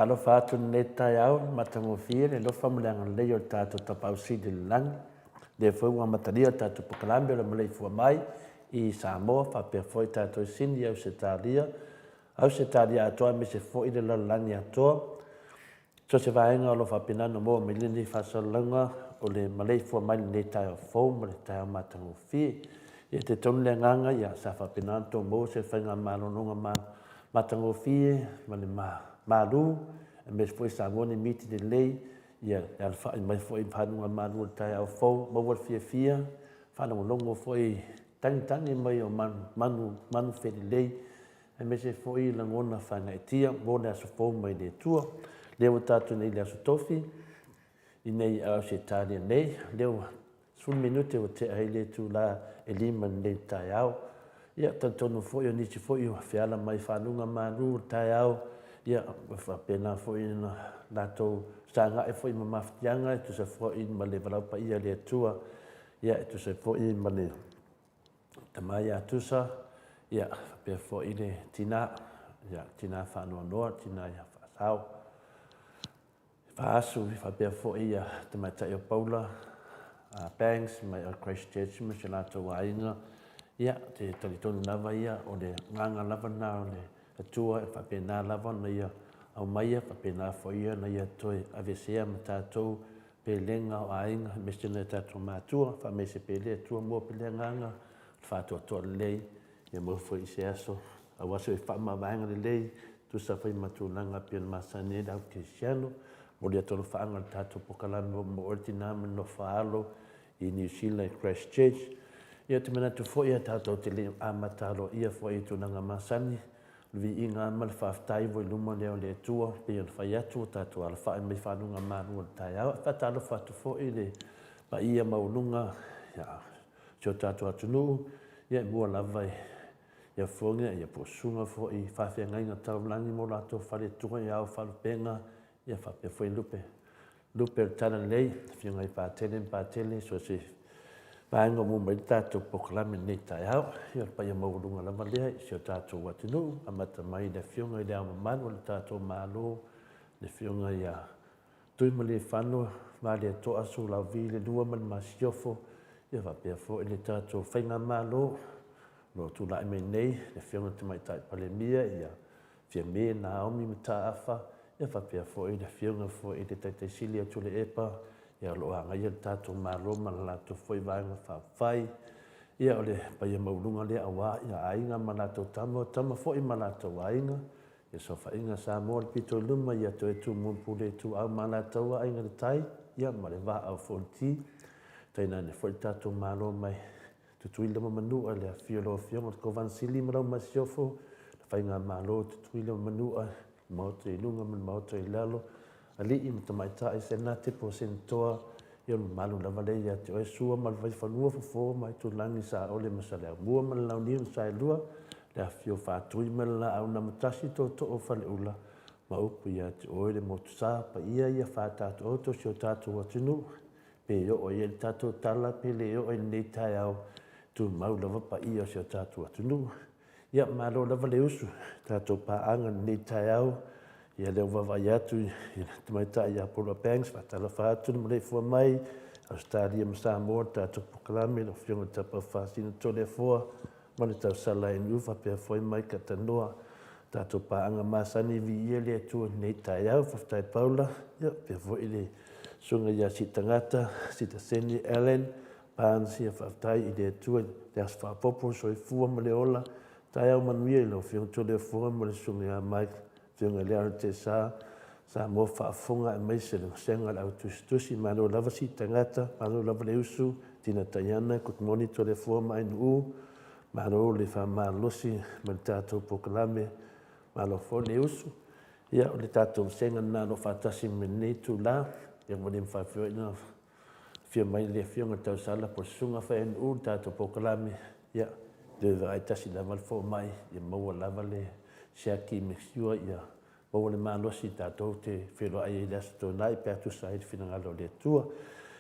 Talofa atu i lenei taeao i le matagofie le alofa ma le agalelei o le tatou Tapaau Sili i le Lagi, lea foi ua amatalia le tatou polokalame o le maleifua mai i Samoa faapea foi tatou i Sini, Ausetalia, Ausetalia atoa aemaise foi le lalolagi atoa. So o se vaega o lo o faapena ona maua mai lenei faasalalauga o le maleifua mai i lenei taeao fou ma le taeao matagofie. Ia e talitonu le agaga, ia, sa faapena ona outou maua se faigamalologa matagofie ma le malu, aemaise foi Samoa ni miti lelei, ia le alafai mai foi i faguga malu o le taeao fou, maua le fiafia, faalogologo foi i tagitagi mai o manu, manu felelei, aemaise foi lagona faagaeetia mo le aso fou mai le Atua. Lea ua tatou nei i le Aso Tofi i nei Ausetalia nei, lea ua 10 minute ua tea ai le itula e 5 i lenei taeao. Ia, talitonu foi o nisi foi ua feala mai faguga malu o le taeao, ia ua faapena foi ona latou fesagai foi ma mafatiaga e tusa foi ma le valaau paia a le Atua, ia e tusa foi ma le tama ia Tusa, ia faapea foi le tina, ia tina faanoanoa, tina ia Faasao. Faasu faapea foi ia tamaitai o Paula Banks mai Christchurch ma si o latou aiga. Ia, te talitonu lava ia, o le agaga lava lena o le Atua e faapena lava ona ia aumaia, faapena foi ona ia toe aveesea ma tatou pelega o aiga, aemaise nai o tatou matua. Faamaise pea le Atua, maua pea le agaga o le faatoatoa lelei, ia maua foi i se aso, aua se faamavaega lelei, tusa foi ma tulaga e pei ona masani ai le au kerisiano. Momoli atu alofaaga i le tatou polokalame mo oe le tina ma le nofo a alo i Niu Sila i Christchurch. Ia ou te manatu foi tatou te le i amata aloaia foi i tulaga masani, o le viiga lava ma le faafetai ua i luma lea o le Atua, e pei ona fai atu ua tatou alafai mai faguga malu o le taeao. E faatalofa atu foi i le paia maualuga o si o tatou atunuu, ia e mua lava i Afioga ia po o susuga foi i faafeagaiga taulagi ma o latou faletua i Ao o Faalupega, ia faapea foi lupe, lupe o le Talalelei, Afioga i Patele ma Patele, so o se vaega o maua mai ai le tatou polokalame i lenei taeao. Ia o le paia maualuga lava lea i si o tatou atunuu, amata mai i le Afioga i Le Ao Mamalu o le tatou Malo, le Afioga ia Tuimalealiifano Vaaletoa Sualauvi II ma le Masiofo, ia faapea foi le tatou Faigamalo o lo o tulai mai nei, le Afioga i le Tamaitai Palemia, ia Fiame Naomi Mataafa, ia faapea foi le Afioga foi i le Taitai Sili ia Tuilaepa, ia o lo o agaia le tatou Malo ma le latou foi Vaega Faaupufai. Ia o le paia maualuga lea aua Aiga ma latou Tama, o Tama foi ma latou Aiga, ia saofaiga a Samoa i le pito i luma ia te oe Tumua ma Pule, Ituau ma Alataua, Aiga i le Tai, ia ma le Vaa o Fonoti. Tainane foi le tatou Malo mai Tutuila ma Manua i le afifio o lau Afioga i le Kovana Sili ma lau Masiofo, le Faigamalo o Tutuila ma Manua, le Maota i luga ma le Maota i lalo, alii ma tamaitai, Senate po o Senatoa, ia o le mamalu lava lea ia te oe Sua ma le Vaifanua, Fofo ma Aitulagi, Saole ma Saleaaumua ma le Launiu na Saelua, le afifio o Faatui ma le Laau na Amotasi, Tootoo o Faleula, ma upu ia te oe le Motusa, paia ia faa-taotooto o si o tatou atunuu, Pe oo i ai le tatou tala pe le oo i lenei taeao, tumau lava paia o si o tatou atunuu. Ia, malo lava le usu i tatou paaga i lenei taeao. Ia, lea ua vaavaai atu i le tamaitai ia Paula Banks, faatalofa atu le maleifua mai Ausetalia ma Samoa i le tatou polokalame, lau Afioga i le Tapaau Fasina Toleafoa ma le tausala NU faapea foi Mike Tanoa, tatou paaga masani, viia le Atua i lenei taeao. Faafetai Paula, ia faapea foi le susuga ia Siitagata, Sitaseni Allan Barnes, ia faafetai i le Atua i le aso faaopoopo, le soifua ma le ola, taeao manuia i lau Afioga Toleafoa ma le susuga ia Mike, Afioga i le RTSA, Samoa faafofoga aemaise le vasega o le au tusitusi. Malo lava Siitagata, malo lava le usu, Tina Taiana, good morning Toleafoa ma Ainuu. Malo le faamalosi ma le tatou polokalame, malo foi le usu. Ia, o le tatou vasega lena o lo o faatasi ma lenei itula. Ia ua le mafai foi ona afio mai le Afioga i le Tausala po o le Susuga Faaianu'u i le tatou polokalame. Ia, toe vaai tasi lava le fomai, ia maua lava le siaki make sure ia maua le malosi tatou te feiloai ai i le Aso Toonai pe a tusa ai le finagalo o le Atua.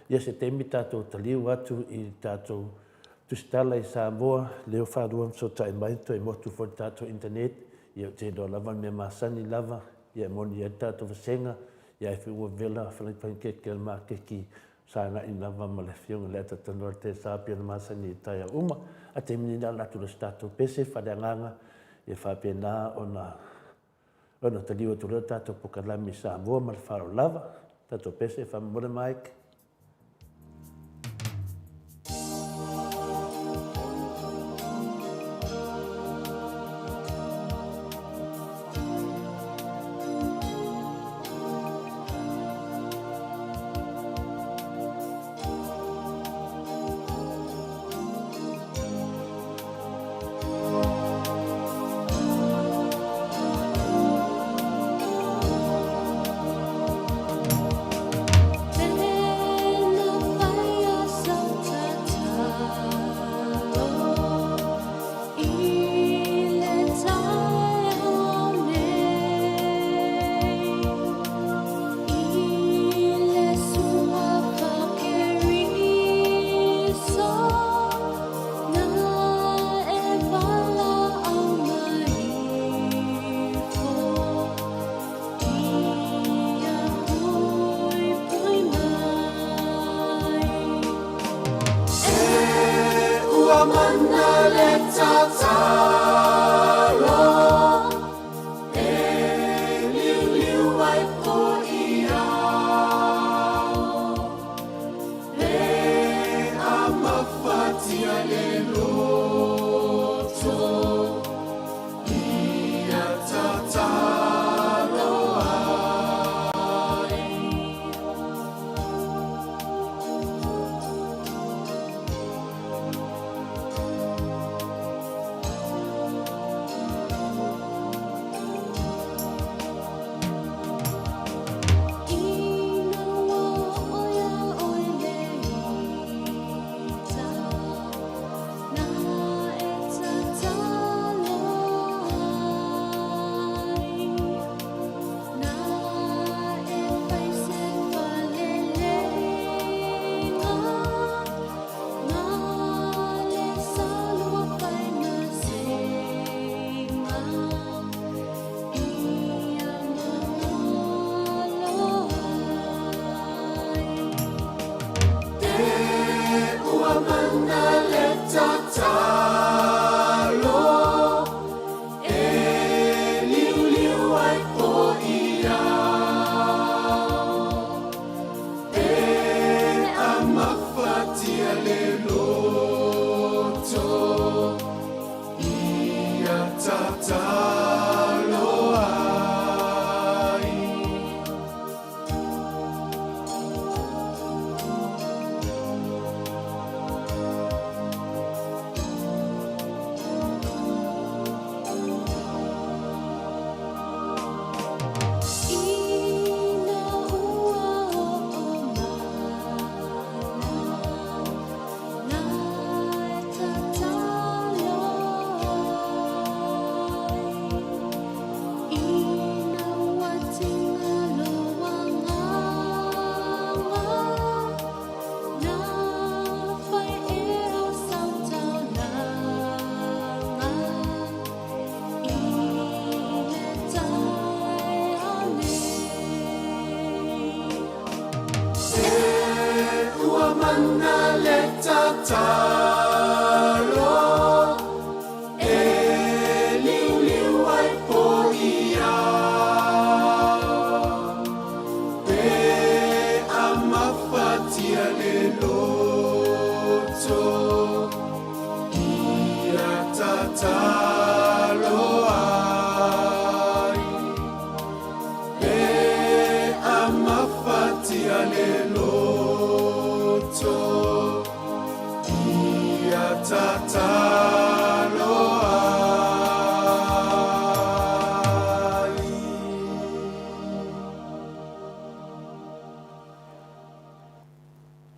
Ia se taimi tatou taliu atu i le tatou tusitala i Samoa, lea ua faalua ona fesootai mai, toe motu foi le tatou internet, ia ou te iloa lava le mea masani lava, Ia e moni ai le tatou vasega, ia ai foi ua vela falaipanikeke a le makeki sa agai lava ma le Afioga i le Atatanoa i le Tesa pei ona masani i taeao uma. A taimi nei na ala atu loa se tatou pese faaleagaga ia faapena ona ona taliu atu loa le tatou pokalame i Samoa ma le faaaloalo lava. Tatou pese faamolemole Mike.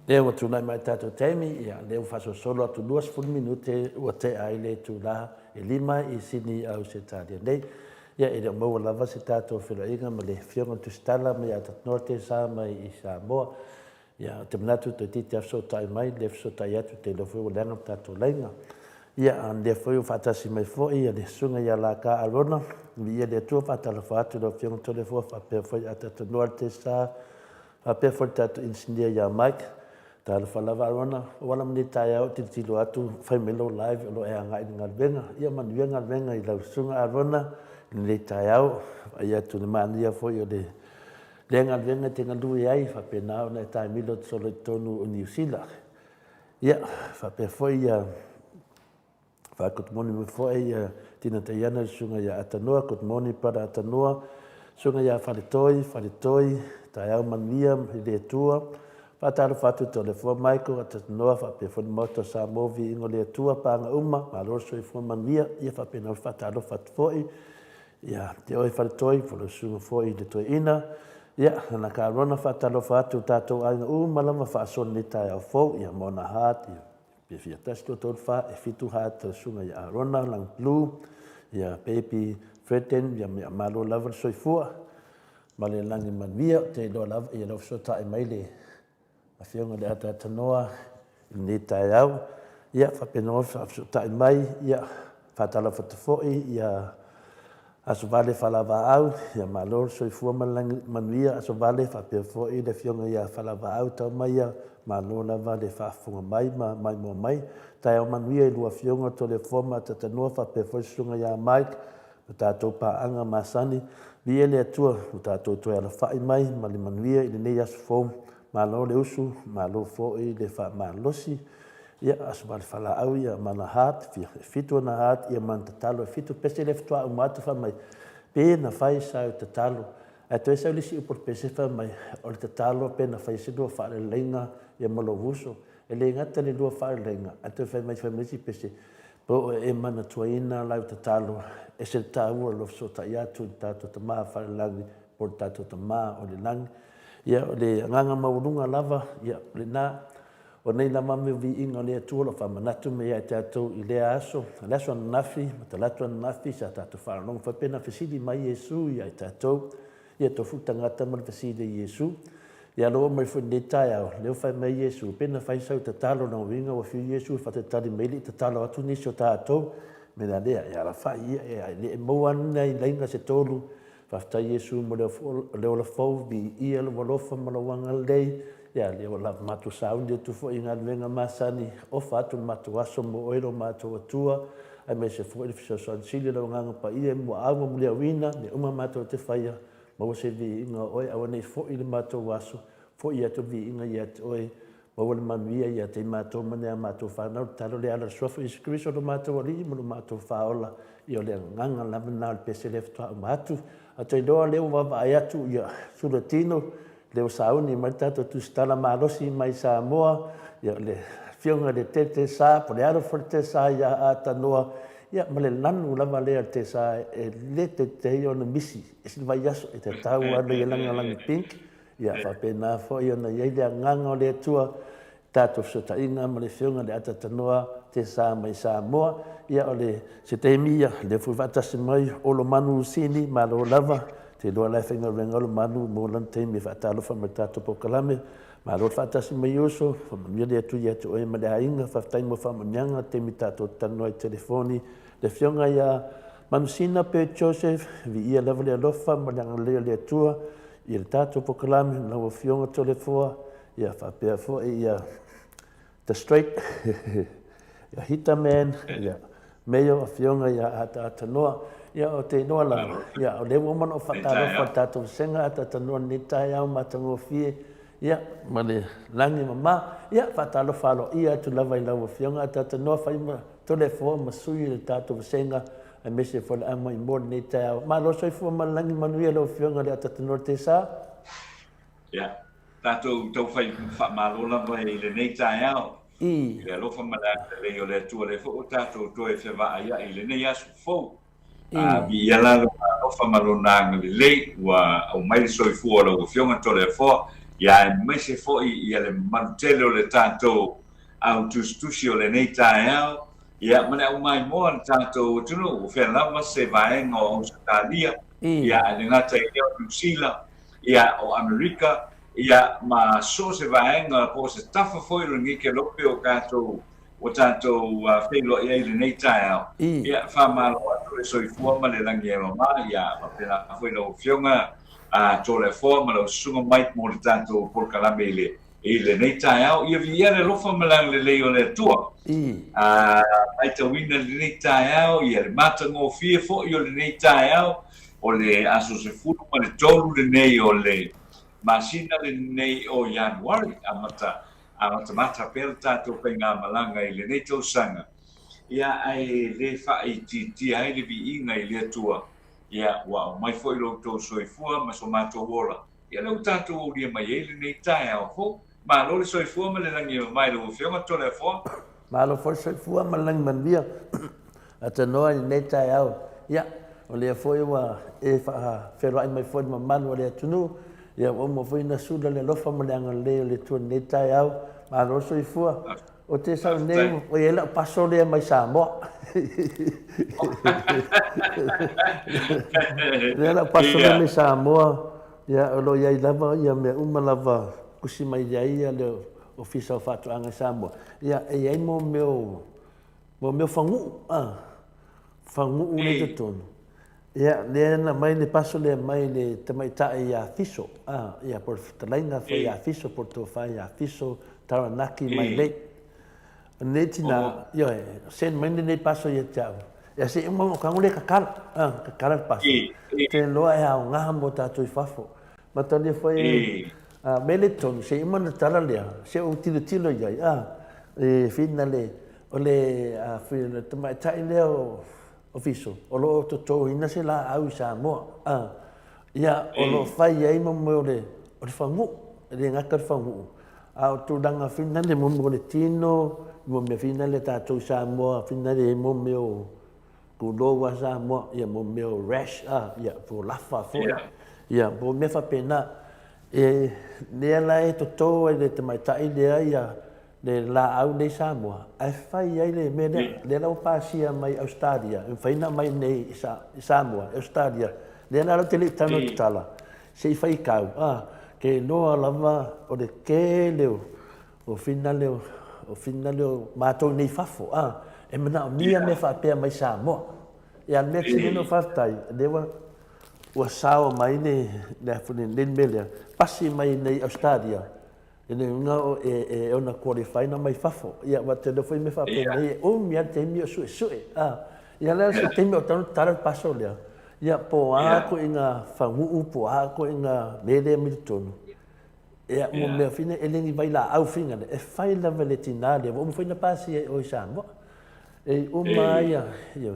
Lea ua tulai mai tatou taimi, ia, lea ua faasolosolo atu 20 minute ua tea ai le itula e 5 i Sini Ausetalia nei. Ia, e le o maua lava se tatou feiloaiga ma le Afioga i le Tusitala mai ia Tatnoa Tesa mai i Samoa. Ia, ou te manatu toeitiiti lava fesootai mai, le fesootai atu, ou te iloa foi ua leaga le tatou laina. Ia, a lea foi ua faatasi mai foi le Susuga ia Laka Arona, viia le Atua, faatalofa atu i lau Afioga Toleafoa faapea foi Atatonoa le Tesa, faapea foi le tatou Inisinia ia Mike. Talofa lava Arona, ua ala mai nei taeao ou tilotilo atu, fai mai lou live o lo o e agai i le galuega. Ia manuia galuega i lau Susuga Arona i lenei taeao. Vaai atu i le manaia foi o le lea galuega e te galue ai, faapena ona e taamilo atu solo i totonu o Niu Sila. Ia, faapea foi ia Good morning mai foi ia Tina Taiana le susuga ia Atanoa. Good morning brother Atanoa. Susuga ia Faletoi, Faletoi, taeao manuia i le Atua. Faatalofa atu i Toleafoa Michael Atanoa faapea foi le Maota o Samoa viiga o le Atua, paga uma, malo le soifua manuia. Ia faapena ona faatalofa atu foi ia te oe Faletoi, po o lau susuga foi i le Toeaina. Ia, Nana Carona, faatalofa atu i tatou aiga uma lava faasoa lenei taeao fou, ia Mona Hart, ia Fia 1, 2, 3, 4, e fitu Hart lau susuga ia Arona, Lang Blue, ia Baby Freden, ia mea malo lava le soifua ma le lagi manuia. Ou te iloa lava ia lau fesootai mai le Afioga i le Ataatanoa i lenei taeao. Ia, faapena ona faafesootai mai, ia, faatalofa atu foi ia Asovale Falavaau, ia malo le soifua ma le lagi manuia Asovale, faapea foi le Afioga ia Falavaau Taumaia, malo lava le faafofoga mai ma maimoa mai. Taeao manuia i lua Afioga Toleafoa ma Atatanoa faapea foi le Susuga ia Mike ma tatou paaga masani. Viia le Atua ua tatou toe alafai mai ma le manuia i lenei aso fou. Malo le usu, malo foi le faamalosi. Ia, aso vale falaau ia mana heart, fia e fitu ona heart, ia mana tatalo e fitu. Pese lea faatoa uma atu fai mai, pe na fai sau tatalo. Ae toe sau le isi upu o le pese fai mai, o le tatalo pe na fai se lua faaleleiga ia ma lou uso. E le gata le lua faaleleiga, ae toe fai mai fai mai le isi pese, po o e manatuaina lau tatalo, ese le taua o lou fesootai atu i le tatou Tama Falelagi po o le tatou Tama o le Lagi. Ia, o le agaga maualuga lava, ia, o lena, o nei lava mea o viiga o le Atua o lo o faamanatu mai ia i tatou i lea aso, le aso ananafi, ma talaatu ananafi, sa tatou faalogologo foi pe na fesili mai Iesu ia i tatou, ia tofu le tagata ma le fesili a Iesu. Ia aloa mai foi i lenei taeao, lea ua fai mai Iesu, pe na fai sau tatalo, lona uiga ua fiu Iesu e faatalitali mai le i tatalo atu nisi o tatou, me la lea, e alafai ia, e le i maua lava ni nai laina se tolu. Faafetai Iesu mo le ola fou, viia lou alofa ma lou agalelei. Ia, lea ua lava matou sauni atu foi i galuega masani, ofa atu le matou aso mo oe lo matou Atua, aemaise foi le fesoasoani sili o lau Agaga Paia i muaau ma muliauina mea uma matou te faia, maua se viiga o oe, auanei foi le matou aso, foi atu le viiga ia te oe, Maua le manuia ia te i matou ma ni a matou fanau, le talo le ala le Suafa o Iesu Keriso lo matou Alii ma lo matou Faaola, ia o le agaga lava lena o le pese lea faatoa uma atu. A te iloa lea ua vaavaai atu ia Sulatino, lea ua sauni mai le tatou tusitala malosi mai Samoa, ia o le afioga i le Tete Sa, po o le alo foi o le Tete Sa ia Atanoa, ia ma le lanu lava lea o le Tete Sa e le teitei ona misi i se vaiaso e tatau lava ona ia lagilagi pink. Ia faapena foi ona i ai le agaga o le Atua i tatou fesootaiga ma le Afioga i le Atatanoa Tesa mai Samoa. Ia o le se taimi ia, lea foi faatasi mai Olomanu Lusini, malo lava, te iloa la e faigaluega Olomanu mo lana taimi e faatalofa mai i le tatou polokalame. Malo le faatasi mai uso, faamanuia le Atua ia te oe ma le aiga, faafetai mo faamanuiaga taimi tatou te talanoa ai i telefoni. Le Afioga ia Manusina Pei Joseph, viia lava le alofa ma le agalelei o le Atua i le tatou polokalame ma lau Afioga Toleafoa, ia faapea foi ia The Straight, ia Hita Man, ia Mayor Afioga ia Ataatanoa. Ia o te iloa lava, ia o lea ua uma ona ou faatalofa i le tatou vasega Ataatanoa i lenei taeao matagofie, ia ma le lagi mama. Ia faatalofa aloaia atu lava i lau Afioga Ataatanoa, fai ma Toleafoa ma sui o le tatou vasega aemaise foi le aumai mo lenei taeao. Malo soifua ma le lagi manuia lau Afioga i le Atatanoa Tesa. Ia, tatou taufai faamalo lava i lenei taeao. I le alofa ma le agalelei o le Atua, lea foi ua tatou toe fevaaiai i lenei aso fou. A viia la Lona alofa ma Lona agalelei ua aumai le soifua o lau Afioga Toleafoa, ia aemaise foi ia le mamalu tele o le tatou au tusitusi o lenei taeao, ia ma le aumaimoa a le tatou atunuu, ua fea lava se vaega o Ausetalia, ia ae le gata i lea o Niu Sila, ia o Amerika, ia ma so o se vaega po o se tafa foi o lenei kelope o tatou. ua tatou feiloai ai i lenei taeao. Ia, faamalo atu le soifua ma le lagi e mama, ia faapena foi lau Afioga Toleafoa ma lau Susuga Mike mo le tatou polokalame i le i lenei taeao. Ia viia le alofa ma le agalelei o le Atua. A matauina lenei taeao, ia le matagofie foi o lenei taeao, o le aso 13 lenei o le masina lenei o Ianuari, amata amatamata pea le tatou faigamalaga i lenei tausaga, ia ae le faaitiitia ai le viiga i le Atua, ia ua aumai foi lo outou soifua ma so matou ola, ia lea ua tatou aulia mai ai lenei taeao fou. Malo le soifua ma le lagi e mama i lau Afioga Toleafoa. Malo foi le soifua ma le lagi manuia Atanoa i lenei taeao. Ia, o lea foi ua e faafeiloai mai foi i le mamalu o le atunuu, ia ua uma foi ona sula le alofa ma le agalelei o le Atua i lenei taeao. Malo le soifua. Ou te sau nei, ua i ai lau paso lea mai Samoa. Lea lau paso lea mai Samoa, ia, o lo o i ai lava ia mea uma lava tusi mai ai le Ofisa o Faatoaga i Samoa. Ia, e i ai mo mea o, mo mea o faguu, a, faguu lea i totonu. Ia, lea na aumai le paso lea mai le tamaitai ia Fiso, a, ia, po o le fetalaiga foi ia Fiso, po o le tofa ia Fiso Taranaki Mailei. O lenei tina, ioe, send mai lenei paso ia te au. Ia se i uma ona tago lea tatala, a, tatala le paso. Te iloa e aoga mo tatou i fafo. Matalia foi, a, mea lea i totonu, se i uma ona tatala lea, se i ou tilotilo i ai, a, e finale, o le, a, le tamaitai lea o, o Fiso, o lo o totoina se laau i Samoa, a, ia, o lo o fai ai mo mea o le, o le faguu, e le gata o le faguu, a o tulaga finale mo mea o le tino, mo mea finale a tatou i Samoa, finale mo mea o pulou a Samoa, ia mo mea o rash, a, ia, po o lafa foi, ia, po o mea faapena. E, lea la e toto ai le tamaitai lea ia le laau nei Samoa, ae fai ai le mea lea, lea la ua pasia mai Ausetalia, e mafai ona aumai nei i Samoa, i Ausetalia, lea la ou te le i tago i le tala, se i faitau, a, ke iloa lava o le tele o finale o finale o matou nei i fafo, a, e manaomia mea faapea mai Samoa. Ia, o le mea sili ona faafetai, lea ua ua sao mai le le mea lea, pasi mai nei Ausetalia, I le uiga o e, e ona qualify na mai fafo. Ia, aua tele foi mea faapenei, e umi lava le taimi o suesue. A, ia le se taimi o tau tala le paso lea. Ia, po o a ituaiga faguu, po o a ituaiga mea lea mai totonu. Ia, mo mea fina, e le ni vailaau fina lea, e fai lava e le tinā lea, ua uma foi ona pasia i o i Samoa. E uma ai ia, ia,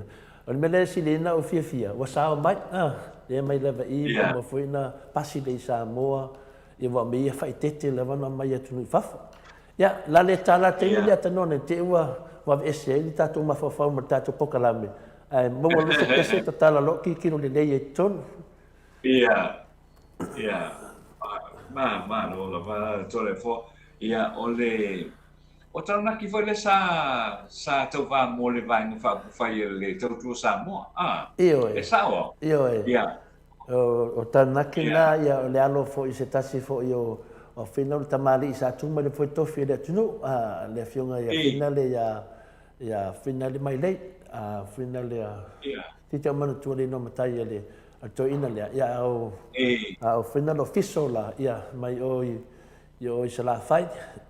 o le mea lea e sili ai ona ou fiafia, ua sao mai, a, lea mai lava i, ua uma foi ona pasi lea i Samoa, Ia ua mea ia faaeteete lava ona aumai atunuu i fafo. Ia, la le tala taimi lea tanoa nei te i ua aveese ai le tatou mafaufau ma le tatou pokalame, ae maua loa se pese tatala loa tilotilo lelei ai i totonu. Ia, ia, ma, malo lava Toleafoa. Ia, o le, o Taranaki foi lea sa, sa tauva mo le Vaega Faaupufai a le Tautua Samoa, a? Ioe. E sao au? Ioe. Ia. O Taranaki na, ia, o le alo foi se tasi foi o Fina, o le tamalii sa tu mai le foi tofi e le atunuu, a, le afioga ia Fina le ia, ia Fina le Mailei, a, Fina le, ti te manatua le inoa matai a le, a le toeaina lea, ia, a o, a o Fina lo Fiso la, ia, mai o i, i o i Salafai,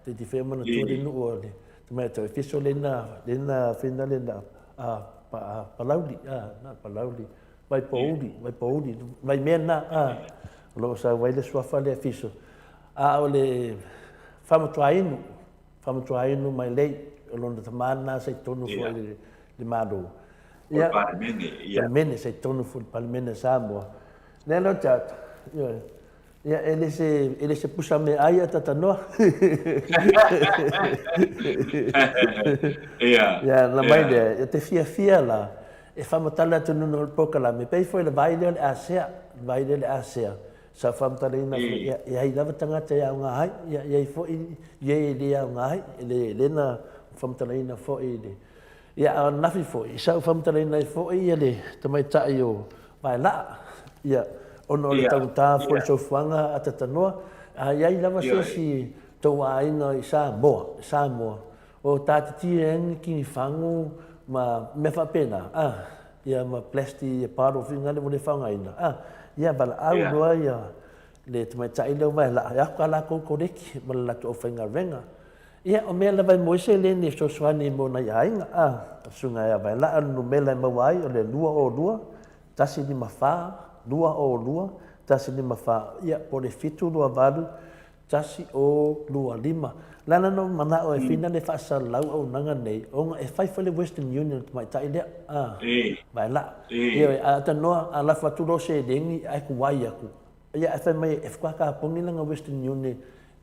te ti whea manatua le nuu o le, te mai tau e Fiso le na, le na Fina le na, a, pa, Palauli, a, na Palauli, Vaipouli, Vaipouli, Vaimea lena, a, o lo o sau ai le suafa lea Fiso. A o le Faamatuainu, Faamatuainu Mailei, o lona tama lena sa i totonu foi i le Malo. O le Palemene, ia. Palemene, sa i totonu foi i le Palemene a Samoa. Lea la ou te atu, ioe, Ia, e le se, e le se pusa meaai a tatanoa. Ia. Ia, na mai lea, ia te fiafia la, e faamatala atu nunu o le polokalame, pei foi le vai lea o le asea, le vai lea o le asea, sa faamatalaina foi, ia, e ai lava tagata e aoga ai, ia, e ai foi i e e le aoga ai, e le, le na faamatalaina foi i le, Ia, a o ananafi foi, sa ou faamatalaina ai foi ia le tamaitai o Vaelaa, ia, ona o le taugata foi o le soifuaga a Tatanoa, a i ai lava se isi tou aiga i Samoa, Samoa, O tātiti e kini fango ma mea faapena, a, ia ma plastic ia bottle foi ngale ua le faaaogaina, a, ia valaau loa ia le tamaitai lea o Vaelaa e aoka latou koleki ma le latou aufaigaluega. Ia, o mea lava e maua ai seleni e fesoasoani mo nai aiga, a, o le susuga ia Vaelaa o le numera e maua ai o le 202 154 202 154, ia, po o le 728 1025. O le ala lena o manao e fina le faasalalau auaunaga nei, ona e fai foi le Western Union tamaitai lea, a, Vaelaa. Ioe, a tanoa, a lafo atu loa seleni ae tuai atu. Ia, ae fai mai e faatoa taponi lana Western Union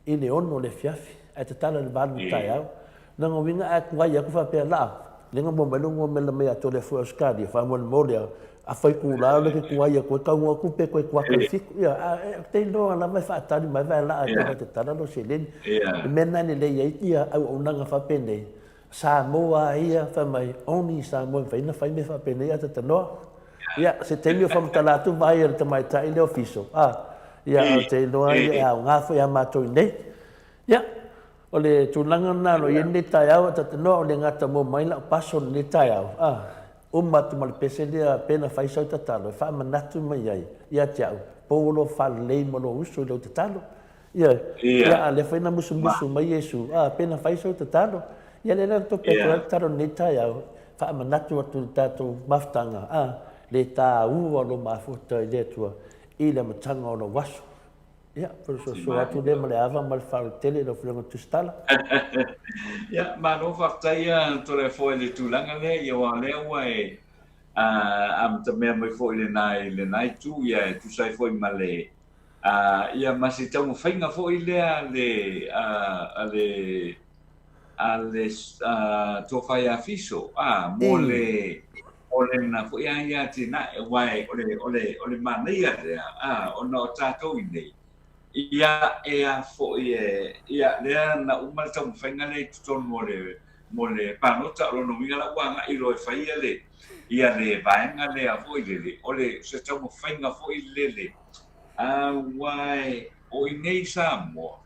i le 6 o le afiafi, ae tatala i le 8 i le taeao. Lona uiga a tuai atu faapea, Laa, lea na maua mai lou numera mai ia te le afua i Ausetalia, faamolemole a, afai itula lea e te tuai atu ai, taunuu atu pe toe kuata i le 7. Ia, a, ou te iloa lava e faatali mai Vaelaa e toe tatala lou seleni. O le mea lena e lelei ai ia auaunaga faapenei, Samoa a ia, fai mai, only Samoa e mafai ona fai mea faapenei ae talanoa. Ia, se taimi o faamatala atu vaai a le tamaitai lea o Fiso, a, ia, ou te iloa ia e aoga foi ia matou i inei. Ia, o le tulaga lena o lo o i ai lenei taeao, e talanoa o le gata mo mai lau paso i lenei taeao, a, uma atu ma le pese lea pe na fai sau tatalo e faamanatu mai ai ia te au, pou o lou faalelei ma lou uso i lau tatalo. Ioe. Ia, a o lea foi na musumusu mai Iesu, a, pe na fai sau tatalo. Ia, lea la na tope atu ai le tatalo i lenei taeao, faamanatu atu i le tatou mafutaga, a, le tāua o lou mafuta i le Atua i le amataga o lou aso. Ia, o le soasoa atu lea ma le ava ma le faaaloalo tele i lau Afioga Tusitala. Ia, malo faafetai Toleafoa i le tulaga lea, ia aua o lea ua e amatamea mai foi i lena i lena itu, ia e tusa ai foi ma le ia ma se taumafaiga foi lea a le a le a le Tofa ia Fiso mo le mo lena foi a ia atinae, aua o le o le o le manaia lea ona o tatou i nei, ia e a foi e ia lea na uma le taumafaiga lea i totonu o le mo le palota. O lona uiga la ua agai loa e fai ia le ia le vaega lea foi lele, o le se taumafaiga foi lele, aua o i nei i Samoa,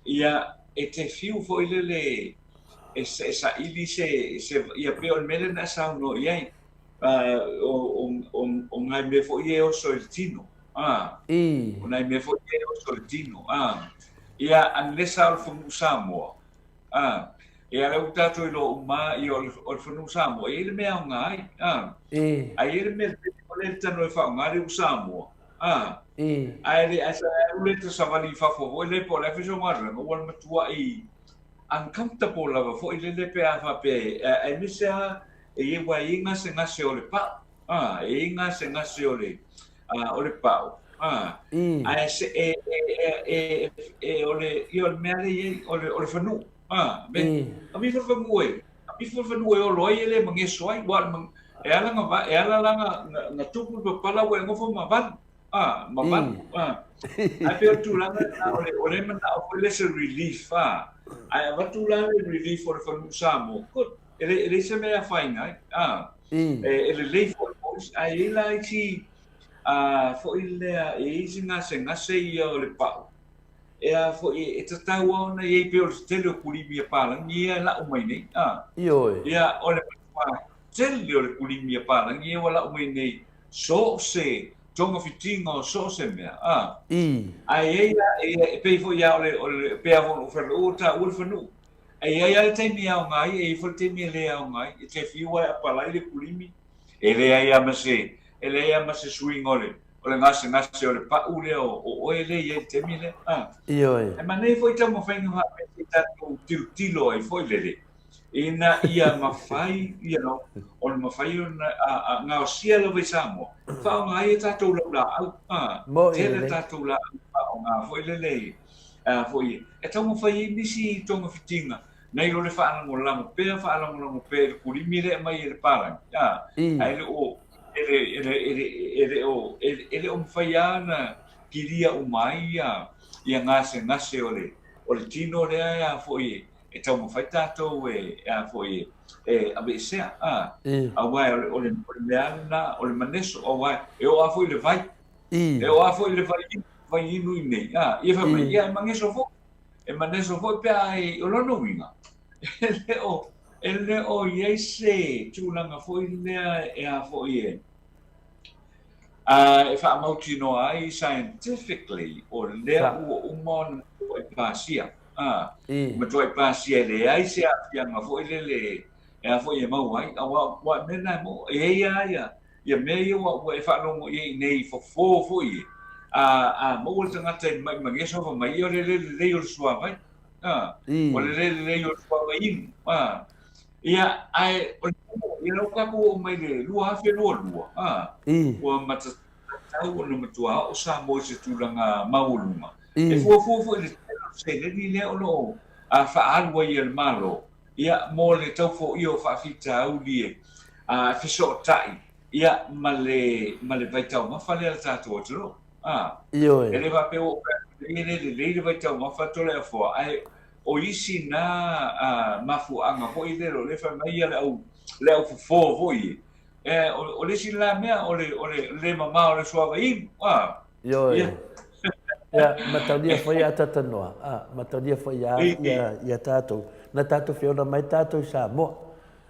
ia e te fiu foi lele e saili se, se ia pei o le mea lea na e saunoa i ai, o nai mea foi ia e oso i le tino, o nai mea foi ia e oso i le tino, ia unless lava o le fanuu Samoa, ia lea ua tatou iloa uma lava, ia o le fanuu Samoa, e i ai le mea e aoga ai, ae i ai le mea o lea e talanoa e faaaoga le u Samoa, ae le, ae alu lea ta savali i fafo foi lea po o le a foi se galuega, ua matuai uncomfortable lava foi lele pe a faapea, aemaise lava e i ai, aua e i ai gasegase o le pau, e i ai gasegase o le, o le pau, ae se, e, e, e, e, o le, ia o le mea lea e i ai, o le, o le fanuu, me, ave ifo le fanuu e, ave ifo le fanuu e olo ai e le mageso ai, aua e ala na, e ala la na, na tupu le papala ua e nofo ma valu. Ah, ma valu. Ah. Ae pei o le tulaga lena, o le, o le manao foi lea se relief, ah. Ae avatu la le relief o le fanuu Samoa, good. E le, e leai se mea e afaina ai, ah. E, e lelei foi mo isi, ae i ai la isi, ah, foi lea, e i ai isi gasegase ia o le pau, e a foi, e tatau lava ona i ai pei o le tele o kulimi a palagi ia e lau mai nei, ah. Ioe. Ia, o le matua tele o le kulimi a palagi ia ua lau mai nei, so o se togafitiga o so o se mea, a. Ae i ai la, e pei foi lava o le, o le, pei lava foi ona ou fai atu, ua taua le fanuu. Ae i ai lava le taimi e aoga ai, e i ai foi le taimi e le aoga ai. E te fiu lava e apalai le kulimi, e leai lava ma se, e leai lava ma se suiga o le, o le gasegase o le pau lea o, o oe lea e i ai i le taimi lea, a. Ioe. E manaia foi taumafaiga faapea se i tatou tilotilo ai foi lele, ina ia mafai, you know, ona mafai ona gaosia lava i Samoa, faaaoga ai a tatou laulaau, a, tele a tatou laau faaaoga foi lele, a, foi, e taumafai ai nisi togafitiga, nai lo le faalagolago pea, faalagolago pea i le kulimi lea e aumai e le palagi, a, ae le o, e le, e le, e le, e le o, e le o mafai lava ona kilia uma ai ia, ia gasegase o le, o le tino lea, a, foi, e taumafai tatou e, a foi, e aveesea, a, aua o le, o le, o le mea lena, o le maneso, aua e oo lava foi i le vai, e oo lava foi i le vai, vai inu i nei, a, ia fai mai, ia e maneso foi, e maneso foi pe a e, o lona uiga, E le o, e le o i ai se tulaga foi lea e a foi e, a, e faamautinoa ai scientifically o lea ua uma ona matuai pasia. A, matuai pasia e leai se aafiaga foi lele e a foi e maua ai. Aua, aua o mea na e maua, e i ai lava ia, ia mea ia ua, ua e faalogo i ai i inei i fofo foi e, a, a maua le tagata i le mai mageso fai mai, ia o le le lelei o le suavai. A, o le le lelei o le suavai inu. A, ia, ae o le ia lea ua tatou oo mai i le 2022, a, ua matatau ona matua oo Samoa i se tulaga maualuga. E fuafua foi i le tele o le seleni lea o lo o faaalu ai e le Malo, ia, mo le tau foia o faafitauli e fesootai, ia, ma le, ma le vaitaumafa lea a le tatou atunuu. A, Ioe. E le faapea ua ou fai atu nei e le lelei le vaitaumafa Toleafoa, ae o isi na a, mafuaaga foi lele o lea e fai mai ia le au, le au fofo foi e, e o, o le isi la mea o le, o le le mamao o le suavai inu. A, Ioe. ia. Ia, mataulia foi a tatanoa, a, mataulia foi ia, ia, ia tatou. Na tatou feola mai tatou i Samoa.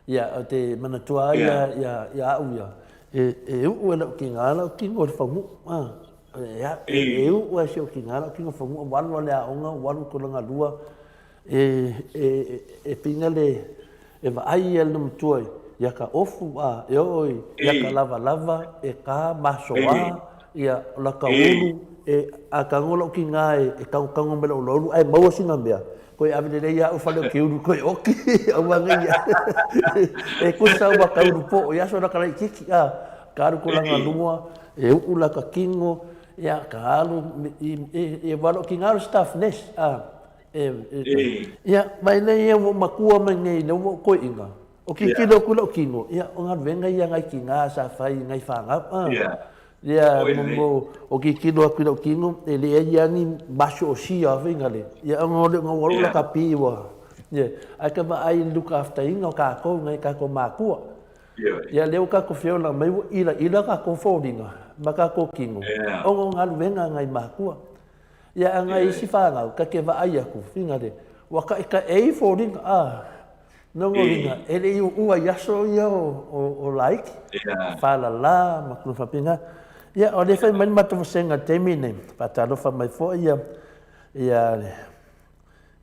Ia, ou te manatua ai ia, ia, ia au ia, e, e uu e lau kiga lau kino i le fauguu, a, e, e, e uu e si ou kiga lau kino i le fauguu, ua alu a le aoga, ua alu tulaga lua, e, e, e pinga le, e vaai ia le matua ia ka ofu, a, e oo i, ia ka lavalava, e ka masoa, ia, o la ka ulu, e, a tago lau kiga e, e tagotago mai lou ulu, ae maua sina mea, Koe ave lelei ia au fale o ke ulu koe oki, aua nei ia. E kusa ua ka ulu po, ia so na ka laititi, a, ka alu ko langa lua, e uu la ka kingo, ia, ka alu, i, i, i walo ki ngā staff nurse, a, e, e, ia, mai nei ia ua makua mai nei, le ua koe inga. O ki kilo ku lau kingo, ia, o ngā venga ia ngai ki ngā sa whai ngai whangau, a. Ia, mo, mo, o ki kilo aku i lau kino, e le ai ia ni maso o sia awhi ngale. Ia, o ngā ngā waro la ka pi wa. Ia, ai ka wa ai look after inga o kākou, ngai kākou mākua. Ia, leo kākou whiola mai ua ila ila kākou fōringa, ma kākou kino. O ngā ngā luenga ngai mākua. Ia, a ngai isi whāngau, ka ke wa ai aku, whingale. Ua ka ika e i fōringa, a. Nogoina, e le i uua i aso ia o Laiki, whālala, ma tuna whapinga. Ia, o le whai mai le matou vasenga i le taimi nei, whātalofa mai foi ia, ia,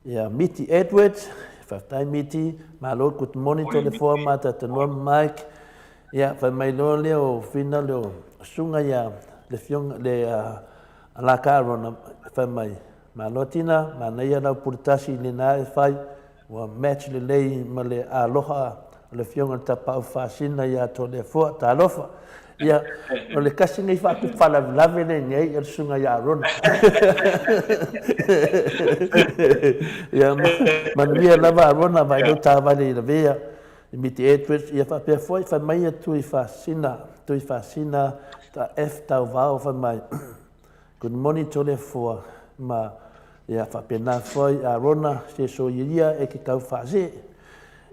ia Miti Edwards, whawhetai Miti, malo, good morning to le foa mātātanoa Mike, ia, whai mai loa lea o Whina le o Sunga ia, le fionga, le uh, Alaka Arona, whai mai, malo tina, manaia lau puletasi i lena e whai, Ua match lelei ma le aloha o le Afioga i le Tapaau Faasina ia Toleafoa, talofa! Ia, o le tasi lenei faatupu faalavelave lenei o le Susuga ia Arona. Ia, manuia lava Arona, vaai lou taavale i Lavea, i Miti Edwards, ia faapea foi, fai mai ia Tui Faasina, Tui Faasina, ta F Tauvao, fai mai. Good morning Toleafoa ma ia faapena foi Arona se soia e ke tau faasee.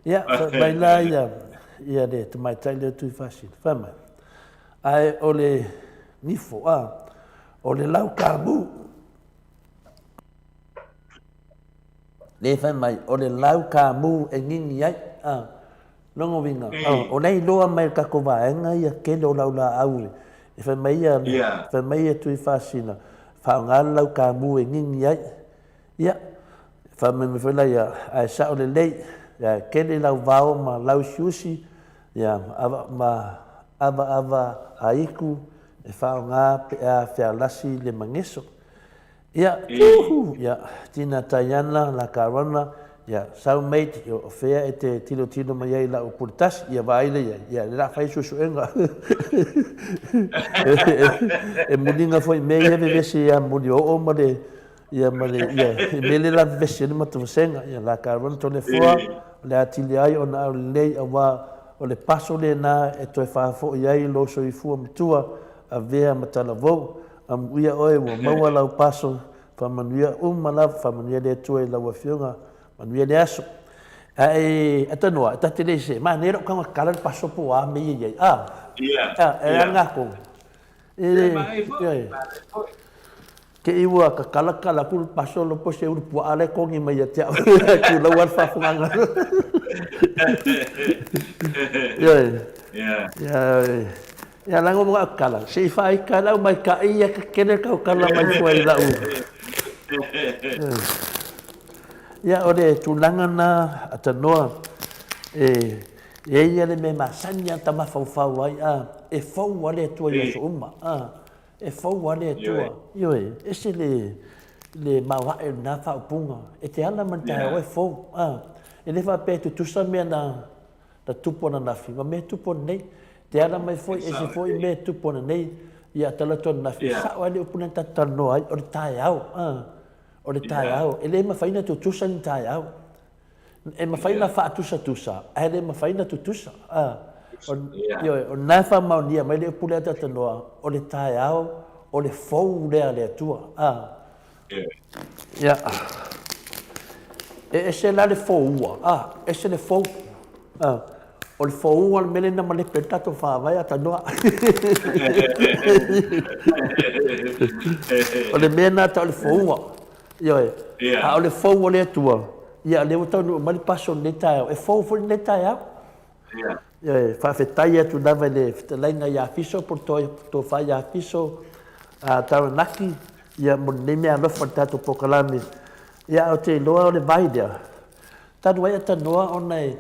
Ia fai mai la ia ia le tamaitai lea o Tuifasina. Fai mai, ae o le nifo a, o le lau kamu. Le fai mai, o le lau kamu e ngingi ai. A, Lona uiga, o la e iloa mai e le tatou vaega ia tele o laulaau e fai mai ia, fai mai ia Tuifasina, faaaoga le lau kamu e nini ai. Ia, fai mai foi la ia, ae sao lelei, ia tele lau vao ma lau usiusi, ia, ma avaava aitu e faaaoga pe a fealasi le mageso. Ia, woohoo! Ia, Tina Taiana, la Karona, ia, sau mate, ia, o fea e te tilotilo mai ai i lau pule tasi, ia vaai lea i ai, ia, le la fai suesuega. E muliga foi i mea ia vevesi ia muli o oo ma le, ia, ma le, ia, i mea le la vevesi ai le matou vasega, ia, la Karona Toleafoa, o le atili ai ona aulelei aua o le paso lena e toe faafoi ai lou soifua matua, avea ma talavou, Amuia oe ua maua lau paso, faamanuia uma lava, faamanuia le Atua i lau Afioga, manuia le aso. Ae atanoa, e ta te le se, manaia lou tago e kala le paso po o a mea ia i ai. A, Ia, a, e ia. a ngā kong. E Ia, le, manaia foi, ia, manaia foi. Te i ua kakala kala atu le pasolo po se ulu puaa la e togi mai ia te au. E tulau lava le faafofogaaga. Ioe. Ia, ia laga ua manao kala, se i faaita lau maita'i ia tetele tau kala mai fua i lau. Ia, o le tulaga na a Tanoa, e i ai ia le mea masani lava ta mafaufau ai, a, e fou lava le Atua i aso uma, a. E fou lava le Atua. Ioe, ese le, le maoae o lena faaupuga. E te ala ma le taeao e fou. A, e le faapea e tutusa mea na, na tupu ananafi ma mea e tupu ananei. Te ala mai foi, ese foi mea e tupu ananei, ia talaatu ananafi. E sao lava le upu lea na tatou talanoa ai, o le taeao. A, o le taeao. E le mafai ona tutusa ni taeao. E mafai ona faatusatusa, ae le mafai ona tutusa. Ioe, o lena e faamaonia mai le upu lea talanoa, o le taeao, o le fou lea a le Atua. Ia. E ese la le foua, a, ese le fou. A, o le foua le mea lea na malepe ai le tatou faavae a tanoa. O le mea lena tau o le foua. Ioe. A o le fou o le Atua, ia o lea ua taunuu mai le paso i lenei taeao, e fou foi lenei taeao. Ioe. Faafetai atu lava i le fetalaiga ia Fiso po o le tofa ia Fiso Taranaki, ia mo lenei meaalofa i le tatou polokalame. Ia ae ou te iloa o le vai lea, talu ai a tanoa ona e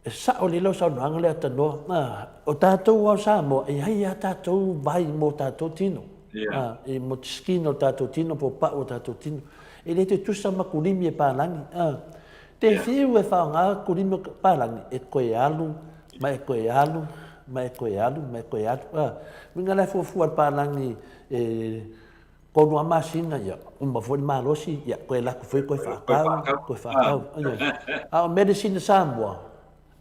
E sao lelei lau saunoaga lea Tanoa. O tatou lava o Samoa, e i ai lava tatou vai mo tatou tino. Yeah. Mo te skin o tatou tino, po o pau o tatou tino. E le tutusa ma kulimi e palagi. Te whiu e whaonga kulimi o palagi, e koe alu, ma e koe alu, ma e koe alu, ma e koe alu. Uiga la e fuafua le palagi e Tolu lava masina, ia, uma foi le malosi, ia, toe alu atu foi toe faatau, toe faatau. A o medicine a Samoa,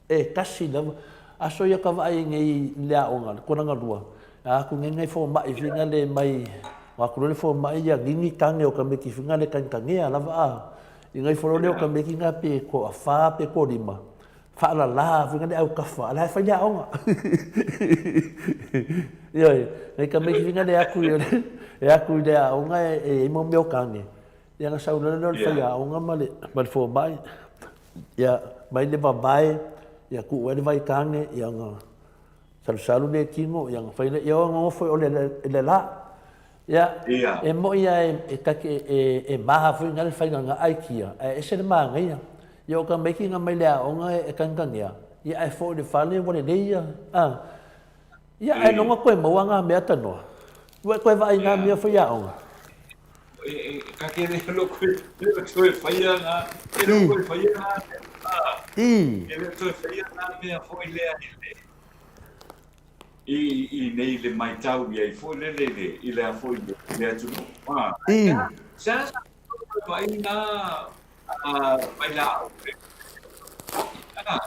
e tasi lava. Aso ia ka vaai nei i le aoga, le tulaga lua, a atu nei nai fomai fina le mai, o atu loa le fomai ia gigi tane o tamaiti fina le tanitagea lava a. I nai folo lea o tamaiti na pe toafa pe toalima, Faalala foi le autafa, a la e fai le aoga. Ioe, nai tamaiti fina le atu i e atu i le aoga e i ai mau mea o tane. Ia na sau loa lea o le faiaoga ma le ma le fomai. Ia mai le vavae, ia tuu ai le vai tane, ia ona salusalu lea tino, ia ona fai lea, ia ona nofo i o i le la. Ia, e moni lava e ta te, e maha foi na le faiga na aikia, ae ese le manaia. Ia o tamaiti na mai le aoga e tagitagea, ia ae foi i le fale ua lelei ia, a. Ia ae loga toe maua na mea tanoa. Ua e toe vaai i na mea foi aoga. E ka te le lo koe, le toe whaia ngā, e le toe whaia ngā mea, a. E le toe whaia ngā mea foi lea i le, i, i nei le maitau i ai foi lele i le, i le foi i le atunuu. A, se a sa vaai nā mai lāʻau a,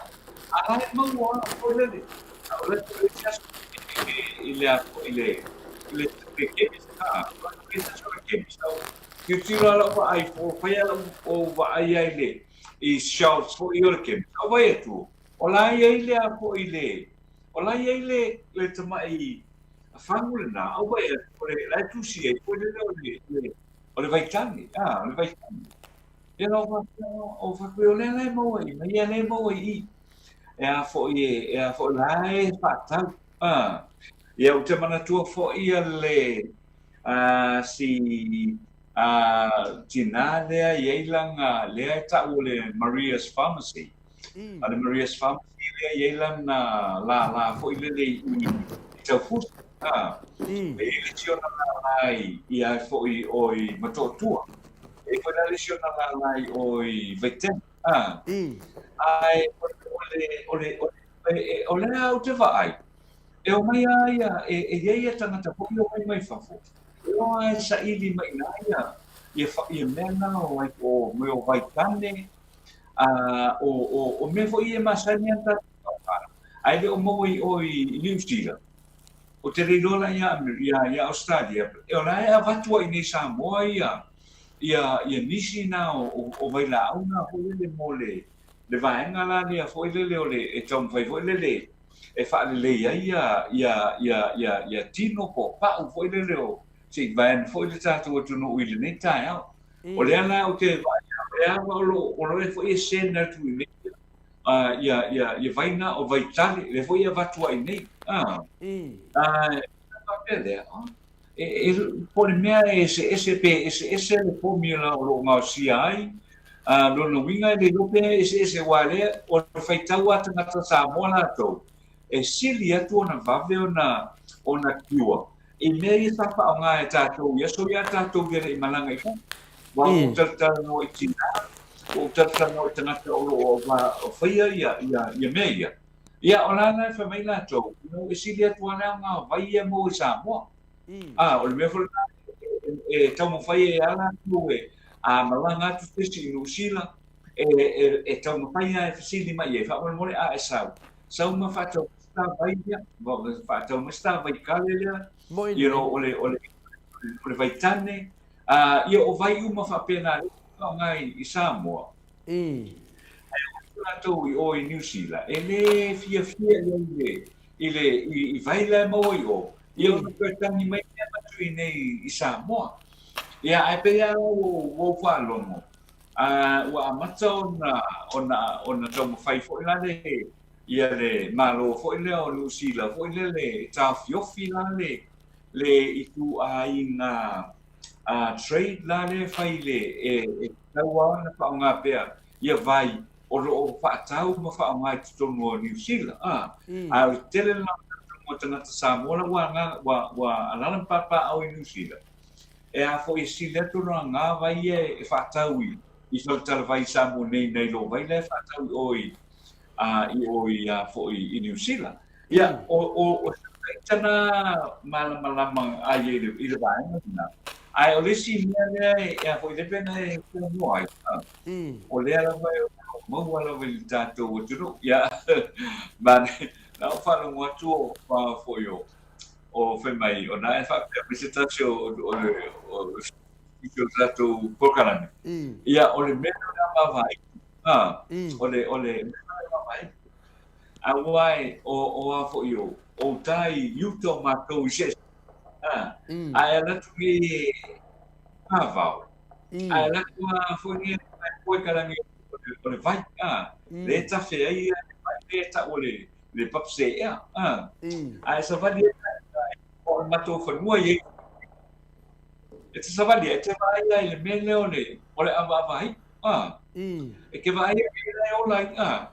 a la e maua a foi lele. A o le toe se aso i le a foi le, i le le chemist, a, o le se aso le chemist, au, tilotilo lava lau vaai, o fai lava lau o vaai ai le, i shelves foi o le chemist, au vaai atu, o la e i ai le a foi le, O la e i ai le, le tamai fagu lena, aua e, o le, la e tusi ai foi lele o le, le, o le vaitane, a, o le vaitane. Ia o faapea, o faapea, o lea la e maua i, mai ia lea e maua i i. E a foi e, e a foi la e faatau, a. Ia ou te manatua foi ia le, a, si, a, tinā lea i ai lana, lea e tau o le Maria's Pharmacy. A le Maria's Pharmacy lea i ai lana lālā foi lele i, i Taufusi. A, e i ai le isi ona lālā i, i ai foi o i Motootua. E i ai foi la le isi ona lālā i o i Vaitele. A, ae o le, o le, o le, o lea ou te vaai, e omai lava ia, e, e i ai ia tagata foi e omai mai fafo, e o lava e saili mai i ina ia, ia, ia mea na o, o mea o vaitane, A, o, o, o mea foi ia e masani ana tatou faaaoga, ae le o maua i o i Niu Sila. Ou te le iloa la ia, ia, ia Ausetalia, o la e avatu ai i inei Samoa ia, ia, ia nisi na o, o, o vailaau na foi lele mo le, le vaega la lea foi lele o le, e taumafai foi lele e faalelei ai ia, ia, ia, ia, ia tino po o pau foi lele o. se i vaeane foi le tatou atunuu i lenei taeao. O lea la ou te vaai, o lea lava o lo o lo e foi e send atu i nei ia ia ia vai na o vai tale, lea foi e avatu ai nei. Faapea lea, e, e, po o le mea e eseese pe eseese le formula o lo o gaosia ai, lona uiga e le iloa pe eseese aua lea o le faitau a tagata Samoa latou e sili atu ona vave ona ona cure i mea ia sa faaaoga e tatou i aso ia a tatou ia le i malaga i fafo. Aua ua ou talatalanoa i tina, ua ou talatalanoa i tagata o lo o faia ia, ia, ia mea ia. Ia, o la la e fai mai latou, you know, e sili atu lava le aoga o vai ia maua i Samoa. A, o le mea foi lena e taumafai ai lava latou e, a malaga atu se isi i Niu Sila, e, e, e taumafai lava e fesili mai i ai, faamolemole a e sau, sau ma faatau mai se ta vai lea, faatau mai se ta vai kale lea, you know, o le, o le, o le vai tane, a, ia o vai uma faapena lea e faaaoga i Samoa. Ae o atu latou i o i Niu Sila, e le fiafia i ai i le, i le, i, i vai la e maua i o, ia ona toe tagi mai lea ma atu i inei i Samoa. Ia, ae pei lava ua ou faalogo, a, ua amata ona, ona, ona taumafai foi la le, ia le Malo foi lea o Niu Sila foi lea le taofiofi la le, le ituaiga a trade la lea e fai i le, e, e tatau lava ona faaaoga pea ia vai o lo o faatau ma faaaoga i totonu o Niu Sila. A, a o le tele lena o tatou tagata Samoa la ua, ua, ua alaala ma papaaao i Niu Sila, e a foi e sili atu ona aoga vai ia e faatau i, i faletalavai i Samoa nei nai lo vai la e faatau i o i, a, i o i a foi i Niu Sila. Ia, o, o, o se ita malamalama ai i le, i le vaega lena. Ae o le isi mea lea e, e a foi le pena e talanoa ai, o lea lava e maua lava i le tatou atunuu. Ia, ma na ou faalogo atu o, a foi o, o fai mai, o na e faapea mai se tasi o, o, o, o, o tatou polokalame. Ia, o le mea lea vaavaai, o le, o le mea lea vaavaai, Aua e, o, o a foi o, o uta i uta o matou i se, a, a e alu atu nei e Pavao, a e alu atu a foi nei e koe ka langi o le vai, a, le e tafe ai ia le vai le e tau o le, le papse ea, a, a e savali ai o le matou fanua i ai, e te savali ai, e te vaai la i le mea lea o le, o le avaava ai, a, e ke vaai ai e la e ola ai, a,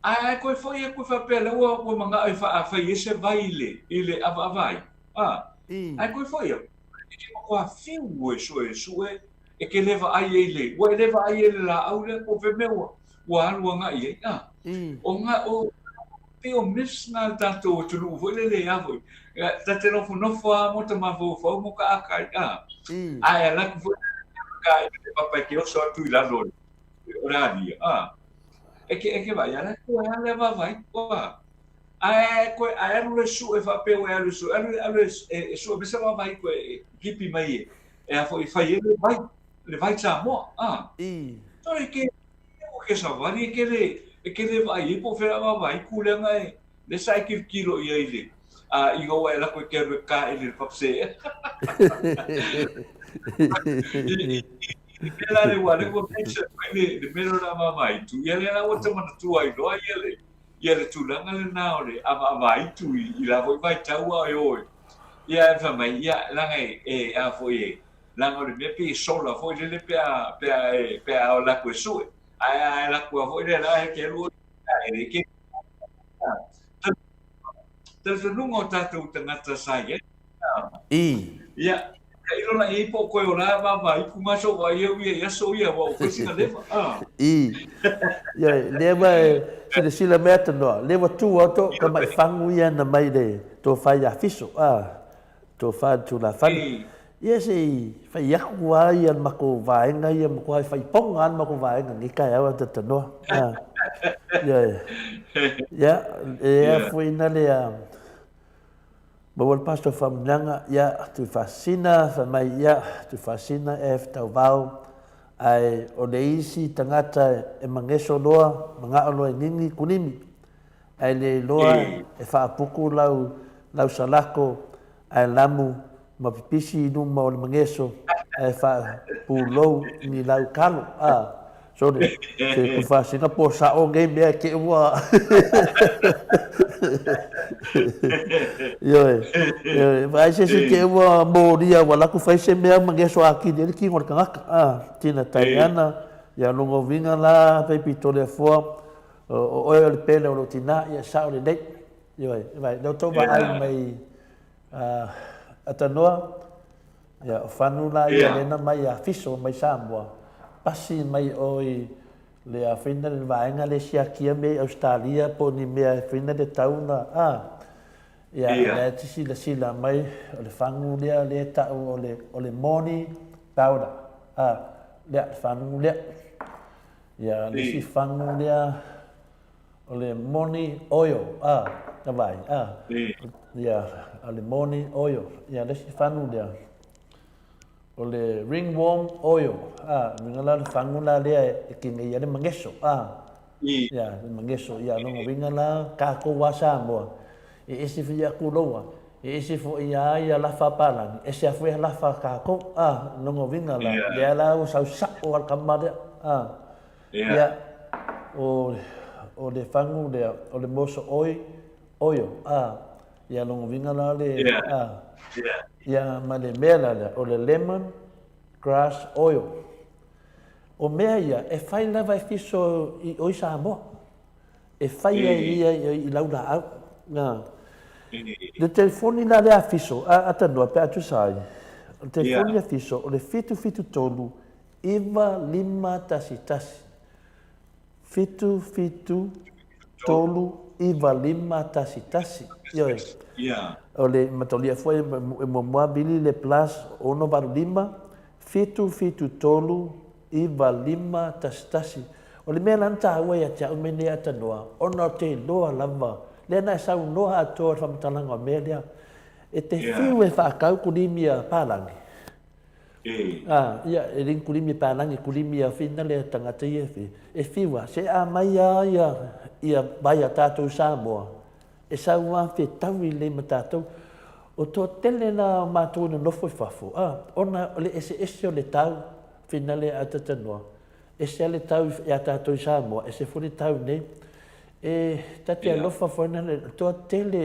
Ae koe foi e koe faapea lea ua ua manao e fai ai se vai i le i le avaava ai. A. Ae koe foi e e ke matua whiu e sue sue e ke le vaai ai le ua e le vaai ai le laau lea po o fea mea ua ua alu agai ai. A. O nga o pei o myths na le tatou atunuu foi lele a foi. Ta te nofonofo lava mo ta mafaufau mo ka akai. A. Ae ala atu foi ka i le papa e ke oso atu i lalo o le alia. A. E ke, e ke vaai, ala koe a le vaavaai, ua. Ae koe, ae alu le sue faapea ua e alu e sue, alu, alu e, e, e sue mai se vaavaai koe e kipi mai e, e a foi e fai ai le vai, le vai Samoa, a. Tore ke, ua ke savali e ke le, e ke le vaai ai po o fea vaavaai kuleaga e, le sa e kilokilo i ai le, a i ua e lako e ke alu e ka i le papse. I, i mea la le ua le ua mention mai le, le mea lona avaavaitu, ia lea la ua te manatua ai loa ia le, ia le tulaga lena o le avaavaitu i, i la foi vaitau a o e o e. Ia e fai mai, ia leaga e, e a foi e, leaga o le mea pei e sola foi lele pe a, pe a e, pe a o laku e sue. Ae a e laku a foi lea la e ke alu e le ke. Talitonuga o tatou tagata sa i ai. Ia, tailo la i ai po o koe o la vaavaai ku ma so vaai au ia i aso ia, ua o koe sina leva. I. Ia, lea ua e silasila mai atu noa, lea ua tu au to ka mai fangu ia na mai le tofa ia Fiso, a, tofa le tulafale. Ia se i fai aku a ia le makou vaega ia matua ai fai ponga a le makou vaega nei taeao a talanoa. Ia, ia, e a foi ina le a, maua le pastor Famuliaga, ia, Tuifasina, fai mai, ia, Tuifasina, F, Tauvao, ae o le isi tagata e mageso loa, manao loa e nini, kunimi, ae le iloa e faapuku lau, lau salako, ae lamu. ma pipisi i luma o le mageso ae faapulou ni lau kalo. A, sole, se kufasiga po o sa'o nei mea e te i ua Ioe, ioe, vaai se isi te i ua molia ua alu atu fai se mea mageso atili ai le tino o le tagata, a, tina taiana, ia lona uiga la fai Toleafoa, o oe o le pele o lou tina, ia sao lelei. Ioe, vaai, lea ua tou vaai mai Atanoa, ia, o Fanu la ia lea na mai ia Fiso mai Samoa, pasi mai o i le afina le vaega lea siakia mea i Ausetalia po o ni mea e fina le tau na, a, ia, lea e te silasila mai o le fagu lea lea e tau o le, o le morning powder, a, lea, le fagu lea. Ia, le isi fagu lea, O le moni oil, a, na vaai, a. Ia, o le moni oil. Ia, le isi fagu lea, o le ringworm oil, a, uiga la o le fagu la lea e kinai ai le mageso, a. Ia, le mageso, ia, lona uiga la, tatou a Samoa, e ese foi ia Kuloua, e ese foi a ia Lafa Palagi, ese foi a Lafa a tatou, a, lona uiga la, lea la ua sau sa'o a le tama lea, a. Ia, o, o le fagu lea, o le moso oi, oio, a, ia lona uiga la le, a, ia ma le mea la lea, o le lemon grass oil. O mea ia, e fai lava e fiso i o i Samoa. E fai ai ia i lau laau. Na. Le telefoni la lea a fiso, a, atanoa pe a tusa ai. O le telefoni a fiso, o le 773 9511 77 3 9511 Ioe. O le mataulia foi e muamua vili le plus 685 773 9511. O le mea la na taua ia te au mea nei atanoa, ona o te iloa lava, lea na e saunoa atoa i le faamatalaga o mea lea, e te fiu e faatau kulimi a palagi, A, ia, e le ni kulimi e palagi, kulimi a whina lea tangata ia e whiu. E whiu a, se a mai a ia, ia vai a tātou Samoa, e sau a whetau i lei ma tātou. O tō tele la o mātou na nofo i fafo, a, ona o le eseese o le tau, whina lea a tatanoa. Ese a le tau i a tātou i Samoa, ese foi le tau nei. E, ta te alofa foi na le, toa tele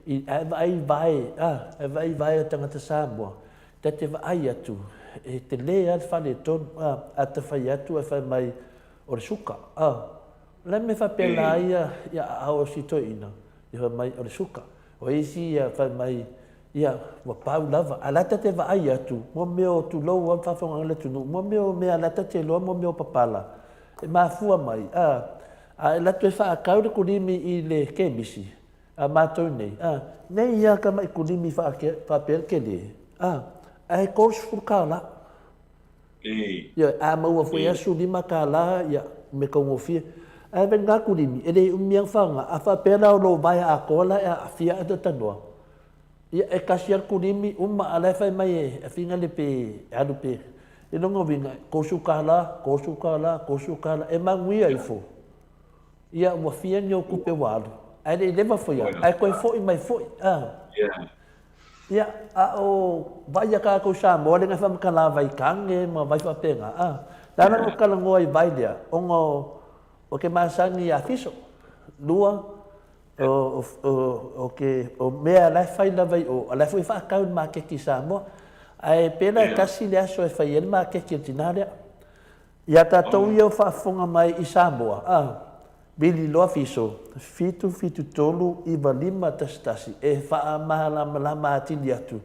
i, a e vaai vae, a, e vaai vae a tangata Samoa. Ta te vaai atu, e telē lava le faaletonu, a, a ta fai atu ae fai mai, o le suka, a. O le a le mea faapena ai ia, ia aao o si toeaina, ia fai mai, o le suka. O isi ia fai mai, ia, ua pau lava. A o la ta te vaai atu, mo mea o tulou lava le faafofogaaga a le atunuu, mo mea o mea la ta te iloa mo mea o papala, e mafua mai, a, a e alu atu e faatau le kulimi i le kemisi, A matou nei, a, nei ia ka maʻi kulimi faapea le tele, a, ae 30 kālā. Ioe, a maua foi a 15 kālā, ia, me taugofie. Ae wena ngā kulimi, e le umi ana whanga, a faapea la o lou vaea atoa la e aafia ai tanoa. Ia, e kasi a le kulimi, uma, a la e fai mai e, e whina le pe, e alu pe. I lona uiga, 30 kālā, 30 kālā, 30 kālā, e manuia ifo. Ia, ua fia ni ou tupe ua alu, ae le i leva foi au, ae toe foi mai foi, a. Ia, a o vai a kākou Samoa lea na whamatala vai kange ma vai whaapenga, a. Le ala no talanoa i vai lea, ona o, o ke masani a fiso, lua, o, o, o, o ke, o mea la e whai lava i o, a la e foi whaakau le maketi i Samoa. Ae pēlā e kasi le aso e whai ai le maketi o tinā lea. Iā tātou ia o faafofoga mai i Samoa, a, vili loa fiso, 7 7 3 9 5 1 1, e faamalamalama atili atu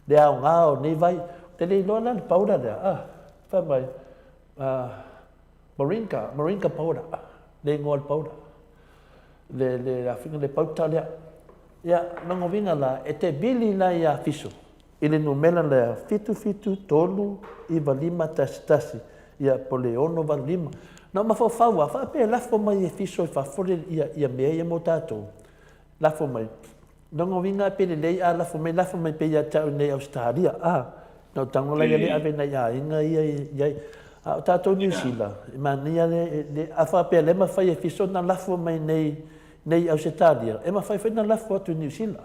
le aoga o nei vai. Ou te le iloa la le paura lea, a, fai mai, a, Moringa, Moringa paura, le igoa o le paura, le, le, le, le pauta lea. Ia, lona uiga la, e te vili la iā fiso, I le numera lea, 773 95 11, ia, po o le 685. Na ou mafaufau lava, faapea e lafo mai e fiso i fafo le, ia, ia mea ia mo tatou. Lafo mai. Lona uiga pe lelei a lafo mai, lafo mai pea ia te au nei i Ausetalia, a. Na ou tago la ia le ave nai aiga ia i ai. A o tatou Niu Sila, e manaia le, le, a faapea le mafai e fiso ona lafo mai nei, nei i Ausetalia, e mafai foi ona lafo atu i Niu Sila.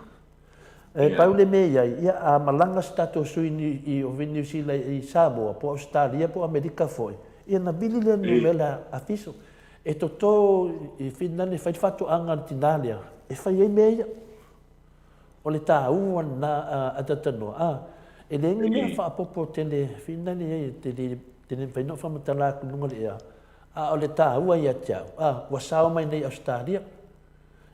E pau le mea i ai, ia a malaga se tatou sui i o Niu Sila i Samoa po o Ausetalia po o Amerika foi, ia ona vili lea o le numera a Fiso. E toto i Finland e fai le faatoaga a le tina lea e fai ai mea ia. O le taua lena a Tatanoa, a, e leai ni mea faaopoopo tele Finland i ai e te le te le mafai ona ou faamatala atu i luga o le ea, a o le taua ia te au, a, ua sao mai nei i Ausetalia.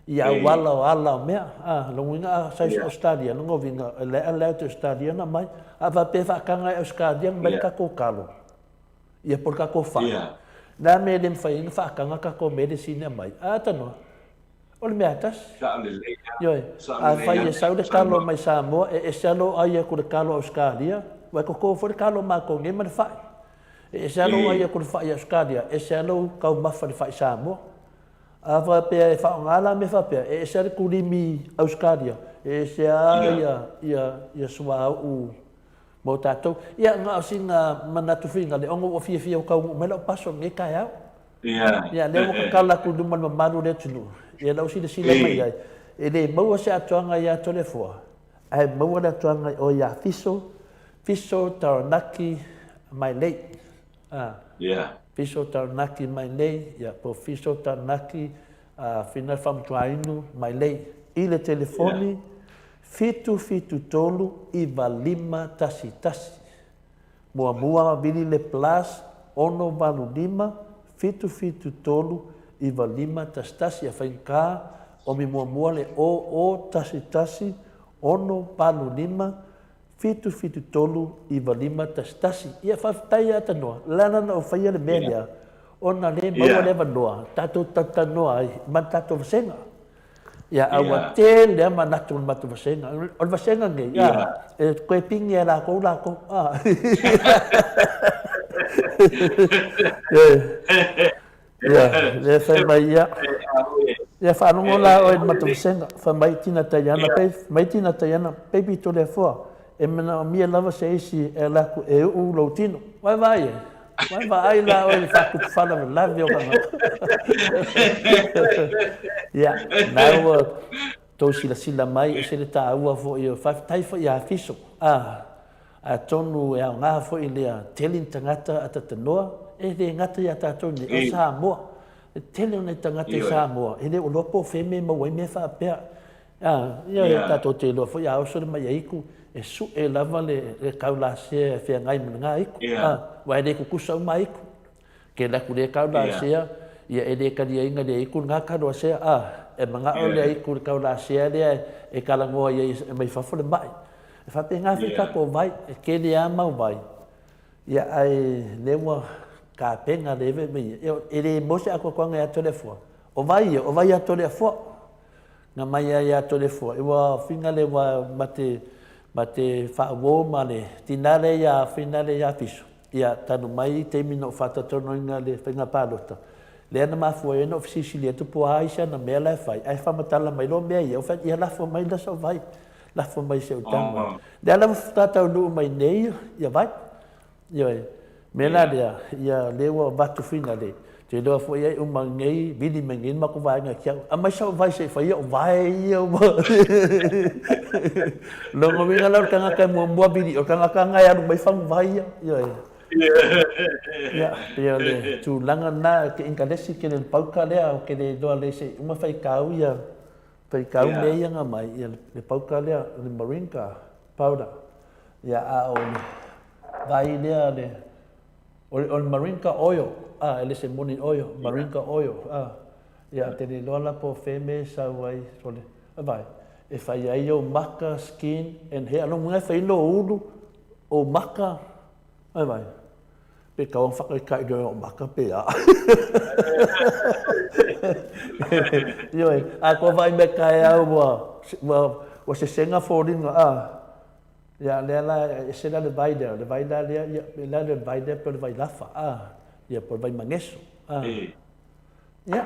I auala o ala o mea, a, lona uiga a sau i Ausetalia, lona uiga e leaga le atu i Ausetalia ona aumai. A faapea e faataga e Ausetalia ona aumai le tatou talo, ia po o le tatou fai, o le a le mea e le mafai ai ona faataga tatou medicine e aumai? A tanoa, o le mea lava e tasi. Ioe, afai e sau le talo mai Samoa, e ese lava lou ai atu i le talo Ausetalia, aua e toto foi le talo a matou nei ma le fai. E ese lava lou ai atu i le fai Ausetalia, ese lava lou taumafa i le fai Samoa. A faapea e faaaoga la mea faapea, e ese lava le kulimi Ausetalia, e ese lava ia, ia, ia suauu mo tatou. Ia, na o sina manatu finale, ona ua fiafia ua taunuu mai lau paso i lenei taeao. Ia, lea ua tatala atu i luma o le mamalu o le atunuu, ia lau silasila mai ai, e le maua se atoaga ia Toleafoa, ae maua le atoaga i o ia Fiso, Fiso Taranaki Mailei. A. Fiso Taranaki Mailei, ia, po Fiso Taranaki Fina Famutuainu Mailei, i le telefoni 773 9511. Muamua vili le plus 685 773 9511 a faigata omi muamua le 0011 685 773 9511. Ia faafetai ia Tanoa, leaga na ou faia le mea lea ona lea e maua le avanoa tatou talatalanoa ai ma le tatou vasega. Ia, a ua tele lava manatu o le matou vasega. O le vasega lenei, a, e toe pigi e latou latou, a. Ia, lea fai mai ia. Ia, faalogo la oe i le matou vasega. Fai mai Tina Taiana, mai Tina Taiana, baby Toleafoa, e manaomia lava se isi e ala atu e uu lou tino. Vai vaai ai. Vai vaai la oe i le faatupu faalavelave o tagata. Ia, na ua tou silasila mai, ese le taua foi o, faafetai foi ia Fiso. Ah, atonu e aoga foi lea tele ni tagata a tatanoa, e le gata ia tatou nei, o Samoa. E tele o nai tagata i Samoa, e le o iloa po o fea mea e maua ai mea faapea. A, ia, yeah. Tatou te iloa foi a oso le mai aiku, e suʻe lava le, le kaulasea e feagai ma lena aiku. Yeah. A, aua e le tutusa uma aiku. Ke alu atu lea kaulasea, yeah. Ia e le taliaina le aiku lena kaulasea. A, e manao yeah. le aiku le kaulasea lea e talanoa i ai mai fafo le mai. E faapena foi yeah. tatou vai, e tele lava mau vai. Ia, ae lea ua tapena le eve mai ia. E le maua se atoatoaga ia Toleafoa. O vai ia, o vai ia Toleafoa. Na mai ai ia Toleafoa, ua whina le wa ma te, ma te whaauō ma le tina lea ia whina lea ia Fiso. Ia, tanu mai i taimi na o whātatonoina le whainga pālota. Lea na mafua ai na o whasilisili atu po a ai se ana mea la e whai, ae whamatala mai loa mea ia, o whai, ia lafo mai la sau vai, lafo mai se utaga. Lea la ua tātaunuu mai nei ia vai. Ioe. Mea la lea, ia lea ua avatu whina le, te iloa foi ai uma nei, vili mai nei le matou vaega ki au, aumai sau vai se i fai au vae ia ua. Lona uiga la o le tagata e muamua vili, o le tagata lena e alu mai fagu vai ia. Ioe. Ia, pei o le tulaga lena, ke inkalesi ke le pauka lea, o ke le iloa le se i uma faitau ia, faitau mea ia na mai, ia le pauka lea, le moringa powder. Ia, a o le vai lea le, o le, o le Marinka oil, a, e le se moni oil, Marinka oil, a. Ia, te le iloa la po o fea mea e sau ai, o le, vai, e fai ai ou maka, skin and hair. Lona uiga e fai lou ulu, ou maka, vai, vai. Pe kau ang whakaikai reo o maka pe a. Ioe, a kua vai me kae au ua, ua, ua sesenga fōlinga, a. Ia, lea la, ese la le vai lea, le vai la lea, ia, pe la le vai lea pe o le vai lafa, a. Ia, po o le vai mageso, a. Ia.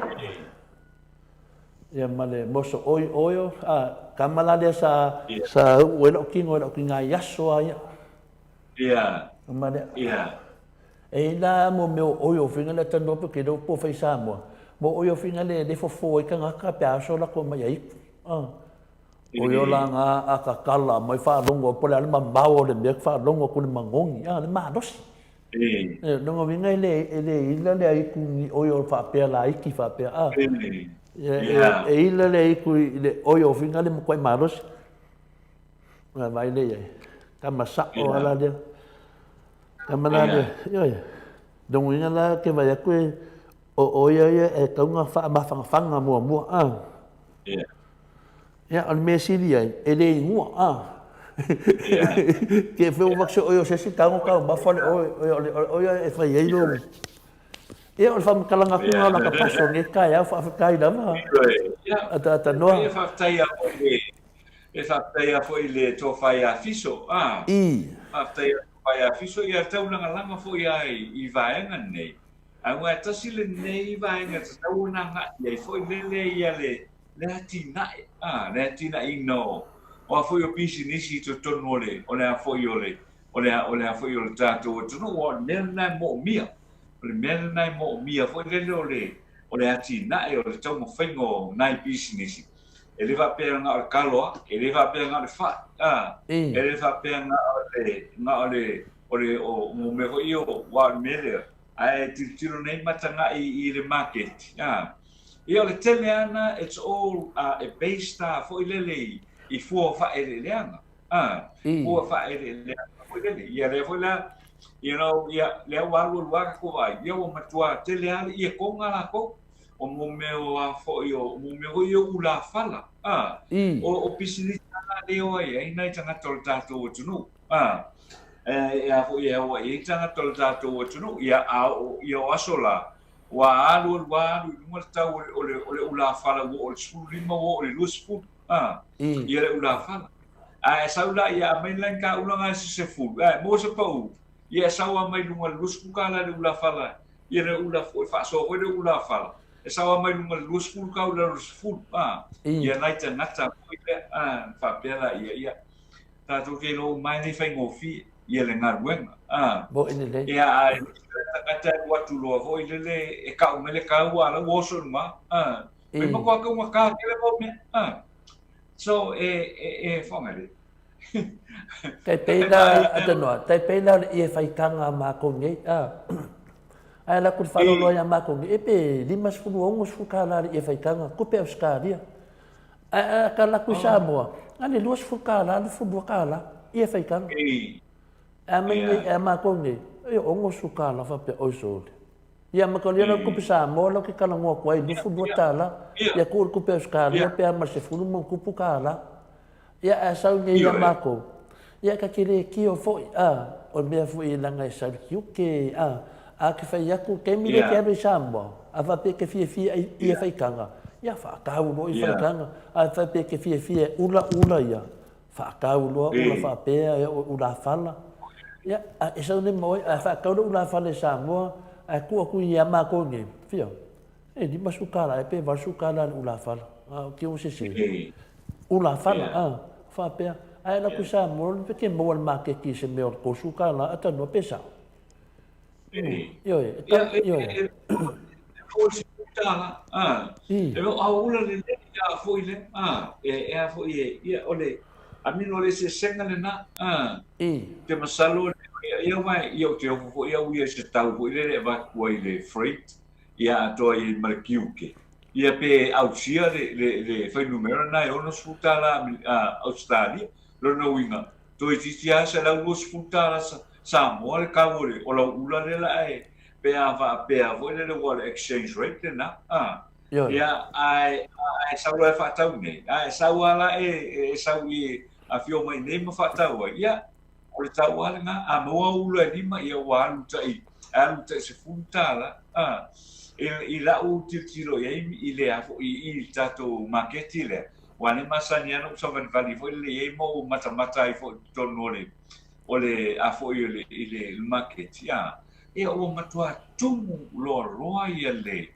Ia, ma le moso oi oil, a, kama la lea sa, sa uu ai lau kino i lau kinga i aso a ia. Ia. Ma le, Ia. E ina mo mea o oi o finga le tanoa pe ke po fai Samoa. Mo oi o finga le le fofo ai tagata pe a oso lakou mai aiku. Ah. O ia la ngā akakala mai faalogo po le a le mamao o le mea faalogo atu le magogi, a le malosi. E lona uiga e le e le ila le aitu ni oio faapea laiti faapea a. E ila le aitu i le oio finga le matuai malosi. Ona vaai lea i ai. Tama sa'o lava la lea. Tama la lea, ioe. Lona uiga la ke vaai atu e o o ia ia e tatau ona faamafanafana muamua a. Ia, o le mea sili ai, e le igoa, a. Ke fe ua se oe o se isi tago taumafa le oe, o le oe e fai ai lou. Ia, o le faamatalaga atu lena o lata paso nei taeao, faafetai lava. Ataata noa. Ia, faafetai lava foi i le, e faafetai lava foi i le tofa ia Fiso, a. Faafetai i le tofa ia Fiso, ia taulagalaga foi lava i vaega nei. Aua e tasi lenei vaega e tatau ona agai i ai foi lele ia le le atinae, a, le atinaeina o, o a foi o pisinisi i totonu o le, o le a foi o le, o le a, o le a foi o le tatou atunuu, aua o le mea lena e moomia. O le mea lena e moomia foi lele o le, o le atinae, o le taumafaiga o nai pisinisi. E le faapea na o le kalo lava, e le faapea na o le fai, a, e le faapea na o le, na o le, o le, o, o mea foi ia o, aua o le mea lea, ae tilotilo nei ma tagai i le maketi, a. Ia o le tele lava na, it's all e based lava foi lele i fua o faaeleeleaga, a, fua faaeleeleaga foi lele. Ia lea foi la, you know, ia lea ua alualu lava tatou vaai, ia ua matua tele lava le ietoga latou, o mo mea o a foi o mo mea foi ia o ulafala, a, o pisinisi lava na lea e o ai ai nai tagata o le tatou atunuu, a, e a foi e o ai ai tagata o le tatou atunuu. Ia a oo ia o aso la, Ua alu alu lava alu i luga le tau o le, o le ulafala ua oo i le 15 ua oo i le 20, a, ia le ulafala. Ae sau la ia aumai la ni taulaga e se sefulu, ae maua se pau, ia e sau lava mai luga i le 20 tala le ulafala, ia le ula foi, faasoa foi le ulafala, e sau lava mai luga i le 20 tau i lalo i le 10, a, ia nai tagata foi lea, a, faapea laia, ia, tatou te iloa uma lava e le faigofie ia le galuega. A, Moʻi lelei. Ia, a e tagata e alu atu loa foi lele e kau mai le kau a la ua oso i luga. A, mai matua taugata tele mau mea. A, so e, e, e whangare. Tai pei la, atanoa, tai pei la o le ie whaitanga a mākou nei, a. Ae la ku le whaalolo ai a mākou nei, e pe 50, 60 kālā le ie whaitanga, kupe Australia. Ae a ka laku i Samoa, na le 20 kālā, 22 kālā, ia whaikanga. A mai nei, a mākou nei, e 60 kālā whapea, oi sole. Ia ma ka lia kupe Samoa lau ke kalangoa ku ai, 22 tālā, ia ku ul kupe Australia, pe a ma se fulu mo kupu kālā. Ia a sau nei ia mākou. Ia ka ke le kio foi, a, o mea foi e langa e sau tiuke, a, a ke whai aku, kei mi le ke alu i Samoa, a whapea ke fiafia i ia whaikanga, ia whaakau loa i whaikanga, a whapea ke fiafia e ula ula ia, whaakau loa ula whapea e o ula whala. Ia, a e sau nei ma oe, a whaakau loa ula whala i Samoa, a ku aku i a mākou nei, whia, E 50 kālā, e pe 80 kālā le ulafala. A, o ke o se se. Ulafala, a, whapea. Ae la ku Samoa, le peke maua le maketi i se mea o le 30 kālā, a tanoa pe sao. Ioe, e tau, ioe. E 40 tālā, a. E o au ula le le, a foi le, a, e, e a foi e, ia, o le, a mino le se senga le na, a. Te masalo, ia, ia wai, ia o te ofo foi au ia se tau foi le le avatu ai le freight, ia atoa i ai ma le tiute. Ia pe ausia le, le, le fuainumera lena e 60 tālā Ausetalia, lona uiga, toeitiiti lava 120 tālā Samoa le kau o le, o lau ula lea la e, pe a faapea foi lele ua o le exchange rate lena, a. Ia, ae, ae sau loa e faatau nei, ae sau lava la e, e sau i, afio mai nei ma faatau ai, ia, O le tau lava lena, a maua au ula e lima, ia ua alu tai, alu tai $10, a. I, i la'u tilotilo i ai i le a foi i le tatou maketi lea, aua lea e masani lava ona ou savalivali foi lele i ai ma ou matamata ai foi i totonu o le, o le a foi o le, i le maketi, a. Ia ua matua tumu loaloa ia le,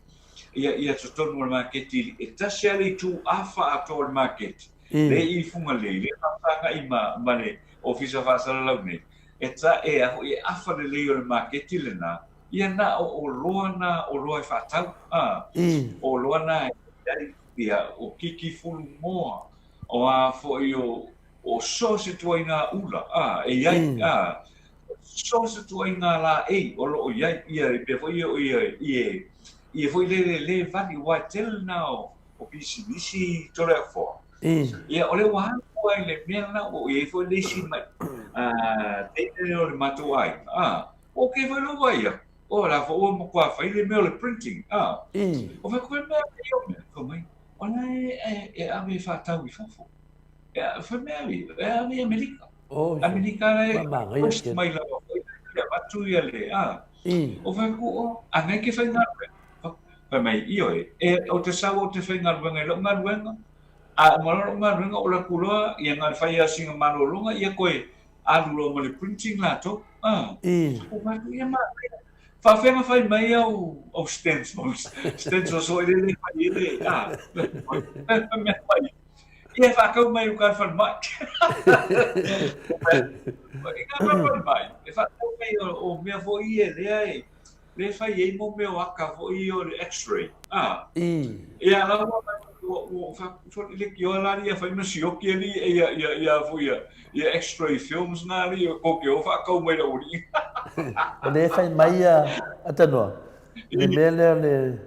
ia, ia totonu o le maketi, e tasi lava le itu afa atoa o le maketi, le i Fugalei, le faafesagai ma, ma le Ofisa Faasalalau nei, e ta, e a foi e afa lelei o le maketi lena, ia na o oloa na oloa e faatau, a, o oloa na e ai, ia, o kiki fulu moa, O a foi o, o so o se ituaiga ula, a, e i ai, a, so o se ituaiga laei o lo o i ai, ia, e mea foi ia o ia, ia, ia foi le, le, le vali, aua e tele lena o, o pisinisi Toleafoa. Ia, o lea ua alu ai le mea lena, ua i ai foi le isi mai, a, teine o le matou aiga, a, okay foi lou vaai aku, o la foi ua matua fai le mea o le printing, a, o fai koe mea ia o mea, fai mai, o la e, e, e ave e faatau i fafo. E, fai mea ali, e ave i Amerika. Oh, Amerika la e request mai lava foi le avatu ia le, a, o fai ku, o, a ngai ke faigaluega. Fai mai, ioe, e, o te sau ou te faigaluega i lou galuega, a uma loa lou galuega o laku loa, ia na o le fai lava o sina malologa, ia koe alu loa ma le printing latou. A, o fai atu, ia manaia. Faafefea na fai mai au, au stencils, stencils foi lele e fai ai le, a, mea fai. Ia e faatau mai i uka i le falemai. I ka falemai, e faatau mai o, o mea foi ia lea e, lea e fai ai mo mea o aka foi ia o le x-ray. A. Ia la ua ua ua fa leitioa la ia fai ma sioki ali ia ia ia foi ia ia x-ray films na ali ko ke o faatau mai le alii. O lea e fai mai ia Atanoa, le mea lea o le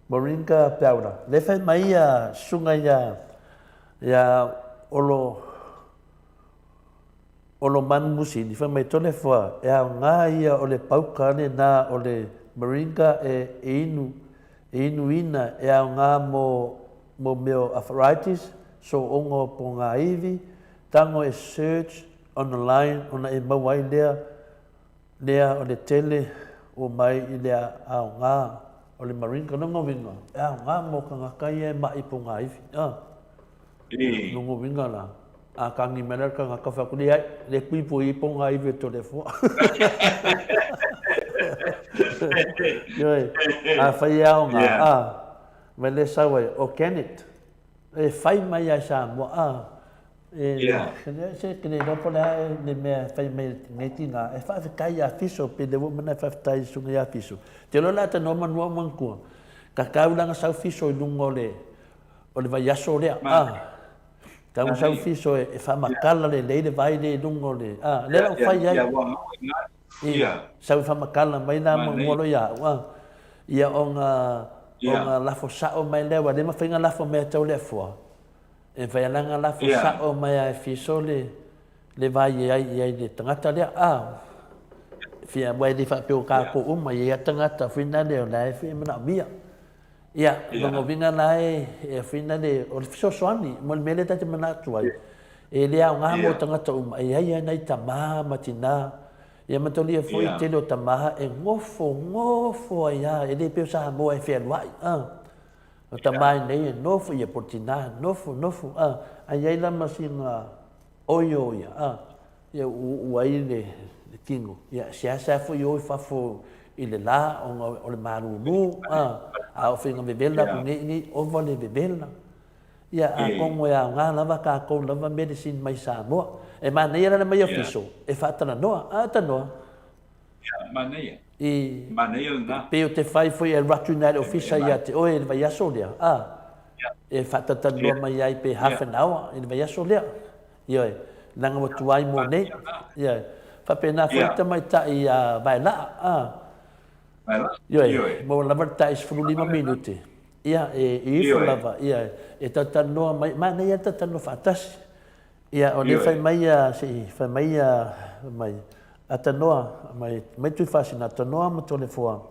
Moringa Powder. Lea e fai mai ia susuga ia ia Olo Olo Manu Musini, fai mai Toleafoa, e aoga ia o le pauka lena o le Moringa e inu e inuina e aoga mo mo mea o arthritis, sooga o pogāivi, tago e search online ona e maua ai lea lea o le tele ua mai i le aoga o le Moringa. Lona uiga, e aoga mo tagata ia e maʻi pogāivi. A. Lona uiga la, a kagi mai la le tagata fai atu, leai, le puipui i pogāivi o Toleafoa. Ioe, afai e aoga, a, mai le sau ai, organic, e fai mai lava i Samoa, a, e, se ke le iloa po o le a le mea e fai mai e lenei tina, e faafetai ia Fiso, pei lea ua uma ona e faafetai i le susuga ia Fiso. Ou te iloa o le a talanoa manu au manatua, tatau la ona sau Fiso i luga o le, o le vaiaso lea, a, tatau ona sau Fiso e faamatala lelei le vai lea i luga o le, a, lea la ua fai ai. Sau e faamatala mai la manua loa ia au, a, ia ona, ona lafo sao mai lea, aua e le mafai ona lafo mai ia te au le afoa, e mafai lava ona lafo sao mai lava e Fiso le, le vai e ai i ai le tagata lea, a, fia, aua e le faapea o tatou uma, e i ai lava tagata foi nale o la e manaomia. Ia, lona uiga la e, e foi nale, o le fesoasoani mo le mea lea ta te manatu ai, e le aoga mo tagata uma, e i ai lava nai tama ma tina, ia manatua foi le tele o tama e nofo, nofo ai lava, e le pei o Samoa e fealuai, a. O tama nei e nofo, ia po o le tina, nofo, nofo, a, a i ai la ma sina oio ia, a. Ia ua ai le tino. Ia seasea foi o i fafo i le la ona o le malulu, a, a o faiga vevela atu nei nei, ova le vevela. Ia atonu e aoga lava tatou lava medicine mai Samoa. E manaia la le mai o fiso e faatalanoa, a tanoa. Ia, manaia. I, manaia lena. Pei o te fai foi e alu atu i ina i le ofisa ia te oe i le vaiaso lea, a, e faatatalanoa mai ai pe half an hour i le vaiaso lea. Ioe, leaga ua tuai mo nei. Ioe. Faapena foi le tamaitai ia Vaelaa, a. Vaelaa. Ioe, maua lava le tai 15 minute. Ia, e ifo lava, ia, e talatalanoa mai, manaia le talatalanoa faatasi. Ia, o lea fai mai ia, se i fai mai ia, mai, Atanoa, mai, mai Tuifasina, Atanoa ma Toleafoa,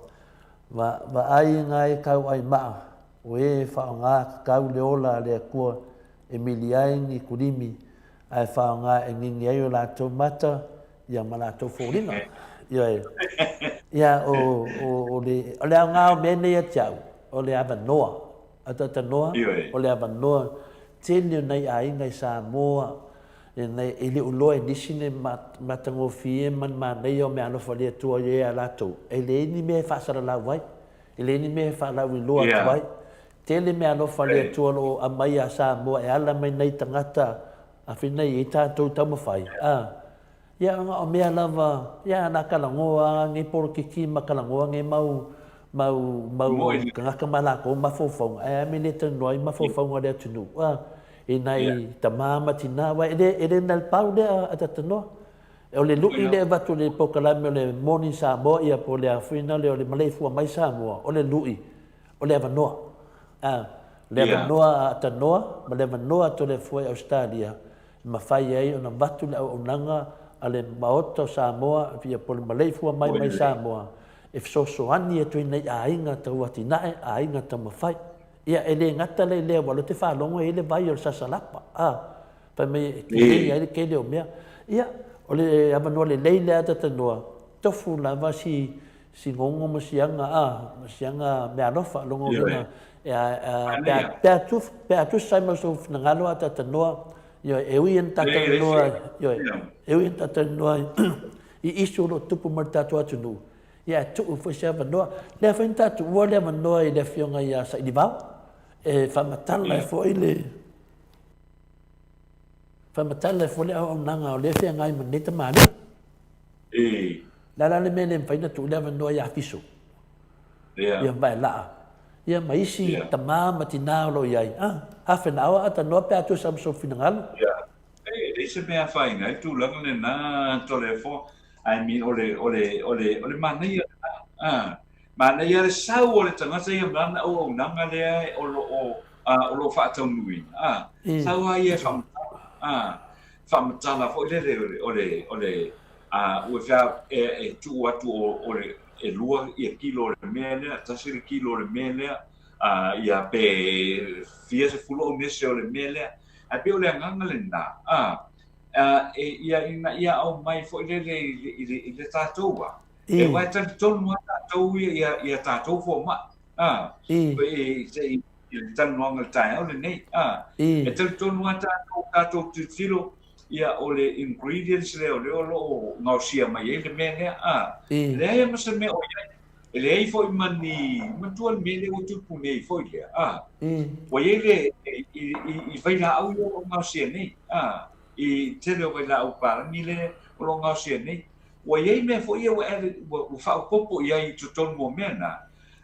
va, vaai ngai kau ai maa, o e whaonga kakau le ola a le Atua, e mili ai ni kulimi, ae whaonga e ngingi ai o latou mata, ia ma latou foliga. Ioe. Ia, o, o, o le, o le aoga o mea nei ia te au, o le avanoa. Ataatanoa, o le avanoa. Tele o nai aiga i Samoa, e, nei, e le o loa e nisi le matagofie ma le manaia o meaalofa a le Atua i ai a latou. E leai ni mea e faasalalau ai. E leai ni mea e faalauiloa atu ai. Tele meaalofa a le Atua o lo o aumai ia Samoa e ala mai nai tagata a fina i ai tatou taumafai. A, ia ona o mea lava, ia na kalagoa nge polokiki ma kalagoa nge mau, mau, mau tagata ma lakou mafaufauga, ae a mea e le talanoa ai mafaufauga o le atunuu. A, i nai tamā ma tinā, aua e le, e le nalepau lea a Tatanoa. O le lu'i lea e avatu i le polokalame o le Morning Samoa ia po o le a foi lea o le Maleifua Mai Samoa, o le lu'i, o le avanoa. A, le avanoa a Atanoa ma le avanoa a Toleafoa i Ausetalia e mafai ai ona avatu le auaunaga a le Maota o Samoa ia po o le Maleifua Mai mai Samoa e fesoasoani atu ai nai aiga tau atinae, aiga taumafai. Ia, e le gata la i lea aua o lea ou te faalogo e i ai le vai o le sasalapa, a. Fai mai e tulei ai le tele o mea. Ia, o le avanoa lelei lea Tatanoa, tofu lava si si gogo ma si aga, a, ma si aga meaalofa, lona uiga, e a, pe a, pe a tu, pe a tusa ai ma sou finagalo a Tatanoa, ioe, e ui ina tatalanoa, ioe, e ui ina tatalanoa i issue o lo o tupu mai i le tatou atunuu, ia e tuu foi se avanoa. Lea foi na tatou le avanoa i le afioga ia Sailivao, e faamatala ai foi le Faamatala ai foi le auaunaga o lea e feagai ma lenei tamalii. O le a la le mea e le mafai ona tuu le avanoa ia Fiso, ia Vaelaa, ia ma isi tama ma tina o lo o i ai. Half an hour a tanoa pe a tusa ma sou finagalo. E leai se mea afaina ai le tulaga lena Toleafoa. I mean o le, o le, o le, o le manaia lena. Manaia le sau o le tagata ia ma lana auaunaga lea o lo o, o lo o faataunuuina. A, sau lava ia e faamatala, a, faamatala foi lele o le, o le, o le, a, ua fea e, e tuu atu o, o le, e lua ia kilo o le mea lea, tasi le kilo o le mea lea, a, ia pe fia sefulu aunese o le mea lea. Ae pei o le agaga lena, a, a, e, ia, ina ia aumai foi lele i le, i le, i le tatou a, E aua e talitonu lava tatou ia i a tatou fomai, a, se i le talanoaga i le taeao lenei, a, e talitonu lava tatou, tatou tilotilo, ia o le ingredients lea o lea o lo o gaosia mai ai le mea lea, a, e leai lava ma se mea o i ai, e leai foi ma ni, manatua le mea lea ua tupu nei foi lea, a, ua i ai le, i vailaau ia o lo o gaosia nei, a, i tele o vailaau palagi lea o lo o gaosia nei. Ua i ai mea foi ia ua added, ua, ua faaopoopo i ai i totonu o mea na,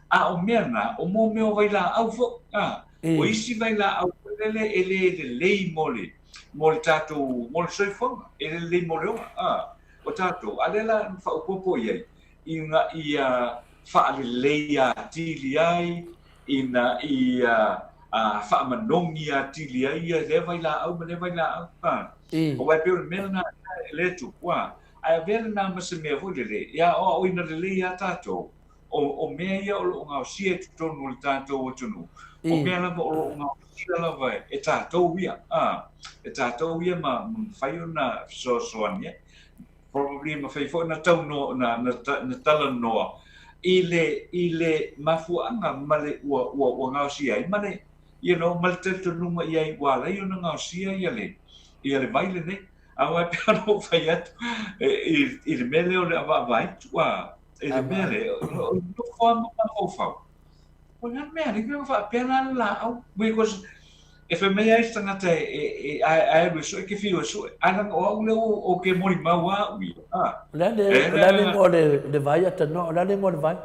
a o mea na, o mō mea o vailaau foi, a. O isi vailaau foi lele e le lelei mo le, mo le tatou, mo le soifuaga, e le lelei mo le ola, a, o tatou. A lea la na faaopoopo i ai, ina ia faalelei atili ai, ina ia faamanogi atili ai ia lea vailaau ma lea vailaau, a. Aua e pei o le mea lena lea e tupu, a. Ae avea lena ma se mea foi lele e aoaoina lelei iā tatou, o, o mea ia o lo o gaosia i totonu o le tatou atunuu, o mea lava o lo o gaosia lava e tatou ia, a, e tatou ia ma, ma mafai ona fesoasoani ai. Probably e mafai foi ona taunoa, na, na, na talanoa i le, i le mafuaaga ma le ua, ua, ua gaosia ai ma le, you know, ma le talitonuga i ai ua ala ai ona gaosia ia le, ia le vai lenei. Aua e pei ona ou fai atu, i le mea lea o le avaavaaitu, a, i le mea lea, o nofo lava ma mafaufau. O le a le mea alii mea faapea la le laau, because e fai mai ai le tagata e alu e sue, ke fiu e sue, ae leaga o au lea ou ke molimau lava au ia, a. O le a le igoa o le vai a Tanoa, o le a le igoa o le vai?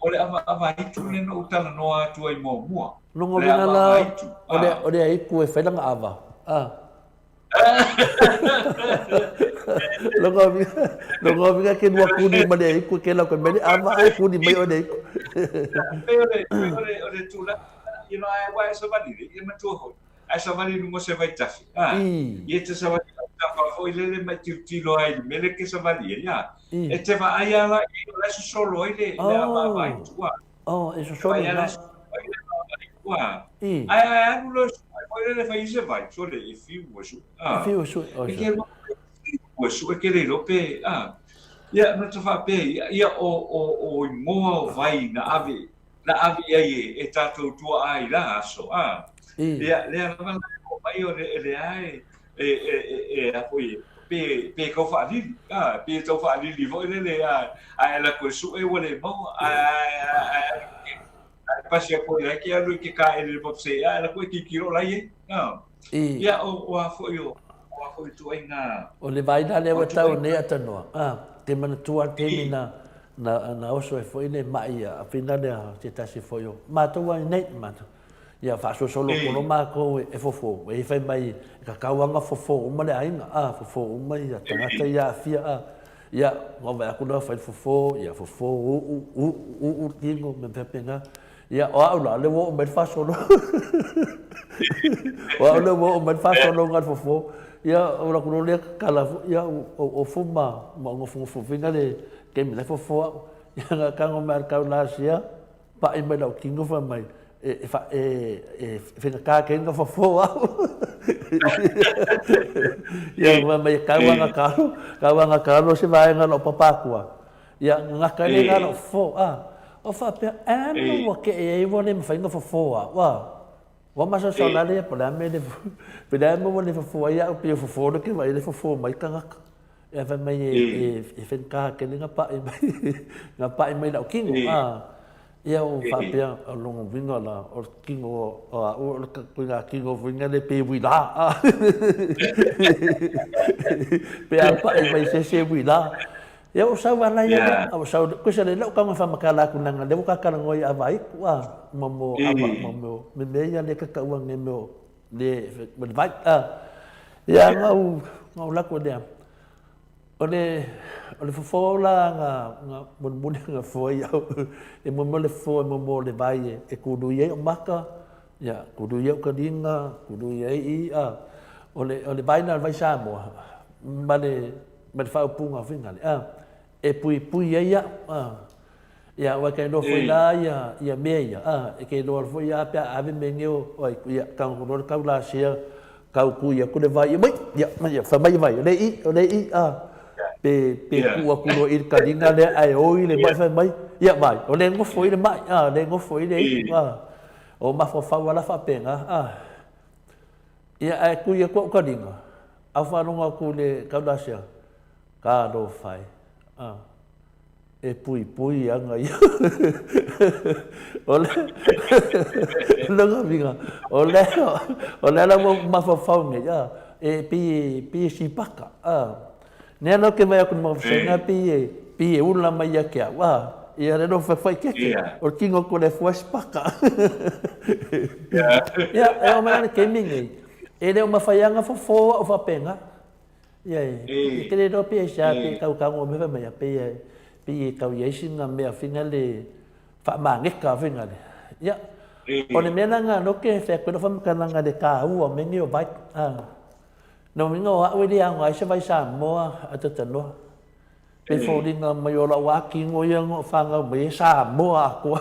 O le avaavaaitu lea na ou talanoa atu ai muamua. Lona uiga la, o le aitu e fai lana ava, a. Lona uiga ke lua kuni ma le aiku ke lau ka mele ava ai kuni mai o le aiku. Pei o le o le o le tulaga you know ai aua e savali le ia matua foi. Ai savali i luga o se vaitafe. Ah. Ia te savali tafa foi lele mai tilotilo ai i le mele ke savali ai. Ah. E te vaai a la i o la e sosolo ai le le avaava i tua. Oh, e sosolo i na. I. Ae ae alu loa sue foi lele fai i se vai, sole e fiu ua sue. E fiu ua sue, oi. E ke ua sue ke le iloa pe, a. Ia, na ta faapea ia, ia o, o, o igoa o vai na ave, na ave i ai e, e tatou tuaa i la aso, a. Ia, lea lava la e oo mai o le, e lea e, e, e, e, e a foi e, pe, pe tau faalili, a, pe tau faalili foi lele, a, ae alu atu e sue ua le maua, ae, ae, ae, ae, ae pasi atu ai ke alu i ke kāʻele le papasei, ae alu atu e tilotilo la i ai. Ia, o, o a foi o, o a foi ituaiga. O le vaina lea ua tau nei a Tanoa, a, te manatua le taimi na, na, na oso ai foi le maʻi a, a whina lea se tasi foi o matou ai nei, matou. Ia, faasolosolo atu loa matou e fofo, e fai mai e tatau lava ona fofo uma le aiga, a, fofo uma ia tagata ia aafia, a. Ia, ona ou vaai atu lea fai le fofo, ia fofo, uu, uu, uu le tino, mea faapena. Ia, o au la, o lea ua oo mai le faasolo. O au lea ua oo mai le faasologa i le fofo. Ia, ou alu atu loa lea tatala foi, ia, ou ofu ma ou nofonofo foi lea i le taimi la e fofo au. Ia, na tago mai lava e le taulasia, Pa'i mai lau tino fai mai, e, e, e, e faigata tele na fofo au. Ia, fai mai, tau ana talo, tau ana talo se vaega o lau papa atua. Ia, gata le na lau fofo, a. O faapea, a ma ua kee ai ua le mafai na fofo au, a. Ua masalosalo la le, po o le a mea le, pe le a mea ua le fofo ai au, pei o fofo le ke vaai le fofo mai tagata. Ia fai mai e, e faigata tele na pa'i mai, na pa'i mai lau tino, a. Ia ua faapea, o lona uiga la, o le tino o au, o le ituaiga tino foi lea pei e uila, a. Pe a pa'i mai i se isi e uila. Ia ua sau lava la ia lea, ua sau, koe le lau tago e faamatala atu leaga o lea ua ta talanoa i Avaitu, a, ma mo ava, ma mo me mea ia lea e tataua nei mea o le, ma le vai, a. Ia na ou, na ou alu atu lea, o le, o le fofo la na, na mulimuli na fofo ai au, e mo le fofo e mo le vai e, e kului ai ou maka, ia, kului ai ou taliga, kului ai i, a. O le, o le vai lena o le vai Samoa, ma le, ma le faaupuga foi lale, a, e puipui ai au, a. Ia, aua e te iloa foi la ia, ia mea ia, a, e te iloa foi a pe a ave mea nei o, o ai, ia, tago loa le taulasia, tau tui atu le vai, ia mai, ia, ia, fai mai vai, o le i, o le i, a, pe, pe tuu atu loa i le taliga lea ae oi le mai fai mai, ia vai, o le nofo i le mai, a, o le nofo i le ipu, a, o mafaufau lava la faapena, a. Ia, ae tui atu au taliga, au faalogo atu i le taulasia, talofa e, a. E puipui ana ia. O le lona uiga, o le o le ala ua ou mafaufau nei, a, e pei e pei e sipaka, a. Nea la ou te vaai atu i le mafaufauga pei e pei e ula mai ia te au, a. Ia le lofa fai keke, o le tino atu o le afua e sipaka. Ia, e oo mai la i le taimi lenei, e le o mafai lava ona fofo au faapena. Ia e te le iloa pe aisea pe tau tago mai fai mai a pei e pei e tau i ai sina mea fina le faamaneka fina le. Ia o le mea la na no ke fai atu ai lau faamatalaga i le taua o mea nei o vai. No uiga o au e le aoga ai se vai Samoa a talanoa. Pei foliga mai o lau atino ia na ou fanau mai ai Samoa atoa.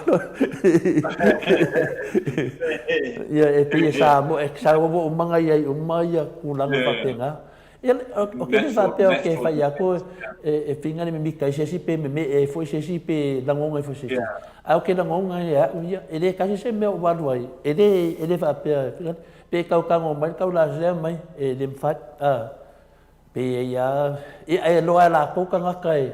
Ia e pei e Samoa, e sau ua uma ona i ai uma ia tulaga faapena. Ia o ke le faapea o ke fai atu e pinga le mimita ai se isi pe meme'e ai foi se isi pe lagona ai foi se isi. Ae o ke lagona ai e a'u ia, e le tasi se mea o ou alu ai, e le e le faapea pe tau tago mai le taulasea mai, e le mafai. Pei e ia, ia e loa e lakou tagata e,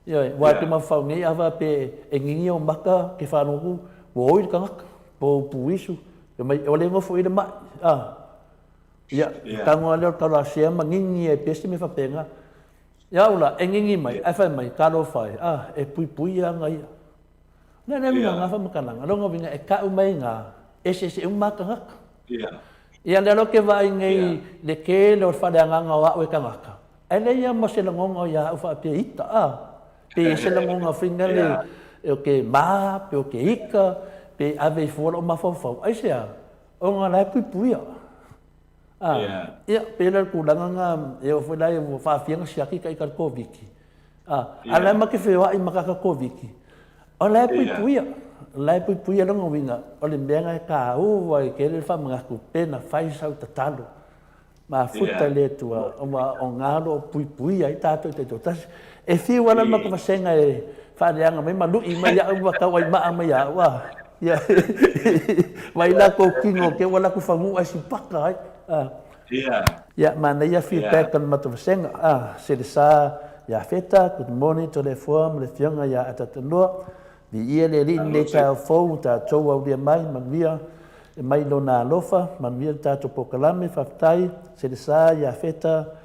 ioe, ua te mafaufau nei a faapea e gigi ou maka ke faalogo ua oi le tagata, po o puisu, fai mai ua le nofo i le ma'i, a. Ia, tago lava lea o le taulasea ma gigi ai pea se mea faapena. Ia au la, e gigi mai, ae fai mai, talofa e, a, e puipui ana ia. Lea le uiga o na faamatalaga, lona uiga e tau mai ina eseese uma lava tagata. Ia lea la ou te vaai nei le tele o le faaleagaga o au e tagata, ae leai lava ma se lagona o ia au faapea ita, a, pe i ai se lagona foi lea o ke ma, pe o ke ita, pe ave i fua lou mafaufau, aisea? Ona o la e puipuia. A, ia, pei la o le tulaga lena, e oo foi la ua faafia ona siaki ta ita i le Koviti. A, a o la e ma te feoai ma tagata Koviti, o la e puipuia, o la e puipuia lona uiga, o le mea lena e taua ai tele le faamanatu pe na fai sau tatalo, mafuta i le Atua, aua o na o lo o puipuia ai tatou i taitoatasi. E fiu lava la le matou vasega e faaleaga mai ma lui mai au ma tauaimaa mai ia au, a, ia, mai latou tino te ua latou fanuu ae sipaka ai, a. Ia, manaia feedback o le matou vasega, a, Selesa ia Feta, good morning Toleafoa ma le Afioga ia Atatanua, viia le Alii lenei taeao fou ua tatou aulia mai, manuia e mai Lona alofa, manuia le tatou polokalame, faafetai Selesa ia Feta,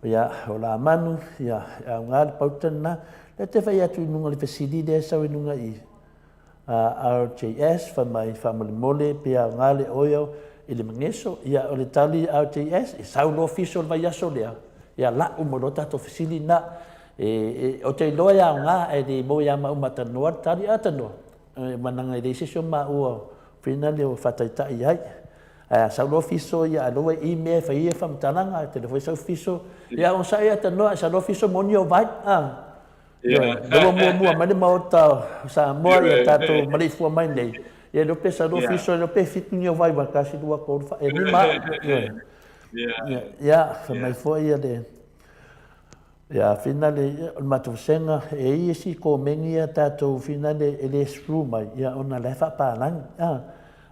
Ia, o Lamanu, ia, e aoga le pauta lena. Lea te fai atu i luga o le fesili lea e sau i luga i i. RJS, fai mai, Faamolemole, pe aoga le oil i le mageso? Ia, o le tali RJS, e sau loa fiso i le vaiaso lea, ia lau uma loa tatou fesili na. E, e, ou te iloa e aoga, ae le maua ia maua maatanoa le tali, atanoa, e, managa e leai se isi o maua finale o faataitai ai. Ae a sau loa fiso, ia a loa i mea e fai ai faamatalaga, e tele foi sau fiso. Ia, onosai atanoa, e sau loa fiso moni o vai, a. Ioe, lea ua muamua mai le Maota o Samoa ia tatou maleifua mai nei. Ia leo pe sau loa fiso, leo pe fitu ni o vai, wa, tasi, lua, tolu, fa, e lima. Ioe. Ia, fai mai foi ia le, ia finale, o le matou vasega, e i ai isi komeni ia tatou finale e le screw mai, ia ona la e faapalagi. A,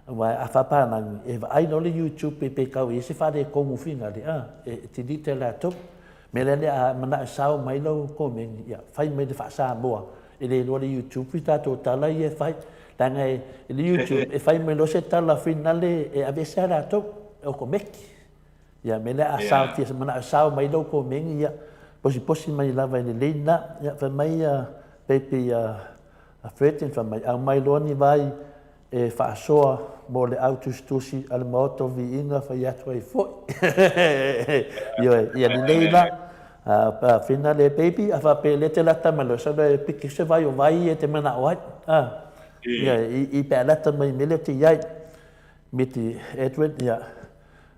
aua a faapalagi, e vaai loa le YouTube pe tau i ai se faaletonu finale, a, e delete e latou. Mea lea lea a manao e sao mai lau komeni, ia fai mai le faa-Samoa, e le iloa le YouTube i tatou tala ia e fai. Leaga e i le YouTube e fai mai loa se tala finale e aveese lava latou, e okomeki. Ia mea lea a sao fia manao e sao mai lau komeni, ia posiposi mai lava e lelei lena. Ia fai mai ia baby a Fredin fai mai, aumai loa ni vai e faasoa mo le au tusitusi a le Maota o Viiga fai atu ai foi. Ioe, ia lelei la. A fina le baby, a faapea le te lata mai loa, sau e piki se vai o vai e te manao ai. A, ia, i pe a lata mai mele te iai. Miti Edwin, ia,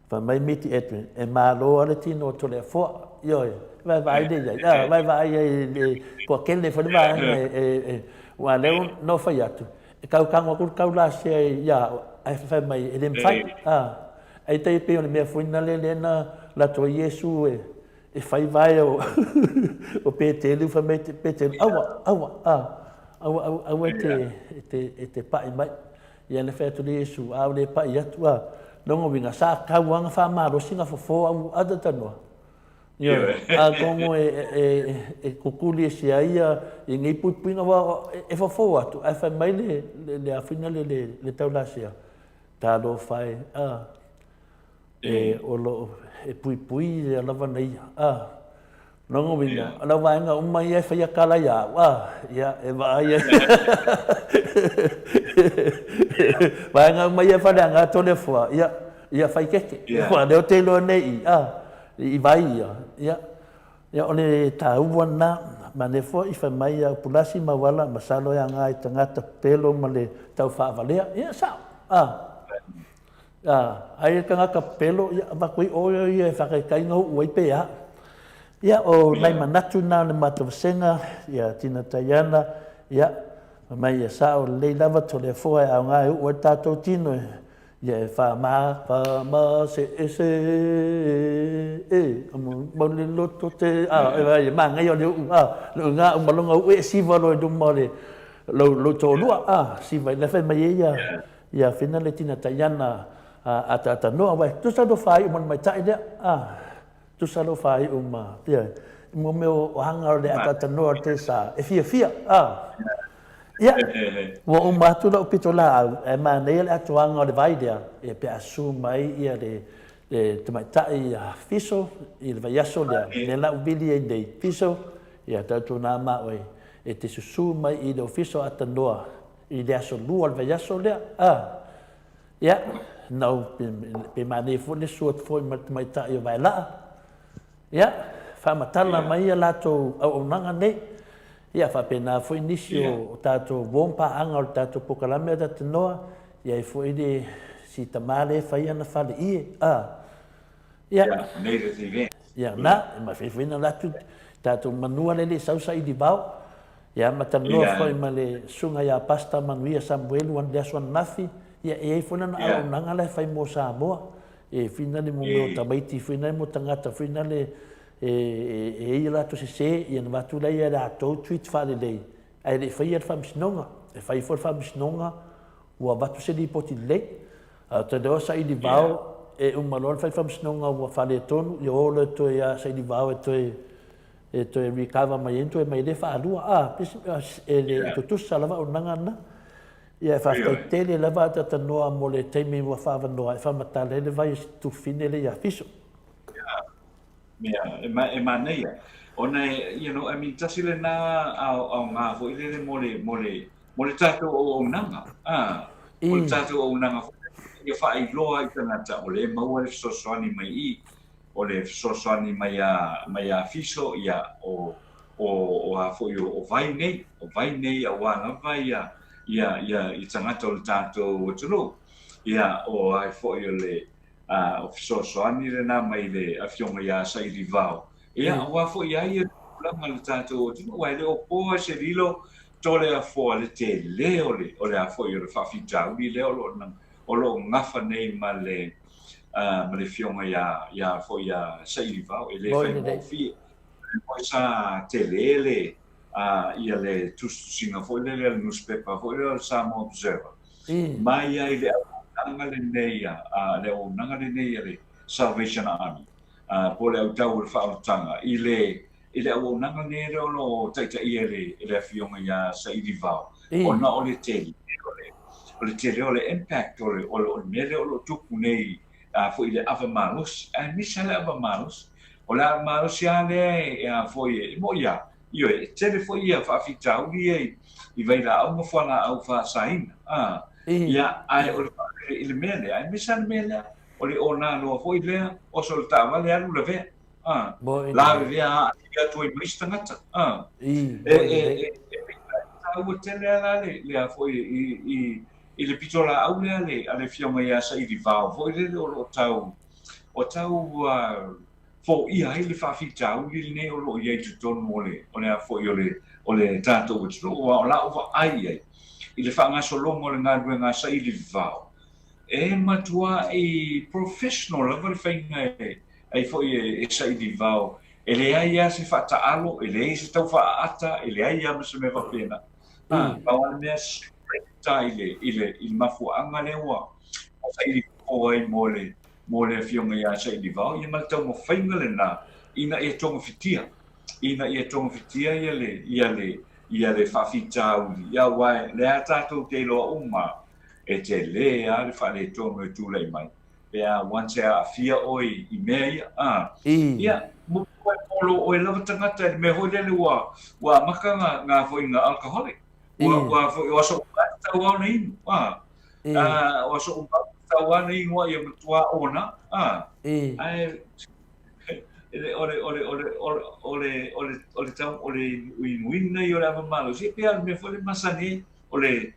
Fai mai Miti Edwin, e malo a le tino o Toleafoa. Ioe, vaevaai le iai. A, vaevaai ai le toatele foi le vaega e, e, e, ua lea na fai atu, e tau tago atu le taulasea ia au, ae fai mai e le mafai. A, ai tai pei o le mea foi na le lea na lato ai Iesu e, e fai vae o, o Petelu, fai mai Petelu, aua, aua, a, aua, aua, aua e te, e te, e te pai mai. Ia na fai atu le Iesu, a ua le pai atu, a, lona uiga, sa tau lava na faamalosi na fofo au atatanoa. Ioe, atonu e, e, e kukuli ese ai ia i nei puipuiga, aua e fofo atu, ae fai mai le, le, le afina le, le, le taulasea, talofa e, a, e, o lo o, e puipui ia lava na ia, a. Lona uiga, o lau vaega uma ia e faia tala ia au, a, ia, e vaai ai. Vaega uma ia e faleaga atu o le fua, ia, ia fai keke. Ia, lea ou te iloa nei i, a, i vai ia, ia, ia o le taua lena, manaia foi fai mai ia Upulasi ma Uala, masalo e aga i tagata pepelo ma le tau faavalea, ia sao, a. A, ai le tagata pepelo, ia, avatu ai oe ia e faataitaiga u'u ai pe a. Ia, o nai manatu na o le matou vasega, ia Tina Taiana, ia, fai mai ia sao lelei lava Toleafoa e aoga e u'u ai le tatou tino, ia e faama, faama se ese e, mau le loto te, a, e vai, e manaia o le u'u, a, le u'u uma lona u'u e siva loa i luma o le, lou, lou toalua, a, siva, le fai mai ai ia, Ia whina le tina Taiana a ataata noa wai tusa lo whai uma mai tai lea a tusa lo whai uma ia i mo mea o hanga o le ataata noa te sa e fia fia a ia ua uma atu lau pito la au e manaia le atoaga o le vai lea ia pe a su mai ia le le tamaitai ia Fiso i le vaiaso lea lea la u vili ai nei Fiso ia tautuana ma oe e te susu mai i le ofisa o Atanoa I le aso lua o le vaiaso lea, a, ia, na ou, pe, pe manaia foi le susu atu foi ma le tamaitai o Vaelaa, ia, faamatala mai a latou auaunaga nei, ia, faapena foi nisi o, o tatou uo ma paaga o le tatou polokalame a Tatanoa, i ai foi le, si tama lea e fai ana faleie, a, ia, ia, na, e mafai foi ona alu atu tatou manua lea e le i sau saili vao, Ia, ma talanoa foi ma le Susuga ia Pastor Manuia Samuelu i le aso ananafi, ia, e i ai foi lana auaunaga la e fai mo Samoa. E whina le mo mea o tamaiti, whina le mo tagata, whina le e i ai latou sese, ia na avatu lea ia latou tweet faalelei, ae le i faia le faamasinoga. E fai foi le faamasinoga, ua avatu se lipoti lelei. A o te leo saili vao, e uma loa le fai faamasinoga ua faaletonu, ia o loa e toe saili vao e toe e toe recover mai ai toe mai le faalua a e le tutusa lava auaunaga na. Ia e faafetai tele lava a tatanoa mo le taimi ua faaavanoa e faamatala ai le vai o si tufine le ia Fiso. Mea e, e manaia ona e, you know, I mean, tasi lena aoga foi lele mo le, mo le. mo le tatou auaunaga, a, o le tatou auaunaga foi ia faailoa i tagata o lea e maua le fesoasoani mai i i, o le fesoasoani mai a mai a Fiso, ia, o, o, o a foi o, o vai nei, o vai nei aua lava ia, ia, ia, i tagata o le tatou atunuu, ia, o ai foi o le, a, o fesoasoani lena mai le Afioga ia Sailivao, ia, aua foi a ia tulaga le tatou atunuu, aua e le o po lava se lilo Toleafoa le tele o le, o le a foi o le faafitauli lea o lo o, o lo o gafa nei ma le, uh, ma le afioga ia, ia foi ia Sailivao, e le faigofie. Foi sa tele le, uh, ia le tusitusiga foi lele a le nusipepa foi lea o le Samoa Observer. Mai ai le auaunaga lenei a, a le auaunaga lenei a le Salvation Army, uh, po o le autau o le faaolataga i le i le auaunaga lenei lea o lo o taitaia e le, e le Afioga ia Saili Vao, ona o le tele o le, o le tele o le impact o le, o le, o le mea lea o lo o tupu nei a foi i le ava malosi, aemaise lava le ava malosi. O le ava malosi lava lea e, e a foi e, e moni lava, ioe, e tele foi ia faafitauli ia i, i vailaau ma fualaau faasaina, a, ia, ae o le faapea i le mea lea, aemaise lava le mea lea, o le ona loa foi lea, oso le taavale alu lavea. A, lavevea aafia atu ai ma isi tagata. A, e, e, e, e taua tele lava la le, le a foi i, i, i le pitolaau lea le, a le Afioga ia Saili Vao foi lele o lo o tau, o tau uh, foia ai le faafitauli lenei o lo o i ai i totonu o le, o le a foi o le, o le tatou atunuu, aua o lau vaai i ai i le faagasologa o le galuega a Saili Vao, e matuai professional lava le faiga e, ai foi e saili vao. E leai lava se faataalo, e leai se tau faaata, e leai lava ma se mea faapena. A, pau lava le mea straight lava i le, i le, i le mafuaaga lea ua saili fofo ai mo le, mo le Afioga ia Saili Vao, ia ma le taumafaiga lena ina ia togafitia, ina ia togafitia ia le, ia le, ia le faafitauli, ia aua o lea tatou te iloa uma e tele lava le faaletonu e tulai mai. Pe a once e aafia oe i mea ia, a, ia, mo koe polo oe lava tagata i le mea foi lele ua, ua amata nga, nga foi nga alcoholic. Ua, ua foi, o aso uma e tatau lava ona inu, a. A, o aso uma e tatau lava ona inu a ia matua ona, a. Ae, o le, o le, o le, o le, o le, o le, o le tau, o le inuina ia o le ava malosi, e pei lava o le mea foi lea e masani ai, o le,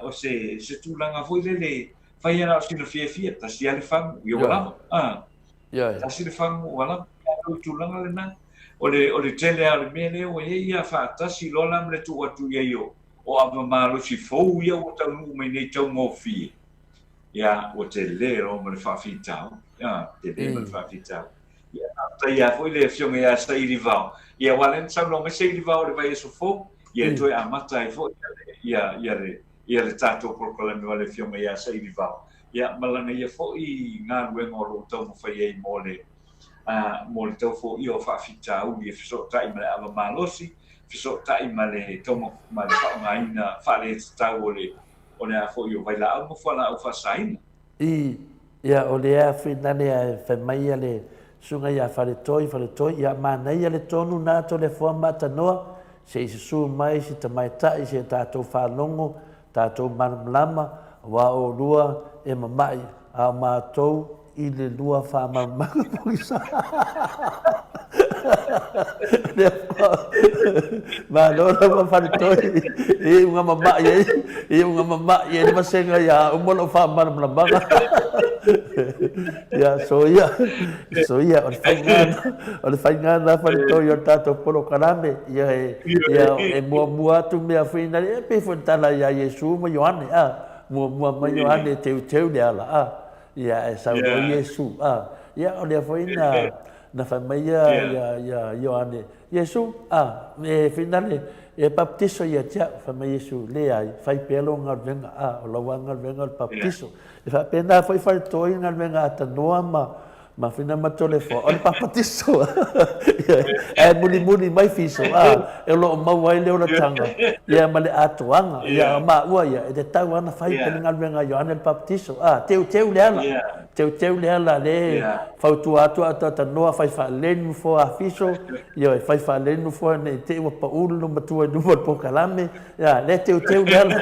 o se, se tulaga foi lele, Fai ana o sina fiafia, tasi lava le fagu, ia ua lava. Ah. Tasi le fagu ua lava. O le tulaga lena. O le, o le tele lava o le mea lea ua i ai ia faatasi loa la ma le tuu atu i ai o, o ava malosi fou ia ua taunuu mai nei taugofie. Ia, ua tele loa ma le faafitauli. Ah, tele ma le faafitauli. Ia, faafetai lava foi le Afioga ia Saili Vao. Ia, aua o lea na saunoa mai Saili Vao i le vaiaso fou, ia e toe amata ai foi ia, ia le, ia le tatou polokalame ma le Afioga ia Saili Vao, ia, ma lana ia foi galuega o lo o taumafai ai mo le, a, mo le tau foia o faafitauli e fesootai ma le ava malosi, fesootai ma le tauma, ma le faaaogaina faaletatau o le, o le a foi o vailaau ma fualaau faasaina. I, ia, o le ea finale a e fai mai ia le susuga ia Faletoi, Faletoi, ia manaia le tonu na Toleafoa ma Tanoa, se i susu mai si tamaitai se tatou faalogo, tatou malamalama, aua o olua e mama'i, a o matou i le lua faamalamalamaga pogisa. Malo lava Faletoi, i iuga mama'i ai, i iuga mama'i ai le vasega ia uma lou faamalamalamaga. Ia, soia, soia, o le faiga lena, o le faiga lena Faletoi o le tatou polokalame, ia e, ia e muamua atu mea foi na, e pei foi le tala ia Iesu ma Ioane, a, muamua mai Ioane e teuteu le ala, a, ia ae sau loa Iesu, a, ia o lea foi na, na fai mai ia, ia, ia Ioane, Iesu, a, e finale, e baptiso ia te au. Fai mai Iesu, Leai, fai pea lou galuega, a, o lau lava galuega o le baptiso. E faapena foi Faletoi galuega a Tanoa ma, Mafina ma Toleafoa, o le papatiso. Ae mulimuli mai Fiso, a, e o lo o maua ai le olataga, ia ma le atoaga, ia o maua ia, e tatau lava ona fai pea le galuega a Ioane le Papatiso, a, teuteu le ala, teuteu le ala, le fautua atu a talanoa, fai faalelei le nofoa a Fiso, ioe, fai faalelei le nofoa ne i te i ua pau le matua i luma o le polokalame, ia, le teuteu le ala,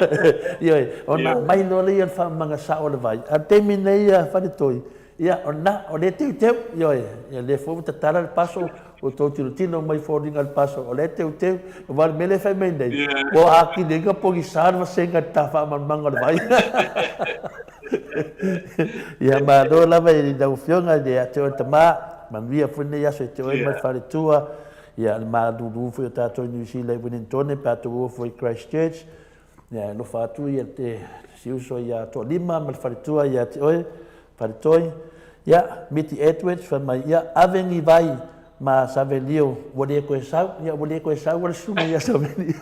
ioe, ona aumai loa lea o le faamamaga sao o le vai. A o le taimi lenei ia Faletoi, Ia, o lena, o lea e teuteu, ioe, ia lea foi ua tatala le paso, ua outou tilotilo mai i foliga o le paso, o lea e teuteu, aua o le mea lea e fai mai nei, ua atili ai ona pogisa le vasega i le ta faamalamalamaga o le vai. Ia, malo lava i lau Afioga ia te oe tama, manuia foi lenei aso i te oe ma le faletua, ia, le malulu foi o tatou i Niu Sila i Wellingtone pe a outou o foi i Christchurch, Ia, e alofa atu ia te si uso ia Toalima ma le faletua ia te oe, Faletoi. Ia, Miti Edwards fai mai, ia, ave ni vai ma Savelio, ua le toe sau. Ia, ua le toe sau le susuga ia Savelio.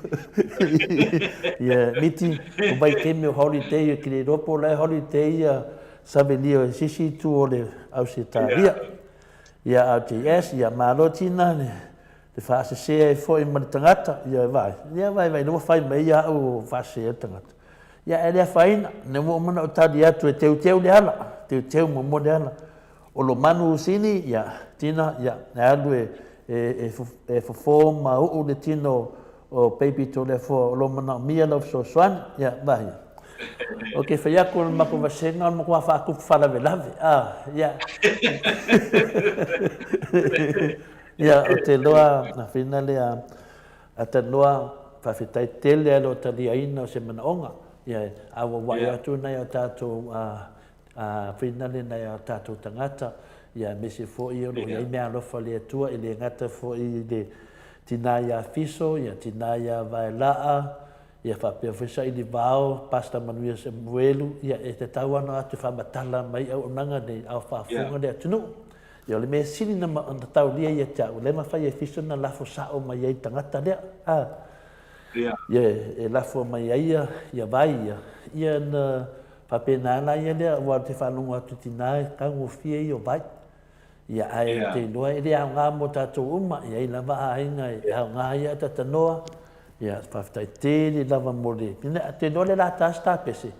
Ia, Miti, o vaitaimi o holiday, e te le iloa po o la e holiday ia Savelio i se isi itu o le Ausetalia. Ia, RJS, ia, malo Tina, Te faasese ai foi ma le tagata, ia e vaai, ia vaai vaai, ua fai mai ia au faasese ai le tagata. Ia e le afaina, ne ua uma ona ou tali atu e teuteu le ala, teuteu muamua le ala. O lo manu usini, ia, tina, ia, e alu e, e, e, e fofo ma uu le tino o Baby Toleafoa o lo manaomia lau fesoasoani, ia, vaai. Ou te fai atu o le matou vasega o le matua faatupu faalavelave, ah, ia. Ia, ou te iloa, na whina lea, a tanoa, faafetai tele a lo taliaina o se manaoga. Ia, a ua wa'i atu nai a tatou, a, a whina le nai a tatou tagata, ia, aemaise foi o lo o i ai meaalofa a le Atua, e le gata foi i le tinā iā Fiso, ia, tinā iā Vaelaa, ia faapea foi Sailivao, Pastor Manuia Samuelu, ia, e tatau ana atu e faamatala mai auaunaga nei, a o faafofoga le atunuu. Ia, o le mea sili na, na taulia ia te au, o lea e mafai e Fiso na lafo sao mai ai i le tagata lea. A, Ia. Ia, e lafo mai ai ia, ia vai ia, ia na faapena la ia lea, aua ou te faalogo atu i tinā e taugofie ia o vai. Ia, ae ou te iloa e le aoga mo tatou uma, e i ai lava aiga e aoga ai ae tatanoa. Ia, faafetai tele lava mo le, ou te iloa o le la ta se tapese,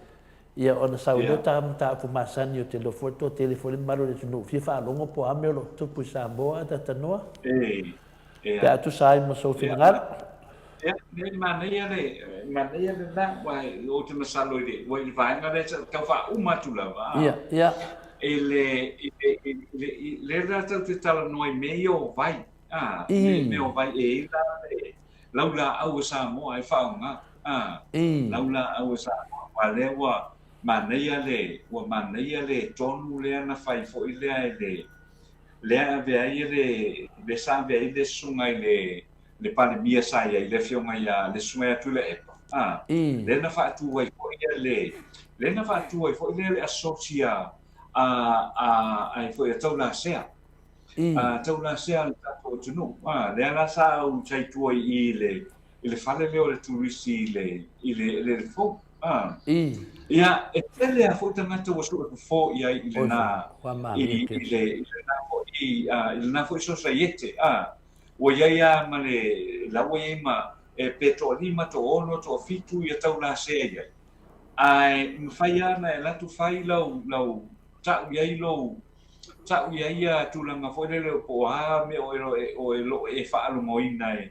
Ia, ona sau lea o ta mataupu masani o te iloa foi le toatele foi le mamalu o le atunuu fia faalogo po o a mea o lo o tutupu i Samoa a talanoa. Ia. Pe a tusa ai ma sou finagalo. Ia, nei manaia le, manaia lena, aua ou te masalo i le, ua i le vaega lea sa tau faauma atu lava. Ia, ia. I le, i le, i le, i le la tatou te talanoa i mea ia o vai, a, mea o vai e i ai la le, laulaau a Samoa e faaaoga, a, laulaau a Samoa, aua lea ua manaia le, ua manaia le tonu lea na fai foi lea e le, lea e ave ai le, lea sa ave ai le susuga i le, le Palemia sa i ai, le Afioga ia, le Susuga ia Tuilaepa, a, lea na faatu ai foi le, lea na faatu ai foi lea le asosi a, a, a, a foi a Taulasea. A taulasea le tatou atunuu. A, lea la sa ou tai tua i i le, i le fale lea o le turisi i le, i le eleele fou. A. Ia, e tele lava foi tagata ua sue fofo i ai i lena, i, i le, i lena foi, a, i lena foi sosaiete. A, ua i ai lava ma le, la ua i ai ma, e, pe toalima, toaono, toafitu ia taulasea i ai. Ae mafai lava ona e alu atu fai lau, lau, tau i ai lou, Tau i ai ia tulaga foi lele po o a mea o e lo o e faalogoina e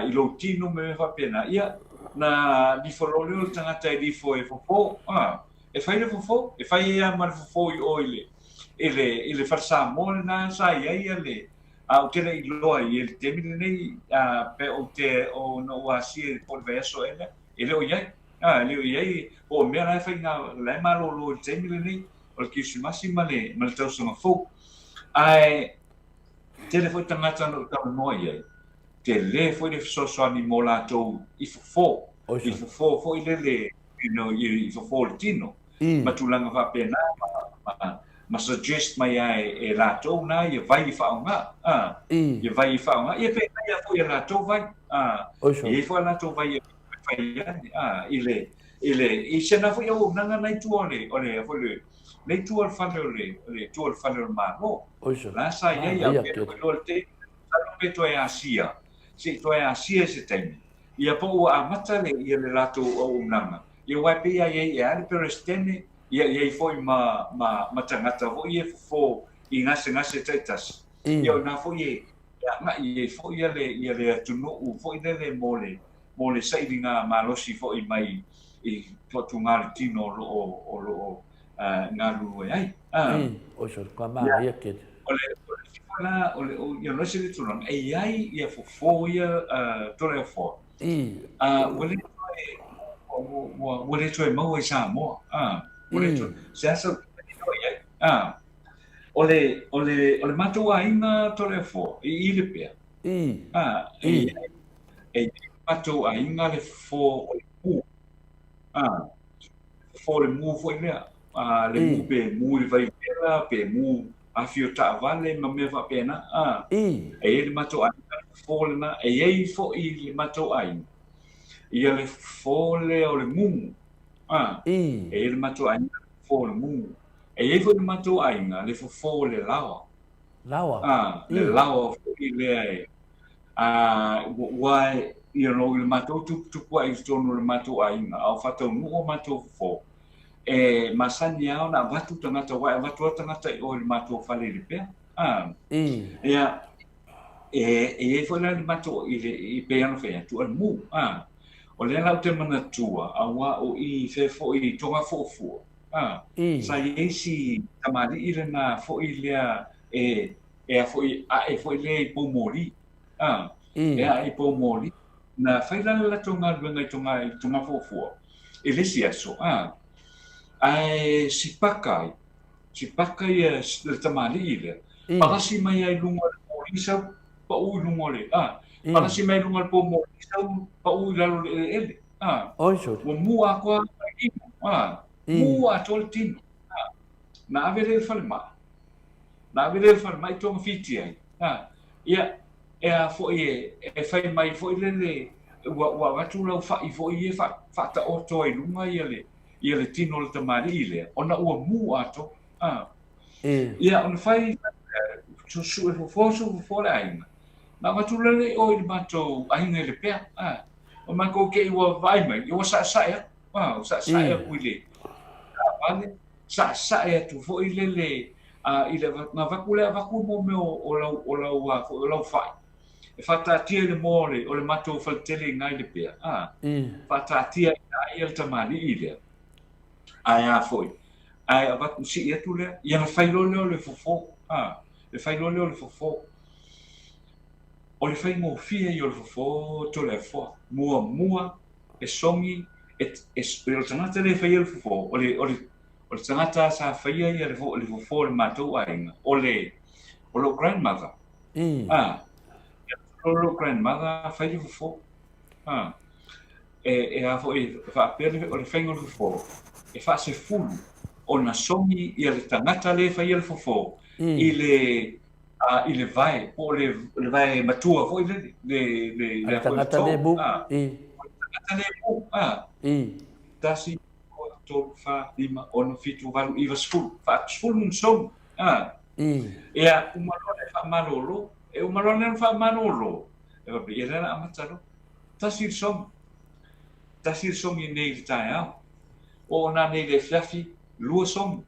i lou tino ma mea faapena, ia, na lifo loa lea o le tagata e lifo e fofo, a, e fai le fofo, e fai ai lava ma le fofo i o i le, i le, i le fale Samoa lena sa i ai ia le, a ou te le i iloa i le taimi lenei, a, pe ou te, o, na ou asia po o le vaiaso ea lea, e le o i ai, a, e le o i ai, po o mea la e faiga, la e malolo i le taimi lenei. o le Kerisimasi ma le, ma le tausaga fou. Ae tele foi tagata na ou talanoa i ai, tele foi le fesoasoani mo latou i fofo, i fofo foi lele, you know, i fofo o le tino, ma tulaga faapena, ma, ma, ma suggest mai lava e, e latou na ia vai e faaaoga, a, ia vai e faaaoga, ia pe nai foi a latou vai, a, e i ai foi a latou vai e fai ane, a, i le, i le, i sena foi auaunaga na i tua o le, o le, foi le, le i tua o le fale o le, le tua o le fale o le Malo. Oiso. La sa i ai, a pe iloa le taimi, masalo pe toe asia, se i toe asia i se taimi. Ia po ua amata le, ia le latou auaunaga. Ia aua e pei lava i ai ea le Peresetene, ia i ai foi ma, ma, ma tagata foi ia e fofo i gasegase taitasi. Ia o i ina foi e, e agai ai foi ia le, ia le atunuu foi lele mo le, mo le sailiga malosi foi mai i toatuga le tino o lo o, o lo o galulue ai. Oiso, ka manaia kele. O le, o le sifa la, o le, o, ia no se le tulaga, e i ai ia fofo ia Toleafoa. Ua le toe, ua, ua, ua le toe maua i Samoa. Ua le toe, se asa i ai. O le, o le, o le matou aiga Toleafoa, i i Lepea. E i ai, e i ai le matou aiga le fofo o le mu. Fofo o le mu foi lea. Le mu pe mu i le vai vela, pe mu afio taavale ma mea faapena. E i ai le matou aiga le fofo lena. E i ai foi le matou aiga ia le fofo lea o le mumu. E i ai le matou aiga le fofo o le mumu. E i ai foi le matou aiga le fofo o le laoa. Laoa. Le laoa foi lea e ua you know, i le matou tuputupua'i i totonu o le matou aiga, a o faataunuu o matou fofo, e masani lava ona avatu tagata, aua e avatu lava tagata i o i le matou fale i Lepea. Ia, e i ai foi la le matou, i le, i pei ona fai atu, o le mu. O lea la ou te manatua, aua o i fea foi i Togafoofua, sa i ai si tamalii lena foi lea e, e a foi, ae foi lea i Poumoli. E ae i Poumoli. Na fai la le latou galuega i Toga, i Togafoofua i le isi aso, ae sipaka ai, sipaka ia le tamalii lea, palasi mai ai i luga o le moli sau pau i luga o le, palasi mai i luga o le poumoli sau pau i lalo o le eleele. Ua mu atoa le tino, mu atoa le tino. Na ave lea i le falemai, na ave lea i le falemai togafiti ai. Ia, e a foi e, e fai mai foi lele, ua, ua avatu lau fa'i foi ia faataoto ai i luga ia le, ia le tino o le tamalii lea, ona ua mu atoa. Ia, ona fai, sue fofo, sue fofo le aiga. Na avatu lele i o i le matou aiga i Lepea. O matou te i ua vaai mai, ia ua sa'esa'e atu. Ua sa'esa'e atu i le taavale, sa'esa'e atu foi lele i le na avatu lea avatu mo mea o lau o lau a foi o lau fa'i e faataatia i le moa o le o le matou faletele i ina i Lepea, faataatia i ina ia le tamalii lea. Ae a foi, ae avatu sii atu lea, ia na fai loa lea o le fofo, le fai loa lea o le fofo. O le faigofie ia o le fofo Toleafoa. Muamua e sogi, e, e, o le tagata lea e faia le fofo, o le, o le, o le tagata sa faia ia le, le fofo o le matou aiga, o le, o lou grandmother. O lou grandmother fai le fofo. E, e a foi, e faapea le, o le faiga o le fofo, e faasefulu ona sogi ia le tagata lea e faia le fofo i le, i le vae, po o le, le vae matua foi lele, le, le, le, tagata le mu. Tagata le mu. Tasi, lua, tolu, fa, lima, ono, fitu, valu, iva, sefulu. Faasefulu ona sogi. Ia, uma loa le faamalolo, e uma loa le faamalolo, e faapea, ia lea o le a amata loa. Tasi le sogi. Tasi le sogi nei i le taeao. Oo nanei i le afiafi, lua sogi.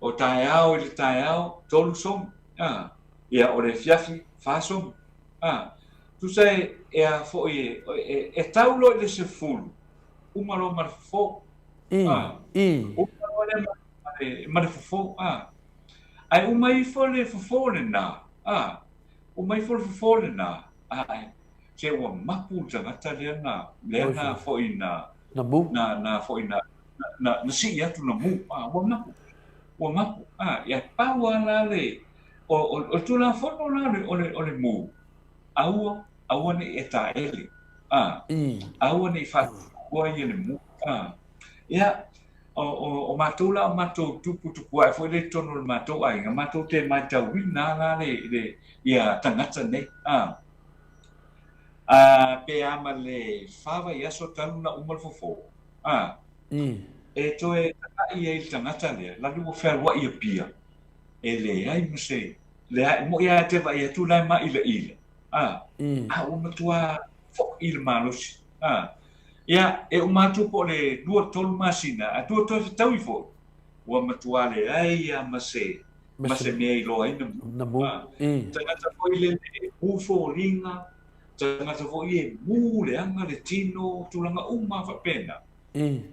O taeao i le taeao, tolu sogi. Ia, o le afiafi, fa sogi. Tusa e, e a foi e, e, e tau loa i le sefulu, uma loa ma le fofo. Uma loa lea ma le, ma le fofo. Ae uma ifo le fofo lena. Uma ifo le fofo lena, ae se ua mapu le tagata lea na, lea na foi na, na mu, na, na foi na, na, na sii atu na mu, ua mapu, ua mapu, ia pau lava la le, o, o, o le Tulafono la o le, o le mu, aua, aua ne i e taele, aua ne i faatuatua ia le mu, ia, O, o, o matou la o matou tuputupuae foi lea i totonu o le matou aiga, matou te matauina la le, le, ia tagata nei. Pe a ma le fa vaiaso talu na uma le fofo, a, e toe tatai ai le tagata lea, lale ua fealuai i Apia, e leai ma se, leai, e moʻi lava e te vaai atu la e maʻilaʻila, a, a ua matua foʻi le malosi, a. Ia, e uma atu po o le 2, 3 masina, a tua toe fetaui foi, ua matua leai lava ma se, ma se mea i loa ai na mu. Tagata foi lele e mu foliga, tagata foi e mu leaga le tino, tulaga uma lava faapena.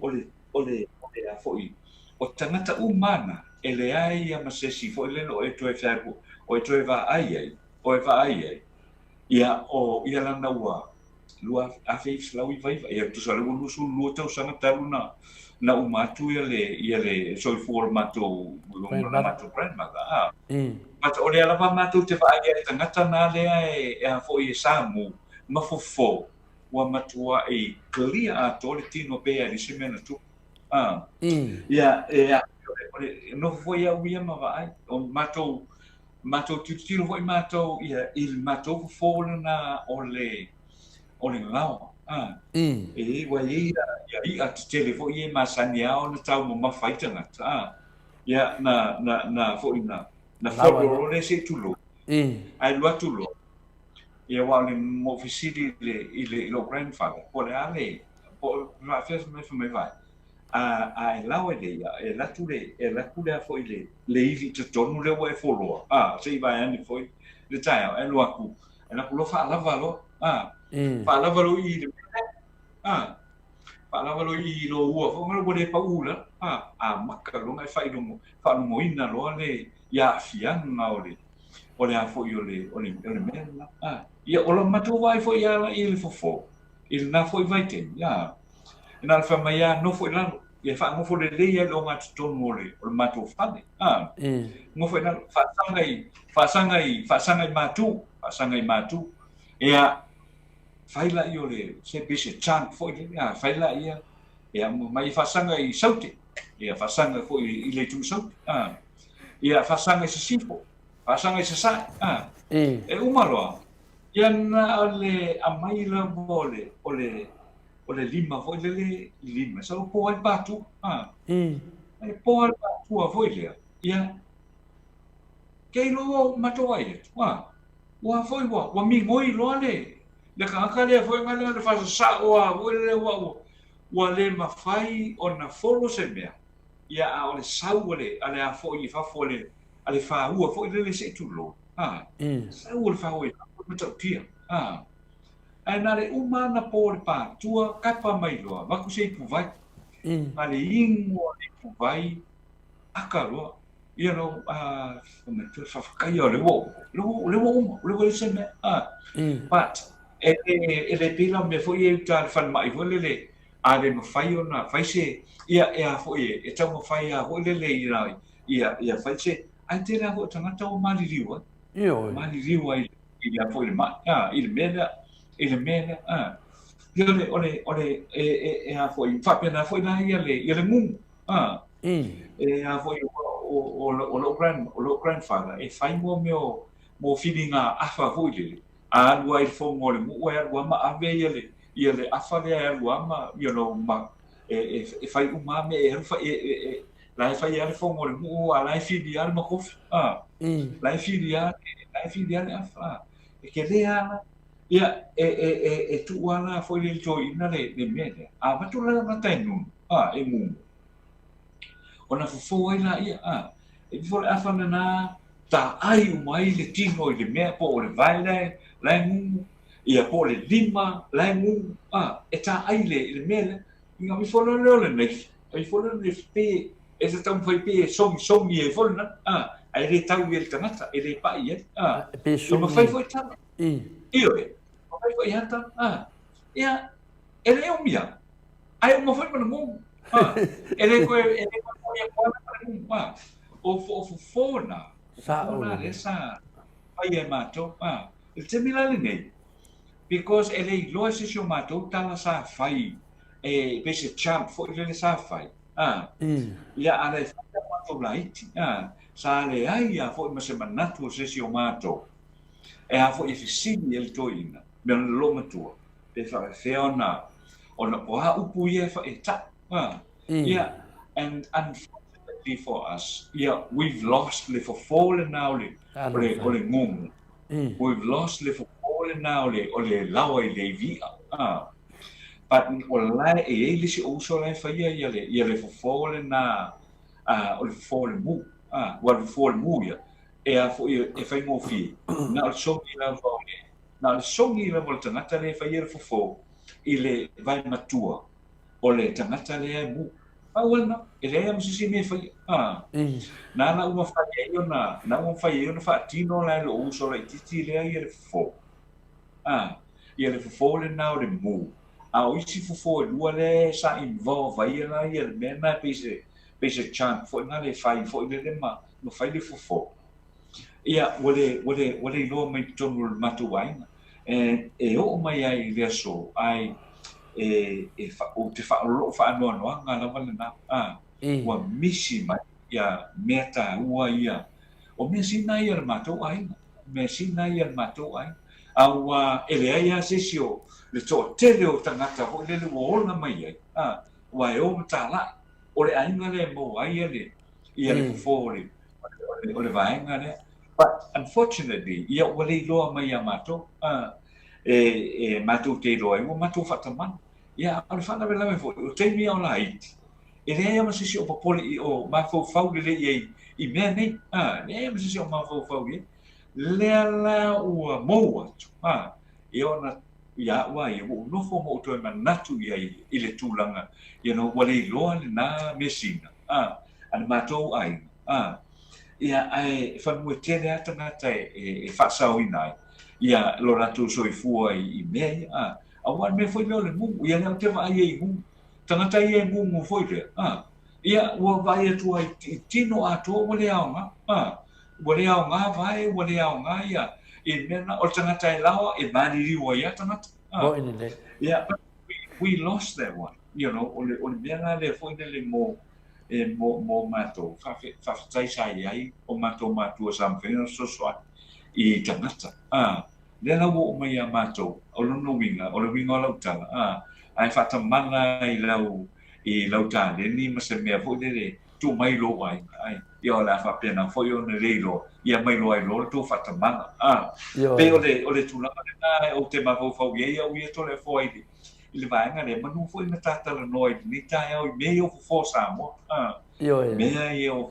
O le, o le, o le a foi, o tagata uma na, e leai lava ma se isi foi lele o e toe fealu, o e toe vaai ai, o e vaai ai, ia, o ia lana ua, 1999, ia tusa o lea ua 22 tausaga talu na na uma atu ia le ia le soifua o le matou le matou grandmother a. But o lea lava matou te vaai ai tagata na lea e e a foi e sa mu ma fofo ua matuai clear atoa le tino pe a leai se mea na tupu. A. Ia e a o le nofo foi au ia ma vaai o matou Matou tilotilo foi matou ia i le matou fofo lena o le o le gaoa a. E ua i ai ia i'a tetele foi ia e masani a ona taumamafa ai tagata a. Ia na na na foi na na folo loa lea se i tulou. Ae alu atu loa ia aua o le na ou fesili i le i le i lou grandfather po o le a le po o faapefea fai mai fai mai vai A, a e lawe le ia, e alu atu le, e alu atu le a foi le, le ivi i totonu lea ua e foloa, a, se i vae ane foi le taeao, e alu atu, e alu atu loa faalava loa, a, faalava loa i i le mea lea, a, faalava loa i i lou ua foi ua le pau i lalo, a, amata loa ona e faailogo, faalogoina loa le, ia aafiaga o le, o le a foi o le, o le, o le mea lena, a. Ia, o la matou vaai foi ia la i le fofo, i lena foi vaitaimi, a. E na o le fai mai lava, nofo i lalo, ia faanofo lelei ai le ogatotonu o le, o le matou fale. A, nofo i lalo, faasaga i, faasaga i, faasaga i matu, faasaga i matu. Ia, fai laia o le, se pei se chant foi lele, a, fai laia, ia, ma ia faasaga i Saute, ia faasaga foi i le itu Saute, a, ia faasaga i Sisifo, faasaga i Sasae, a, e uma loa, ia na o le aumai lava o le, o le, o le lima foi lele lima, sau po ai le patu, a. E po ai le patua foi lea, ia, kei loa matou vaai atu, a, ua foi ua, ua migoi loa le, le tagata lea foi na le faasasao a foi lele ua, ua, ua le mafai ona folo se mea, ia a o le sau a le, a le a foi i fafo a le, a le faua foi lele se i tulou, a, sau a le faua i fafo e matautia, a. Ae na le uma ana po le patua kapa mai loa avatu se ipuvai. Na le inu o le ipuvai aka loa. Ia lo a faafetai o le ua o le ua uma o le ua leai se mea. But e e le pei la o mea foi ia i uta i le falemai foi lele a le mafai ona fai se ia e a foi e taumafai a foi lele ia ia fai se ae tele lava foi o tagata ua maliliu ai. Ioe. Maliliu ai i le a foi le maʻi, a, i le mea lea, i le mea lea, a. Ia o le, o le, o le, e, e, e a foi, faapena foi la ia le, ia le mumu, a. E a foi, o, o, o, o lou grand, o lou grandfather, e fai mo mea o, mo filiga afa foi lele, a alu ai i le fono a le nuu, e alu lava ma ave ia le, ia le afa lea e alu lava ma, you know, ma, e, e, e fai uma lava mea, e alu fai, e, e, e, la e fai lava le fono a le nuu, a la e fili lava le makofi, a. La e fili lava, la e fili lava le afa, a. E tele lava la. Ia, e, e, e, e tuu lava la foi le toeaina le, le mea lea. A avatu la le tagata e nunu, a, e mumu, ona fofo ai laia, a. E ifo le afa lena, taai uma ai le tino i le mea, po o le vae la e, la e mumu, ia po o le lima la e mumu, a, e taai le, le mea lea. Ia ifo loa lea o le naifi, ifo loa le naifi pe e te taumafai pe e sogisogi ai foi lena, a, ae le tau i ai le tagata, e le paʻi i ai, a. E pe E mafai foi tala. Ioe, mafai foi a tala, a. Ia, e le umi lava, ae uma foi ma le mumu, a. E le toe, e le toe moe atu lava ma le mumu, a. O, o fofo na, o fofo na lea sa faia e matou, a. I le taimi la lenei, because e le iloa e se isi o matou tala sa fai, e pei se chant foi lele sa fai, a, ia a le fai a matou laiti, a, sa leai lava foi ma se manatu o se isi o matou, e a foi e fesili ai le toeaina. mea o le loomatua, pe faapefea ona, ona o a upu ia e, e ta'u, a. Ia, and unfortunately for us, ia, we've lost le fofo lena o le, o le, o le gugu. We've lost le fofo lena o le, o le laoa i le ivi i'a, a. But o la e i ai le isi ou uso la e faia ia le, ia le fofo lena, a, o le fofo o le mu, a, aua o le fofo o le mu ia, e a foi e faigofie, na o le sogi lava o le, na o le sogi lava o le tagata lea e faia le fofo i le vae matua o le tagata lea e mu. Pau lena, e leai lava ma se isi mea e faia. A, na ala ua mafai ai ona, na ua mafai ai ona faatino la e lou uso laitiiti lea ia le fofo. A, ia le fofo lena o le mu. A o isi fofo e lua lea sa involve ai la ia le mea lena e pei se, pei se chant foi lena e fai foi lele ma, ma fai le fofo. Ia, ua le, ua le, ua le iloa mai totonu o le matou aiga. E, e oo mai ai i le aso, ae e, e, fa, ou te fa, o lou faanoanoaga lava lena. A, ua misi mai ia mea taua ia. O measina ia a le matou aiga. Measina ia a le matou aiga. A ua, e leai lava se isi o le toatele o tagata foi lele ua ola mai ai, a, aua e o ma talai. O le aiga lea e maua ai ia le, ia le fofo o le, o le vaega lea. But unfortunately, ia ua le iloa mai ia matou, a, e, e matou te iloa ai, ua matou faatamala. Ia, a o le faalavelave foi, o taimi a o laiti, e leai lava ma se isi o popole i o mafaufau lelei i ai i mea nei, a, leai lava ma se isi o mafaufau i ai. Lea la ua mou atu, a, ia ona ia au a ia, ua ou nofo ma ou toe manatu i ai i le tulaga, you know, ua le iloa lena measina, a, a le matou aiga, a, ia, ae fanua tele lava tagata e, e, e faasaoina ai, ia, lo latou soifua i, i mea ia, a, aua le mea foi lea o le mumu, ia lea ou te vaai ai i mumu, tagata ia e mumu foi lea, a, ia, ua vaai atu ai i tino atoa ua le aoga, a, ua le aoga vae, ua le aoga ia, i le mea lena, o le tagata e laoa, e maliliu ai lava tagata. A, Moni lelei. yeah, but we, we lost that one, you know, o le, o le mea la lea foi lele mo, e mo, mo matou, faafetai faafetai sa i ai o matou matua sa mafai ona fesoasoani i tagata. A, lea la ua oo mai ia matou, o lona uiga, o le uiga o lau tala, a, ae faatamala i lau, i lau taleni ma se mea foi lele, tuu mai lou aiga, ai, ia o le a faapena foi ona le iloa, ia ma iloa ai loa le tou faatamala. A, pei o le, o le tulaga lena ou te mafaufau i ai au ia Toleafoa i le, i le vaega lea, manu foi na ta talanoa i lenei taeao i mea ia o fofo Samoa. A, mea ia o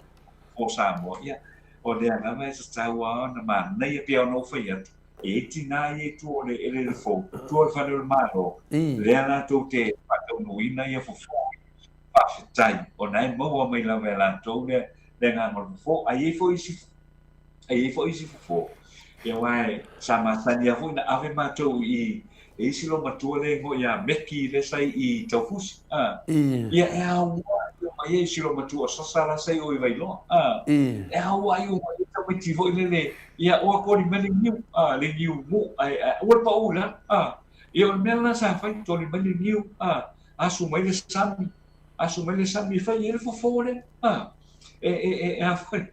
fofo Samoa, ia, o lea lava e tatau lava ona manaia pei ona ou fai atu, e i ai tinā ia i tua o le eleele fou, tua o le fale o le Malo, lea latou te faataunuuina ia fofo Faafetai, ona e maua mai lava e latou le le agaga o le fofo. Ae i ai foi isi, e i ai foi isi fofo, ia aua e, sa masani lava foi ona ave matou i e isi loomatua lea e igoa ia Meki lea sa i Taufusi, a. Ia e auai mai ai si loomatua o Sasa la sa i o i Vailoa, a. E auai uma ai tamaiti foi lele, ia oa koli mai le niu, a, le niu mu, ae aua le pau i lalo, a. Ia o le mea lena sa fai, toli mai le niu, a. Asu mai le sami, asu mai le sami e fai ai le fofo lea. A, e, e, e, e a foi,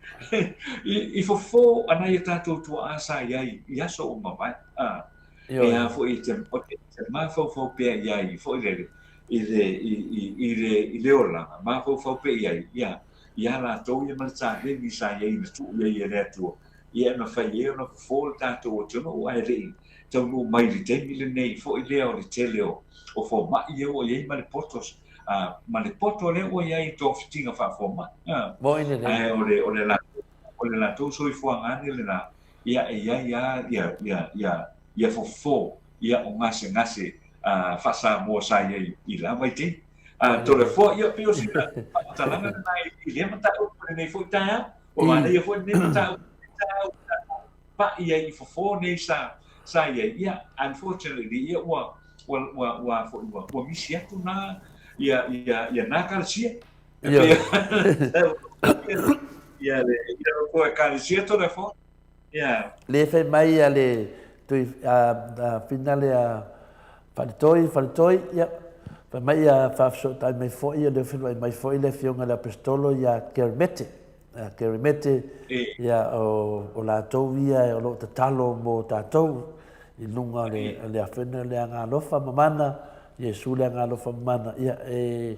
i, i fofo a nai o tātou tua'a sa i ai i aso ua mavae. A, e a foi i te, o te, te mafaufau pea i ai foi lele, i le, i, i, i le, i le olaga, mafaufau pea i ai, ia, ia latou ia ma le taleni sa i ai na tuu i ai e le Atua, ia e mafai ai ona fofo le tātou atunuu ae le i taunuu mai i le taimi lenei foi lea o le tele o, o fomai ia ua i ai ma le poto, a, ma le poto lea ua i ai i togafitiga faafomai. A, Moni lelei. ae o le, o le latou, o le latou soifuaga ane lena, ia e i ai lava ia, ia, ia, ia fofo, ia o gasegase, a, faa-Samoa sa i ai i la vaitaimi. A, Toleafoa, ia pei o sina faamatalaga lena i, i lea mataupu i lenei foi taeao. Ua manaia foi lenei mataupu i lenei taeao i tatou paʻi ai i fofo nei sa sa i ai, ia, unfortunately, ia ua, ua, ua, ua, foi, ua, ua misi atu nā, ia, ia, ia nā kalesia. E pei, ia le, ia le ekalesia Toleafoa. Ia. Le fai mai a le tui a, a finale a Faletoi, Faletoi, ia, fai mai ia faafesootai mai foi, ia le feiloai mai foi le afioga i le Aposetolo ia Kerimete. Ia Kerimete, ia o, o latou ia o lo o tatalo mo tatou. i luga o le, o le afena le agaalofa ma mana, Iesu le agaalofa ma mana. Ia, e,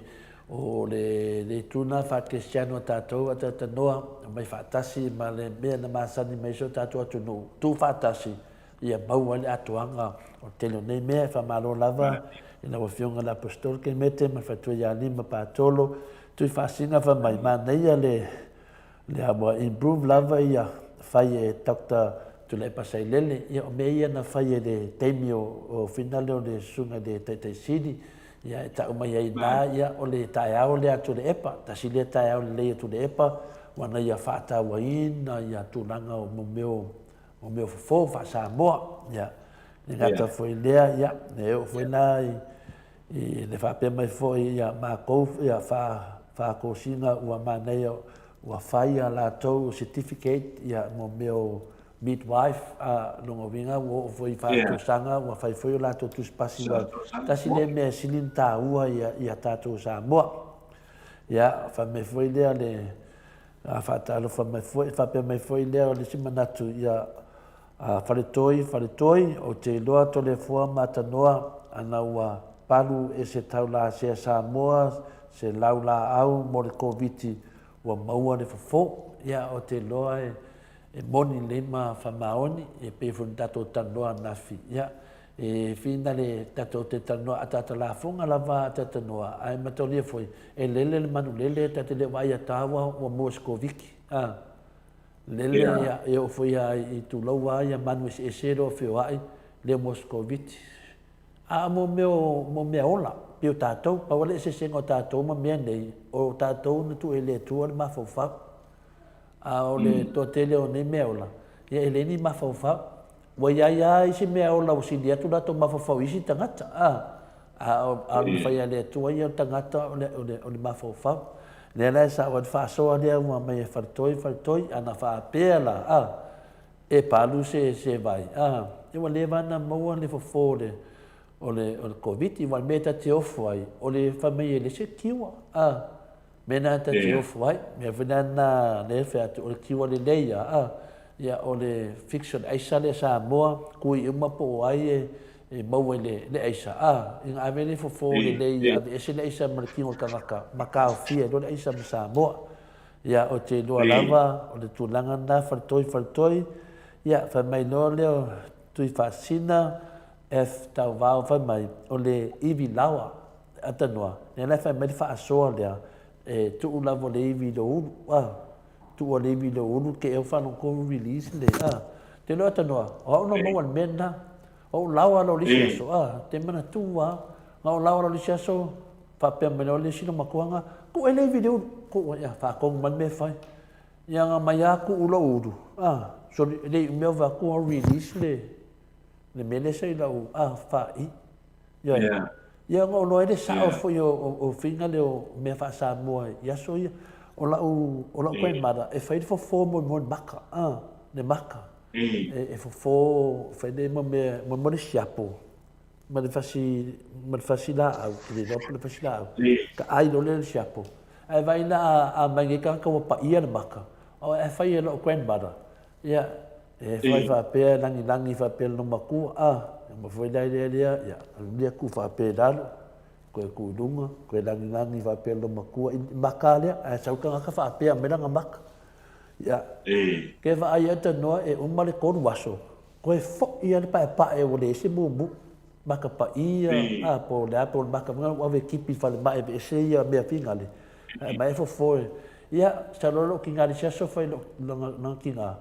o le, le itu lena faa-Kerisiano a tatou a tatou omai faatasi ma le mea na masani mai ai si o tatou atunuu, tuu faatasi, ia maua ai le atoaga o le tele o nei mea. E faamalo lava i lau Afioga i le Aposetolo Kemete ma le faletua ia Lima Patolo, Tuifaasina fai mai, manaia le lea ua improve lava ia fai e Doctor Tuilaepa Sailele. Ia o mea ia na fai e le taimi o finale o le Susuga i le Taitai Sili, ia e tau mai ai ina, ia o le taeao lea a Tuilaepa, tasi lea taeao lelei a Tuilaepa ua na ia faatauaina ia tulaga o mea o mea o fofo faa-Samoa. Ia, le gata foi i lea, ia, e oo foi la i, i le faapea mai foi ia makou ia faakosina ua manaia ua fai a latou certificate ia mo mea o midwife a lona uiga ua oo foi i faatausaga ua fai foi o latou tusipasi ua tasi lea mea e sili ona taua ia ia tatou Samoa. Ia fai mai foi lea le faatalofa mai foi faapea mai foi lea o le isi manatu ia Faletoi, Faletoi, ou te iloa Toleafoa ma Tanoa ana ua palu e se taulasea Samoa se laulaau mo le Koviti ua maua le fofo. Ia, ou te iloa e, e moni lelei ma faamaoni, e pei foi ona tatou talanoa ananafi. Ia, e finale tatou te talanoa ataata lafoga lava ataatanoa, ae mataulia foi, e lele le manulele, ta te le o vaai ataua ua maua se Koviti. A. Lele ia, e oo foi lava i tulou lava ia manu eseese e loo feoai lea Moskoviti. A mo mea mo mea ola, pei o tatou, pau lava le eseesega o tatou ma mea nei, o tatou na tuu e le Atua le mafaufau. A o le toatele o nei mea ola, ia e leai ni mafaufau. Ua iai lava isi mea ola ua sili atu latou mafaufau i isi tagata, a. A o le mafai a le Atua ia o le tagata o le, o le, o le mafaufau. Lea la e sao ai le faasoa lea ua aumai e Faletoi, Faletoi, ana faapea la, a, e palu se, se vai, a, ia ua leva ona maua le fofo o le, o le, o le Koviti, aua o le mea ta te ofo ai, o le fai mai e leai se cure, a. Mea na ta te ofo ai, mea foi na na lea e fai atu, o le cure lelei ia, a, ia o le fiction aisa lea Samoa, kui uma po o ai e, e maua i le, le aisa, a, ina ave le fofo lelei ia aveese le aisa ma le tino o le tagata, ma taofia ai loa le aisa ma Samoa. Ia, ou te iloa lava, o le tulaga lena, faletoi, faletoi, ia, fai mai loa lea o Tuifaasina F. Tauvao, fai mai, o le ivi laoa. Atanoa, lea la e fai mai le faasoa lea, e tuu lava o le ivi i lou ulu, a, tuu o le ivi i lou ulu, ke eo faalogo release le, a. Te loa atanoa, o au na maua le mea lena, o ou laoa loa le isi aso, a, te manatua a, na ou laoa loa le isi aso, faapea mai loa le isi lomatuaga, tuu e le ivi i le ulu, tuu, ia, faatonu mai le mea e fai. Ia na mai a tuu lou ulu, a, soli, e le i umia o vaku o release le, le mea lea sa i lau, a, faai. Ioe. Yeah. Ia ona ou iloa ai le sao yeah. foi o, o, o faiga lea o mea faa-Samoa i aso ia. O lau, o lau grandmother, e fai le fofo moemoe le maka, ah, le maka. E, e fofo, fai le mo mea, moemoe le siapo, ma le fasi, ma le fasi laau, te le iloa po le fasi laau. Ka ai loa lea le siapo. Ae vaai la a, a mai nei tagata ua paia le maka, o e fai e lau grandmother, Ia, e fai faapea lagilagi faapea lona matua, a, ia ma foi la lea lea, ia, alu ku faapea i lalo, koe ku i luga, koe lagilagi faapea lona matua, i maka lea, ae sau tagata faapea mai lana maka. Ia, ke vaai ai tanoa e uma le tolu aso, koe fo'i lava le paepae ua leai se mumu, maka paia, a, po o le a, po o le maka, ua ave kipi i falemai e aveese ia mea figale, ae mai e fofo e. Ia, sau loa lou kina i le isi aso fai lou, lona, lona kina,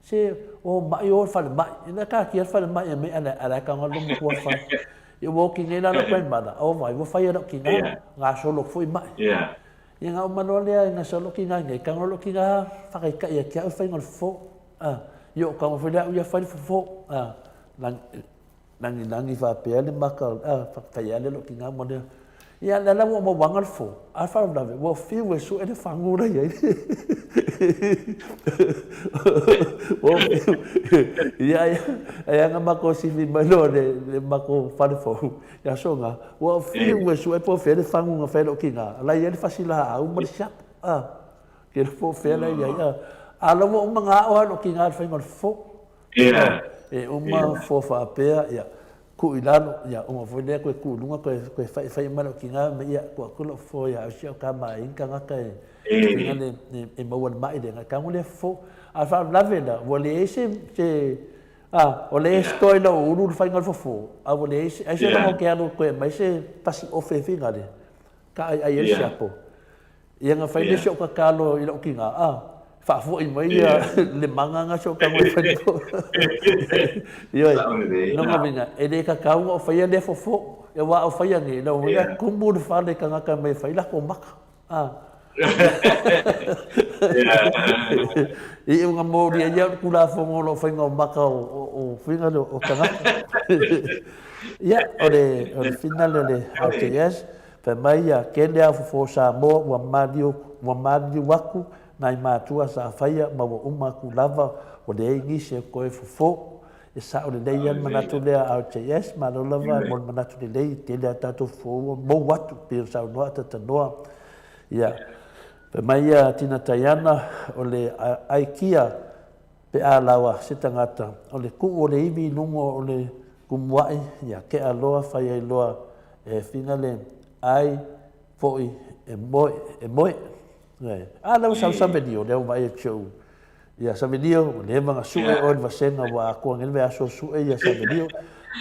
se, o ma'i o i le falemai. Ina taatia le falemai e mea a la e tago lou matua fai. Ia ua oti nei la lou grandmother, oh vai, ua fai e lou kina, gasolo atu foi ma'i. Ia na uma loa lea ina sau lou kina nei, tago lou kina faataitai ia te au le faiga o le fofo. Ah, ia ou tago foi lea au ia fai le fofo. Ah, Lagilagi faapea le maka o le fai lea lou tina ma lea. Ia lea la ua mauaga le fo, a le faalavelave ua fiu e sue le fagu la i ai. Ua fiu. Ia ia, e ana matou sifi mai loa le, le matou fale fou i aso na, ua fiu e sue po o fea le fagu na fai e lou tina, la i ai le fasi laau ma le siapo. A, ke po o fea la i ai. A, a la ua uma na ao lava lou tina i le faiga o le fofo. Yeah. E uma fofo faapea, ia, tuu i lalo, ia, uma foi lea koe tuu i luga, koe, koe faifai mai lau tiga, ma ia, tuu atu lau fofo ia au si au tama e i ai ni tagata e, faiga le, e, e maua i le mai lea, tago lea fofo. A o le faalavelave la, ua leai se, se, a, ua leai se toa i lau ulu le faiga o le fofo, a ua leai se, ai se logo ke alu koe aumai se pasi ofe e faiga lea, ka aiai ai le siapo. Ia na fai le isi ou tatalo i lou tina, a, faafoi mai ia le maga na si ou tago e fai po. Ioe, lona uiga, e le tatau ona ou faia lea fofo, aua a ou faia nei, lona uiga tumu le fale i tagata e omai e fai latou maka. A. Iuga moli ai au i le Tulafono o lou faiga o maka o faiga lea o tagata. Ia, o le fina lea o le RTS, Fai mai ia, Tele ao fofo Samoa ua maliu ua maliliu atu nai matua sa faia ma ua uma atu lava ua leai nisi e toe fofo. E sao lelei a le manatu lea RJS, malo lava mo le manatu lelei, tele a tatou fofo ua mou atu pei ona saunoa Atatanoa. Ia, fai mai ia Tina Taiana, o le aikia Pe a lawa se tagata, o le tuu o le iwi i luga o le kumuaʻi, ia keʻa loa fai ai loa e fina le ai foʻi e moe, e moe. A lea ua sau Savelio, lea ua vaai atu si ou, ia Savelio, ua leva ona sue oe i le vasega ua atoa nei le vaiaso o sue ia Savelio.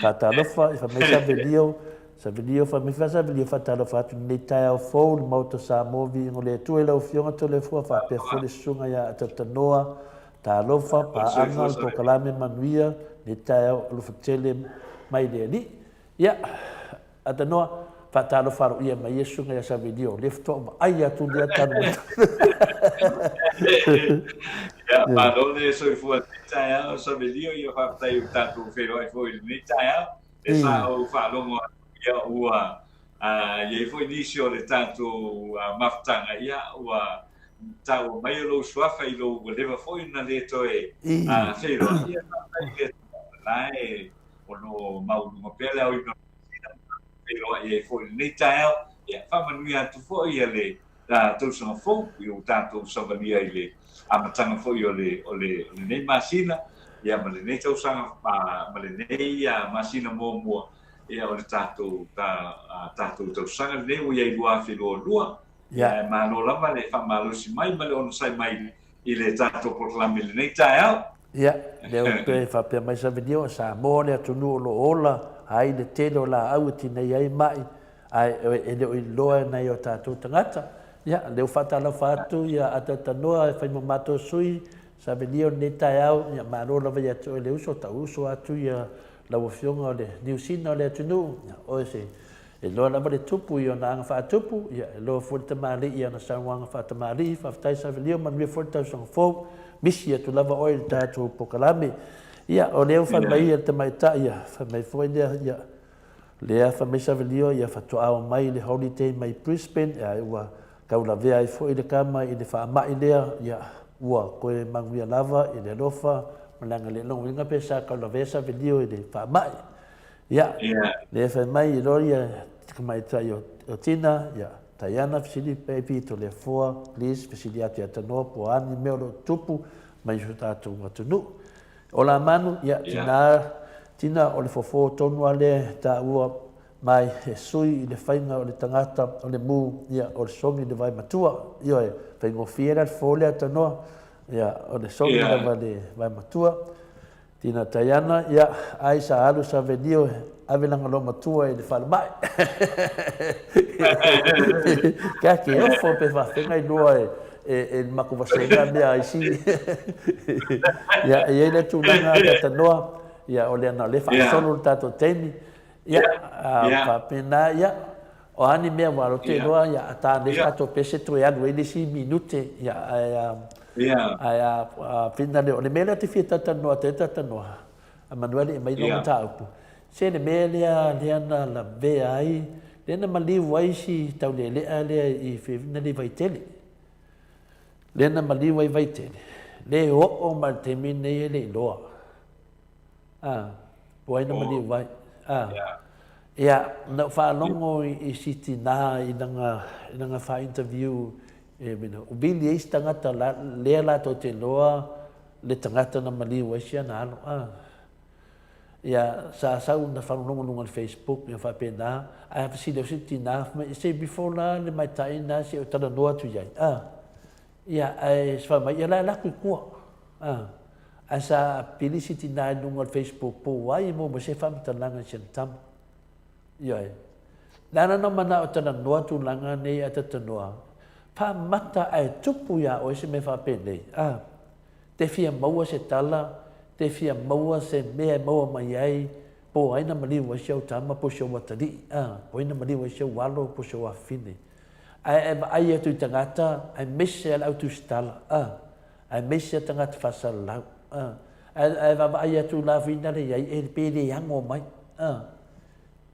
Faatalofa, i fai mai Savelio, Savelio, fai mai Savelio, faatalofa atu i lenei taeao fou i le Maota Samoa, viiga o le Atua i lau Afioga Toleafoa, faapea foi le Susuga ia Atatanoa, talofa, paaga, le polokalame manuia, lenei taeao alofa tele mai le Alii. Ia, Atanoa, faatalofa aloaia mai ia Susuga ia Savelio, o lea faatoa ou vaai atu lea talu mai. Ia, malo le soifua i lenei taeao Savelio, ia faafetai ua tatou feiloai foi i lenei taeao. E sa ou faalogo atu ia ua i ai foi nisi o le tatou mafutaga ia ua taua mai o lou suafa i lou ua leva foi ona le toe feiloai. Ia faafetai i le Atua o la e o lo o maualuga pea le aoina o le masina ma tatou feiloai ai foi i lenei taeao. Ia faamanuia atu foi ia le tausaga fou i o tatou savalia i le amataga foi o le o le o lenei masina ia ma lenei tausaga ma lenei masina muamua ia o le tatou tatou tausaga lenei ua i ai 2022. Ia e malo lava le faamalosi mai ma le onosai mai i le tatou polokalame i lenei taeao. Ia, lea ua toe faapea mai Savelio, o Samoa le atunuu o lo o ola ai le tele o laau e tineia ai maʻi ae e le o iloa e nai o tatou tagata. Ia, lea ua faatalofa atu ia Atatanoa e fai ma matou sui, Savelio i lenei taeao, ia malo lava ia te oe le uso, tau uso atu ia lau Afioga o le Niusina o le atunuu, ia oe se e iloa lava le tupu i ona aga faatupu, ia e iloa foi le tamalii i ana saunoaga faatamalii. Faafetai Savelio, manuia foi le tausaga fou, misi atu lava oe i le tatou polokalame. Ia, o lea ua fai mai le tamaitai, ia, fai mai foi lea, ia, Lea fai mai Savelio ia faatoa omai i le holiday mai Brisbane ae ua taulavea ai foi le tama i le faamai lea, ia ua toe manuia lava i le alofa ma le agalelei. Lona uiga pe sa taulavea Savelio i le faamai. Ia, lea fai mai loa ia tamaitai o Tina, ia Taiana fesili baby Toleafoa please fesili atu ia Tanoa po o a ni mea o lo o tutupu mai i so tatou atunuu. Ola manu, ia, tina, tina o le fofo tonu a lea e taua mai e sui i le faiga o le tagata o le mu, ia, o le sogi i le vae matua. Ioe, faigofie la le fofo lea tanoa, ia, o le sogi lava le vae matua. Tina Taiana, ia, ai sa alu sa venio e ave lana loomatua i le falemai. Kia ke ofo pe faafegai loa e, e, e le matou vasega mea ai si. Ia, e i ai le tulaga a tanoa, ia, o lea na o lea faasolo le tatou taimi. Ia, faapena, ia, o a ni mea ua alo te iloa, ia, a ta nei tatou pese toe alu ai le isi minute, ia, ae, ae, a, pina lea, o le mea lea te fia talatalanoa atu ai talatalanoa, a Manuele e mai lou mataupu, se le mea lea, lea na lavea ai, lea na maliu ai si taulealea lea i na le i Vaitele. Lea na maliu ai Vaitele, le oo mai le taimi lenei e le iloa. A, po ai na maliu ai. A, ia, na ou faalogo i si tinā i lana, i lana faa-interview, e mena, o vili ai si tagata la, lea latou te iloa le tagata na maliu ai si ana alo. A. Ia, sa sau na faalogologo i luga o le Facebook, ia faapena, ae fesili atu se tina, fai mai, se before la le maitai lena se i ou talanoa atu i ai, a. Ia, ae fai mai, ia la e alu atu i tua, a. Ae sa pili si tina i luga o le Facebook po o ai e maua mai se faamatalaga i si ana tama. Ioe. Le ala na manao e talanoa tulaga nei ae talanoa, faamata ae tupu iā oe se mea faapenei, a. Te fia maua se tala, te fia maua se mea e maua mai ai, po o ai na maliu ai si au tama po o si ou atalii, a, po o ai na maliu ai si ou alo po o si ou afafine. Ae e vaai atu i tagata, aemaise lava le au tusitala, a, aemaise lava tagata faasalalau, a, ae, ae vaavaai atu la fina le i ai, e pe le ago mai, a,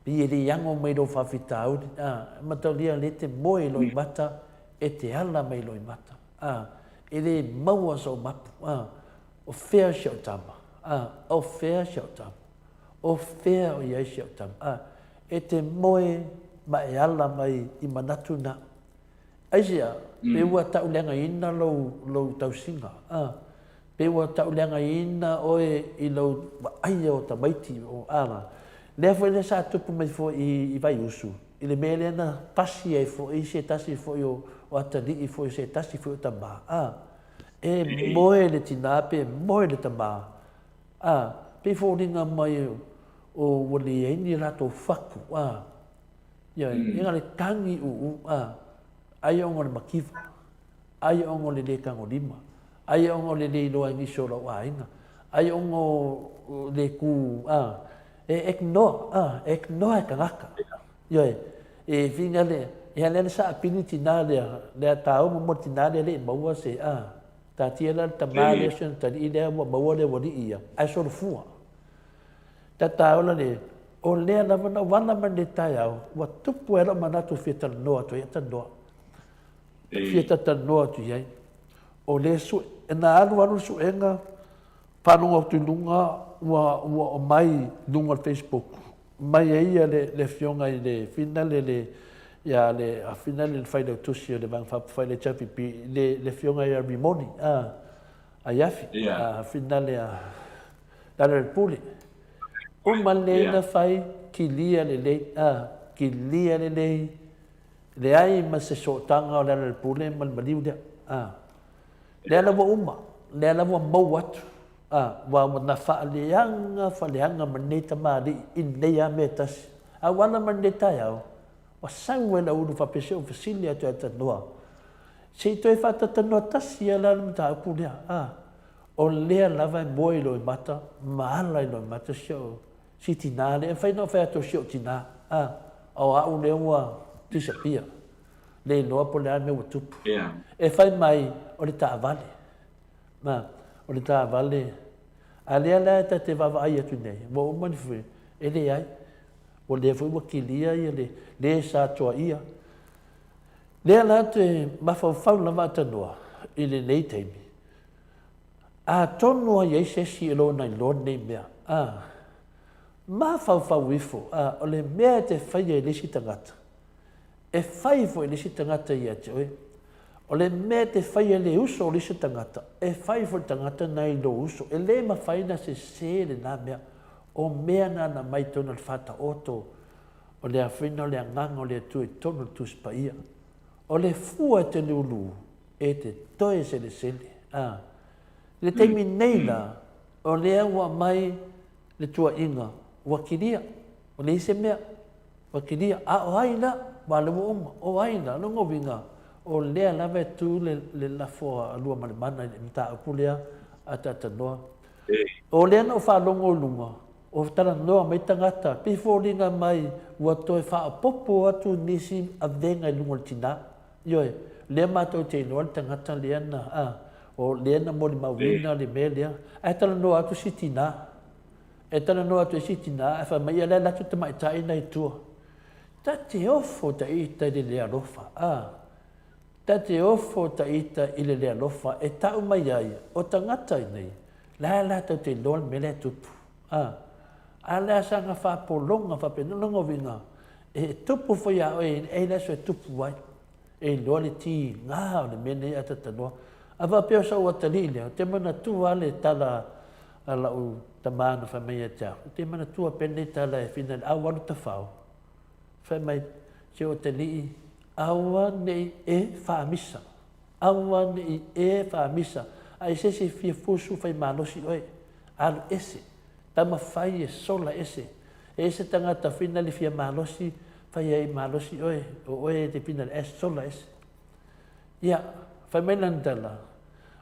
pei e le ago mai i lou faafitauli, a, e mataulia le te moe i loimata, e te ala mai i loimata. A, e le maua sou mapu, a, o fea si au tama, a, o fea si au tama, o fea o i ai si au tama, a, e te moe ma e ala mai i manatu na. Aisea, pe ua tauleagaina lou, lou tausiga, a, pe ua tauleagaina oe i lou vaaia o tamaiti, o, a, lea foi lea sa tupu mai foi i, i Vaiusu, I le mea lea na pasi ai foi se tasi foi o atalii foi o se tasi foi o tama, a, e moe le tinā pe moe le tamā, a, pei foliga mai o ua leai ni latou fatu, a, ioe, e na le tagi uu, a, aia ona o le mativa, aia ona o le le tagolima, aia ona o le le iloa e nisi o lou aiga, aia ona o le ku, a, e ignore, a, e ignore e tagata. Ioe, e whina le, e ale ale sa apini tina lea, lea tāu mo mo tina lea le i maua se, a, tātia la le tamā lea se tali'i lea ua maua le uali'i ia, ae solofua. Ta tāu la le, o lea lava na wala mai le taeao, ua tupu ai lou manatu fia talanoa atu ai, talanoa. Fia talanoa atu i ai. O le sue, na alu alu le suega, faalogo atu i luga, ua, ua omai i luga o le Facebook, mai ai ia le, le afioga i le finale le, ia le a finale le failautusi o le Vaega Faaupufai le HRPP, le, le afioga ia Rimoni, a, Aiafi, yeah. a finale a Lalo le Pule. Uma lelei yeah. na fai, kilia lelei, a, kilia lelei, Leai ma se sootaga o Lealailepule ma le maliu lea. A. Lea la ua uma, lea la ua maua atu. A, ua na faaleaga, faaleaga ma lenei tamalii i lenei lava mea e tasi. A ua ala mai lenei taeao, ua sau ai lau ulu faapea se i ou fesili atu ia Tanoa, se i toe faatatalanoa tasi lava la le mataupu lea. A, o lea lava e moe i loimata ma ala i loimata si au Si tinā lea, e mafai ona ou fai atu o si ou tinā, a, o au lea ua disappear, le iloa po o le a le mea ua tupu. Yeah. E fai mai, o le taavale, a, o le taavale, a lea la ta te vaavaai atu nei, ua uma ni fue, e leai, ua lea foi ua kilia ia le, le sa toaia. Lea la te mafaufau lava a Tanoa i lenei taimi, Atonu ai ai se isi e lona iloa lenei mea, a mafaufau ifo, a, o le mea e te faia i le isi tagata, e fai foi e le isi tagata ia te oe. O le mea e te faia i le uso o le isi tagata, e fai foi le tagata na i lou uso. E le mafai ona sese lena mea. O mea na na mai totonu o le faataoto o le afina o le Agaga o le Atua i totonu o le Tusi Paia. O le fua e te lulu, e te toe selesele. A. I le taimi nei la, o lea ua aumai le tuuaiga, ua kilia, ua leai se mea, ua kilia. A o ai la? Aua o lea ua uma. O ai la? O lona uiga, o lea lava e tu le, le lafo a Luamalemana i le mataupu lea a Tatanoa. O lea na ou faalogo i luga, o talanoa mai tagata, pei foliga mai ua toe faaopoopo atu nisi avega i luga o le tina. Ioe, lea matou te iloa le tagata lea na, a, o lea na molimauina le mea lea. Ae talanoa atu si tinā. E talanoa atu e si tinā, ae fai mai, ia lea e alu atu le tamaitai lena i tua. Ta te ofo ta ita i le le alofa, a. Ta te ofo ta ita i le le alofa e tau mai ai, o tagata nei, la e latou te iloa le mea lea e tupu. A. A le a saga faapologa faapena, lona uiga, e tupu foi ia oe e le aso e tupu ai, e iloa le tiga o le mea lenei a Tatanoa. A faapea o sau atalii lea, ou te manatua lava le tala a la'u tamā na fai mai ia te au, E te manatua penei tala e whina i le au alu tawhao, fai mai, Se o te alii, aua nei e whaamisa, aua nei e whaamisa, a i se isi fia fusu fai malosi oe, alu ese, tama fai e sola ese, e ese tagata whina le fia malosi, fai ai malosi oe, o oe e te whina le ae sola ese. Ia, fai mai lana tala,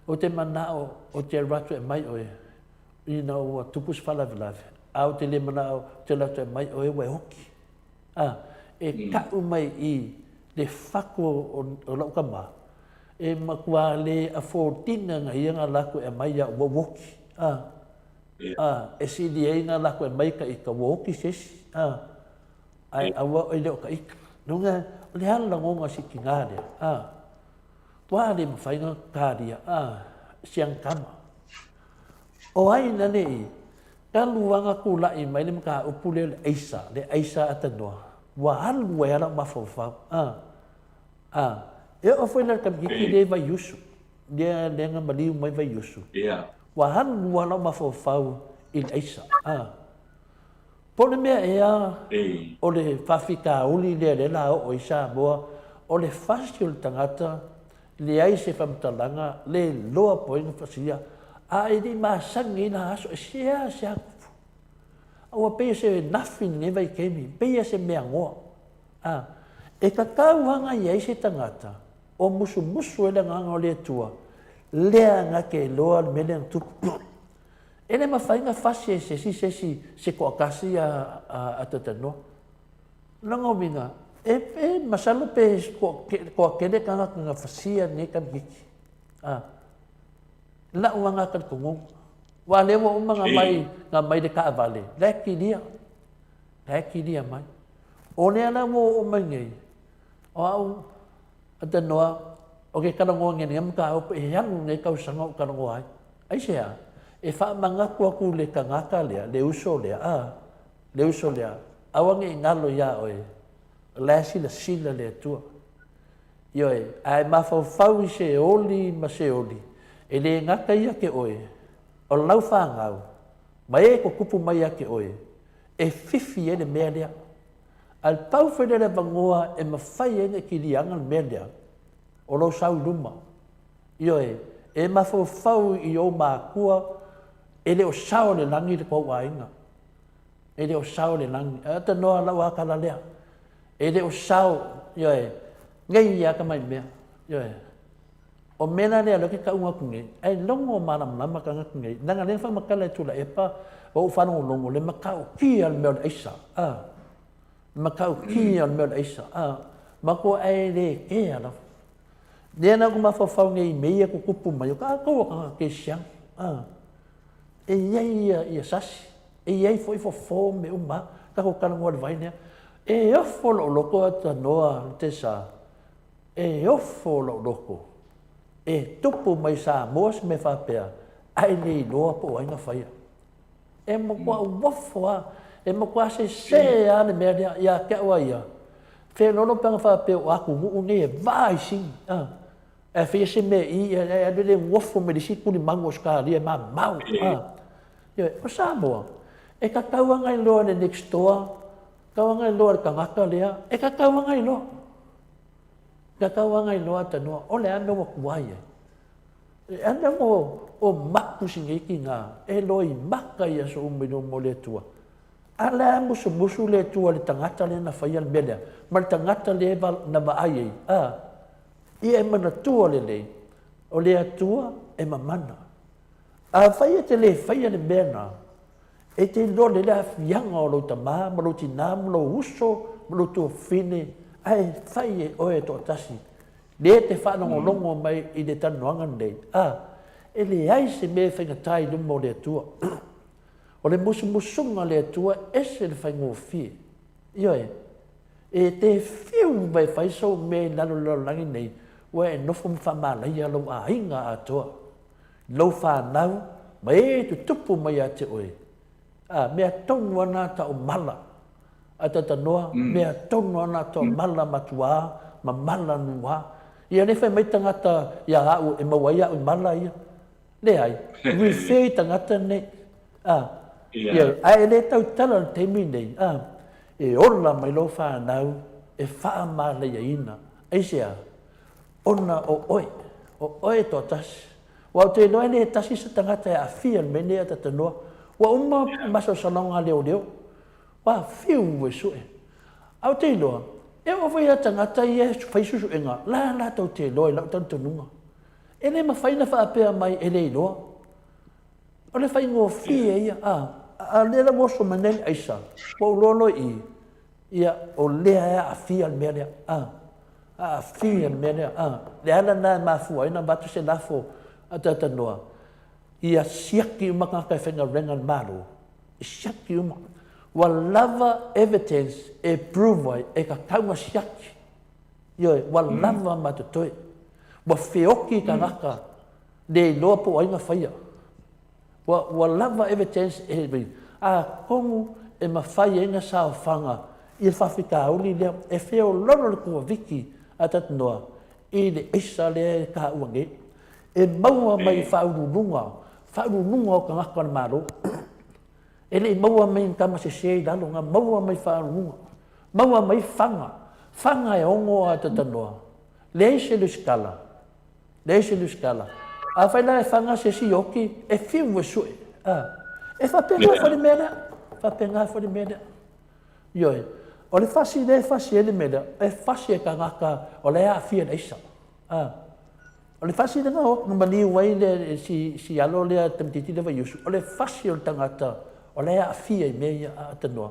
Ou te manao ou te alu atu e aumai oe ina ua tupu se faalavelave, a ou te le manao ou te alu atu e aumai oe ua e oki. A, e kaʻu mai i le fako o lau kama, e matua le afford-ina nga ia nga laku e aumai iaʻu ua ou oki. A, a, e sili ai nga laku e aumai ka ika ua oki se isi. A, ae aua oe le o ka ika. No ga, o le a le lagoga si tiga lea? A, ua le mafai na kalia, a, siang kama. O ai na nei, talu lava na tula'i mai le mataupu lea o le aisa, le aisa atanoa, ua alu ai lava la'u mafaufau, a, a, e oo foi la i le kamikiti lea i Vaiusu, lea, lea na maliu mai Vaiusu, ua alu lava la'u mafaufau i le aisa, a. Po o le mea ea o le faafitauli lea lea la oo ai Samoa, o le fasi o le tagata, leai se faamatalaga, le iloa po o ai na fasia, a e le i masani ai la aso, e seasea tupu. Ua pei o se nafi i lenei vaitaimi, pei lava se mea goa. A, e tatau lava ona i ai se tagata o musumusu ai le Agaga o le Atua, lea na te iloa le mea lea na tupu. E le mafai ona fasi e se isi se isi se toatasi a a Tatanoa. O lona uiga, e e masalo pe toatele tagata na fasia lenei tamaitiiti. A, lau lava lena talitonuga. Aua o lea ua uma ona aumai ona aumai le taavale, la e kilia, la e kilia mai. O lea la ua oo mai nei, o au Atanoa, ou te talanoa nei i lenei mataupu, e alu lenei tausaga o ou talanoa ai. Aisea? E faamanatu atu i le tagata lea, le uso lea, a, le uso lea, aua ne i galo iā oe, o la e silasila le Atua. Ioe, a e mafaufau i se oli ma se oli, e le gata ia te oe, o lau fanau, ma e tutupu mai ia te oe, e fifi ai le mea lea. Ae pau foi lea o le avanoa e mafai ai ona e kiliaga le mea lea, o lou sau i luma. Ioe, e mafaufau i ou matua, e le o sao le lagi i le tou aiga. E le o sao le lagi. Ae tanoa lau akala lea. E le o sao, ioe, nei ia tamai mea. Ioe. O mea la lea lea ou te tauina atu nei, ae logo malamalama tagata nei, leaga lea na faamatala e Tuilaepa, ua ou faalogologo, le matautia o le mea o le aisa, a, le matautia o le mea o le aisa, a, matou ae le kea lava. Lea la ou te mafaufau nei i mea ia e tutupu mai, o tatou o tagata kerisiano, a, e i ai ia, ia sasi, e i ai foi fofo ma mea uma lava, tatou talanoa i le vai lea. E ofo lou loto Tanoa Tesa, E ofo lou loto e tupu mai Samoa se mea faapea, ae le iloa po o ai na faia. E matua uofo lava, e matua sese lava le mea lea ia te au a ia. Felolo pe ana faapea o atunuu nei e va i sini, a. Ae faia se mea i i, ae alu le uofo mai le isi tulimanu o Ausetalia e mamao, a. Ioe, o Samoa, e tatau lava ona iloa e le next door, tatau lava ona iloa e le tagata lea, e tatau lava ona iloa. Ka tauaga iloa tanoa, o le a mea ua tuai ai? E a mea ua o mapu si nei tiga, e loi maka i aso uma i luma o le Atua. A le a musumusu le Atua i le tagata lea na faia le mea lea, ma le tagata lea na vaai ai, a, ia e manatua lelei, o le Atua e mamana. Afai e te le faia le mea na, E te iloa lelei le aafiaga o lou tama ma lou tina ma lou uso ma lou tuafafine, ae fai e oe e toatasi, lea e te faalogologo mai i le talanoaga lenei, a, e leai se mea e faigata i luma o le Atua. O le musumusuga a le Atua e ese le faigofie. Ioe, e te fiu mai e fai sou mea i lalo o le lalolagi nei, ua e nofo ma faamalaia lou aiga atoa. Lou fanau, ma e tutupu mai ia te oe. A, mea tonu ana ta o mala. A tatanoa, mea tonu ana ta o mala matuā, ma mala nuā. Ia le fai mai tagata ia au e maua ai au i mala ia. Leai, refer i tagata nei. A, ioe, ae e le tautala i le taimi lenei, a, e ola mai lou fanau e faamalaiaina. Aisea? Ona o oe, o oe e toatasi. Aua ou te iloa e le tasi se tagata e aafia i le mea lenei a Tatanoa. Ua uma masalosaloga a leoleo, ua fiu e sue. Ae ou te iloa, e oo foi i tagata ia e fai suesuega, la latou te iloa i lau talitonuga. E le mafai ona faapea mai e le iloa. O le faigofie ia, a, a o lea la ua oso mai nei le aisa, ua ou iloa loa i i, ia, o lea e aafia le mea lea, a, aafia le mea lea, a. Le ala lena e mafua ai ona avatu se lafo a Talanoa, ia siaki uma tagata e faigaluega i le Malo, e siaki uma. Ua lava evidence e prove ai e tatau ona siaki. Ioe, ua lava ma totoe. Ua feoki tagata le iloa po o ai na faia. Ua, ua lava evidence e, atonu e mafai ai na saofaga i le faafitauli lea e feololo le Koviti a Tatanoa i le aisa lea e taua nei. E maua mai i faauluuluga, faauluuluga o tagata o le Malo. E le i maua mai ni tama sese i lalo, na maua mai faauluuluga. Maua mai faga, faga e ono a Tatanoa. Leai se lusitala. Leai se lusitala. Afai la e faga se isi ioki, e fiu e sue. A. E faapena foi le mea lea. Faapena foi le mea lea. Ioe. O le fasi lea e fasi ai le mea lea, e fasi e tagata o la e aafia i le aisa. A. O le fasi lea na maliu ai le si, si alo lea tamaitiiti lea Vaiusu, o le fasi o le tagata o la e aafia i mea ia a tanoa.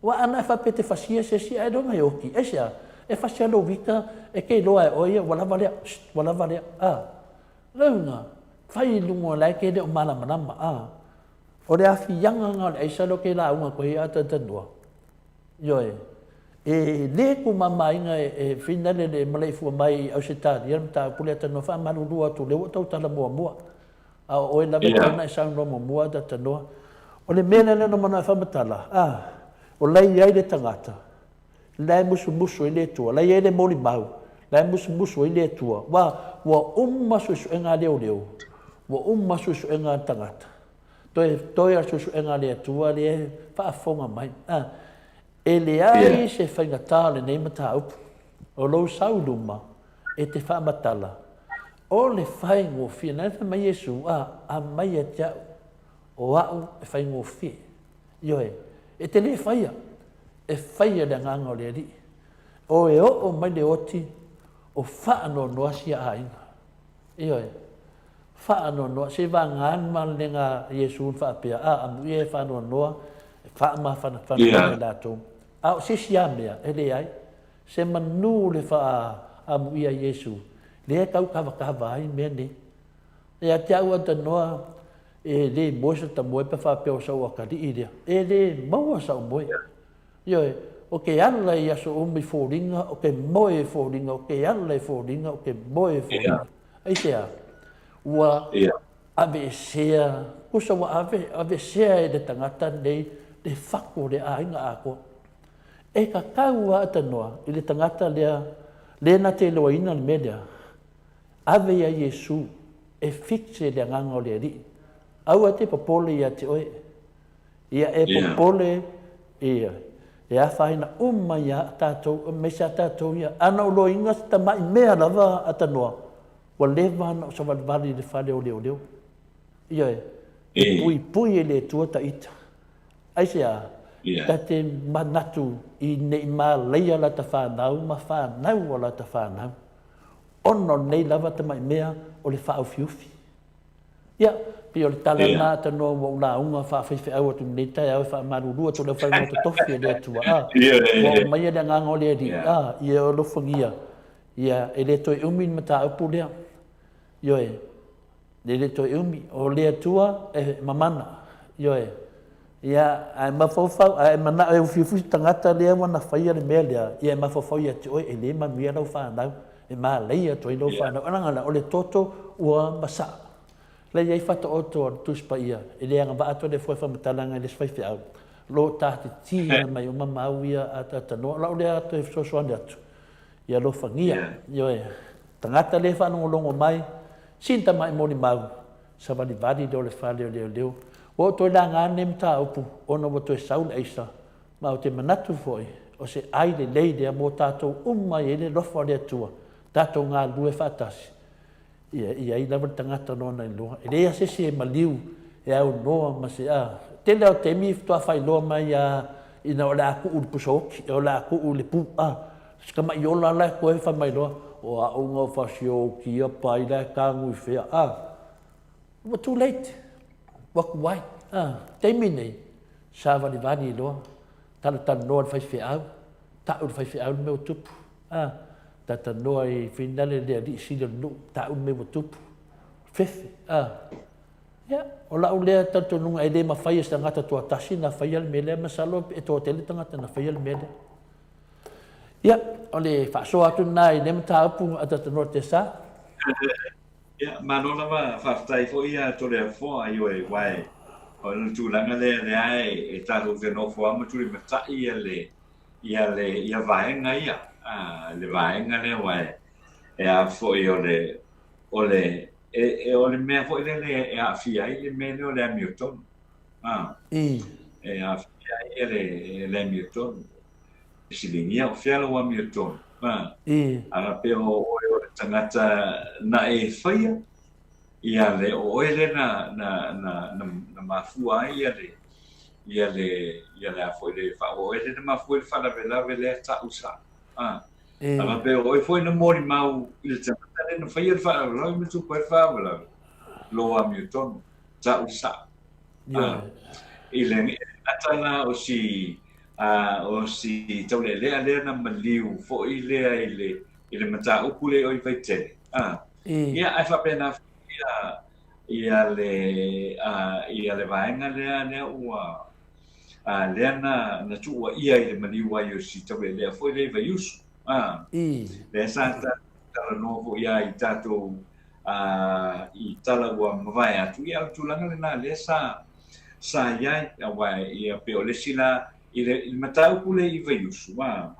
Aua ana e faapea e te fasia se isi ae iloga e oti, aisea? E fasia lou ita e te iloa e oe ia ua lava lea, sst, ua lava lea, a. Lona, fai i luga o la e te le o malamalama, a. O le aafiaga lena o le aisa lea ou te lauga atu ai a talatalanoa. Ioe. E le tumamaina e finale le maleifua mai i Ausetalia le mataupu lea talanoa faamalulu atu lea ua ou tautala muamua. A o oe lava e tatau ona e saunoa muamua a talatalanoa. O le mea lea na manao e faamatala, a, o la e i ai le tagata, la e musumusu ai le Atua, la e i ai le molimau, la e musumusu ai le Atua. Ua, ua uma suesuega a leoleo, ua uma suesuega a le tagata. Toe, toe a suesuega a le Atua lea e faafofoga mai. A, e leai se faigata o lenei mataupu. O lou sau i luma e te faamatala, o le faigofie. Na fai mai Iesu, a, aumai ia te au, o au e faigofie. Ioe, e te le faia, e faia le Agaga o le Alii. O e oo mai le oti, o faanoanoa sia aiga. Ioe, faanoanoa, seivaga le malelega a Iesu na faapea, a, amuia e faanoanoa, e faamafanafana mai latou. A o se isi lava mea, e leai, se manu le faaamuia a Iesu, lea e tau kavakava ai mea nei. Ia te au Atanoa, e le moe se ta moe pe faapea o sau atalii lea. E le maua sau moe. Ioe, o ke ala i aso uma i foliga, o ke moe i foliga, o ke ala i foliga, o ke moe i foliga. Aisea? Ua aveesea, tusa ua ave, aveesea e le tagata lenei le fatu o le aiga atoa. E tatau lava Atanoa i le tagata lea, le na te iloaina le mea lea, Ave ia Iesu e fixe le Agaga o le Alii. Aua e te popole ia te oe. Ia e popole ia e afaina uma ia tatou, aemaise a tatou ia. Ana ou loiga se tamai mea lava a tanoa, ua leva ona ou savalivali i le fale o leoleo. Ioe, e puipui e le Atua ta ita. Aisea? Ta te manatu i nei malaia lata fanau ma fanau a lata fanau. Ona o lenei lava tamai mea o le faaufiufi. Ia, pei o le tala lena tanoa ua ou lauga faafaifeau atu i lenei taeao e faamalulu atu i le aufaigaluega totofi a le Atua, a, ua oo maia le agaga o le Alii, a, ia alofagia, ia, e le toe umi le mataupu lea. Ioe. E le toe umi, o le Atua e mamana, ioe. Ia, ae mafaufau, a e manao e ufiufi se tagata lea ua na faia le mea lea, ia e mafaufau ia te oe, e le manuia lau fanau, e malaia atu ai lau fanau. Leaga la, o le toto ua masaa. La e i ai fataoto a le Tusi Paia, e le agavaa atu le foe faamatalaga i le isi faifeau, lo tatitia mai uma mau ia a tatanoa. O lau lea toe fesoasoani atu, ia alofagia, ioe, tagata le faalogologo mai, sina tamai molimau, savalivali lea o le fale o leoleo. Ua ou toe laga lenei mataupu ona ua toe sau le aisa, ma ou te manatu foi, o se ai lelei lea mo tatou uma e i ai le alofa o le Atua, tatou galulue faatasi. Ia, e i ai lava le tagata lona iloa. E leai lava se isi e maliu, e aunoa ma se, a. Tele lava o taimi faatoa faailoa mai lava ina o le a tuu i le pusa oti, o le a tuu i le pu, a. Si tama'i ola la e koe fai mai loa, o a'u na ou fasioukia pai la e tanu i fea, a. Ua too late, ua tuai, a. Taimi nei, savalivali loa, talatalanoa i le faifeau, ta'u i le faifeau le mea ua tupu, a. Talatalanoa i finale le alii sili o le nuu, ta'u le mea ua tupu, fefe, a. Ia, o la'u lea talitonuga e le mafai e se tagata toatasi na faia le mea lea, masalo e toatele tagata na faia le mea lea. Ia, o le faasoa atu lena i lea mataupu a Talanoa Tesa. Ia, malo lava, faafetai foi ia Toleafoa, ioe, aua o le tulaga lea lea e tatou te nofo lava ma tulimatai ia le ia le ia vaega ia, a, le vaega lea aua e a foi o le o le e, o le mea foi lele e aafia ai le mea lea o le amiotonu. A, e aafia ai le le amiotonu. Fesiligia o fea lou amiotonu. A, a faapea o oe o le tagata na e faia, ia le o oe lea na na na na mafua ai ia le ia le ia le a foi le o oe lea na mafua ai le faalavelave lea ta'u sa. A, a faapea o oe foi na molimau i le tagata lea na faia le faalavelave ma tupu ai le faalavelave, lou amiotonu, ta'u sa. A, i le gata la o si a, o si taulealea lea na maliu foi lea i le i le mataupu lea i Vaitele. A, ia ae faapena foi ia ia le a, ia le vaega lea lea ua a, lea na na tuuaia i le maliu ai o si taulealea foi lea i Vaiusu. A, lea sa talanoa foi ia i tatou a, i tala ua mavae atu, ia o le tulaga lena lea sa, sa i ai, aua ia pei o le isi la, i le, i le mataupu lea i Vaiusu, a,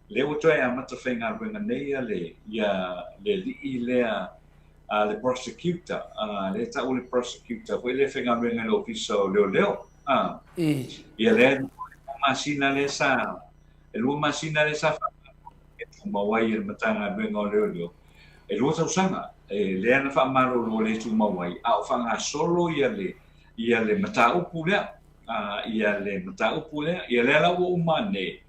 lea ua toe amata faigaluega nei ia le, ia le alii lea, a, le prosecutor, a, lea e tau o le prosecutor foi lea e faigaluega i le Ofisa o Leoleo, a, ia lea masina lea sa, e 2 masina lea sa e tumau ai e le Matagaluega o Leoleo, e 2 tausaga, e lea na faamalolo le tumau ai, a o faagasolo ia le, ia le mataupu lea, a, ia le mataupu lea, ia lea la ua uma nei,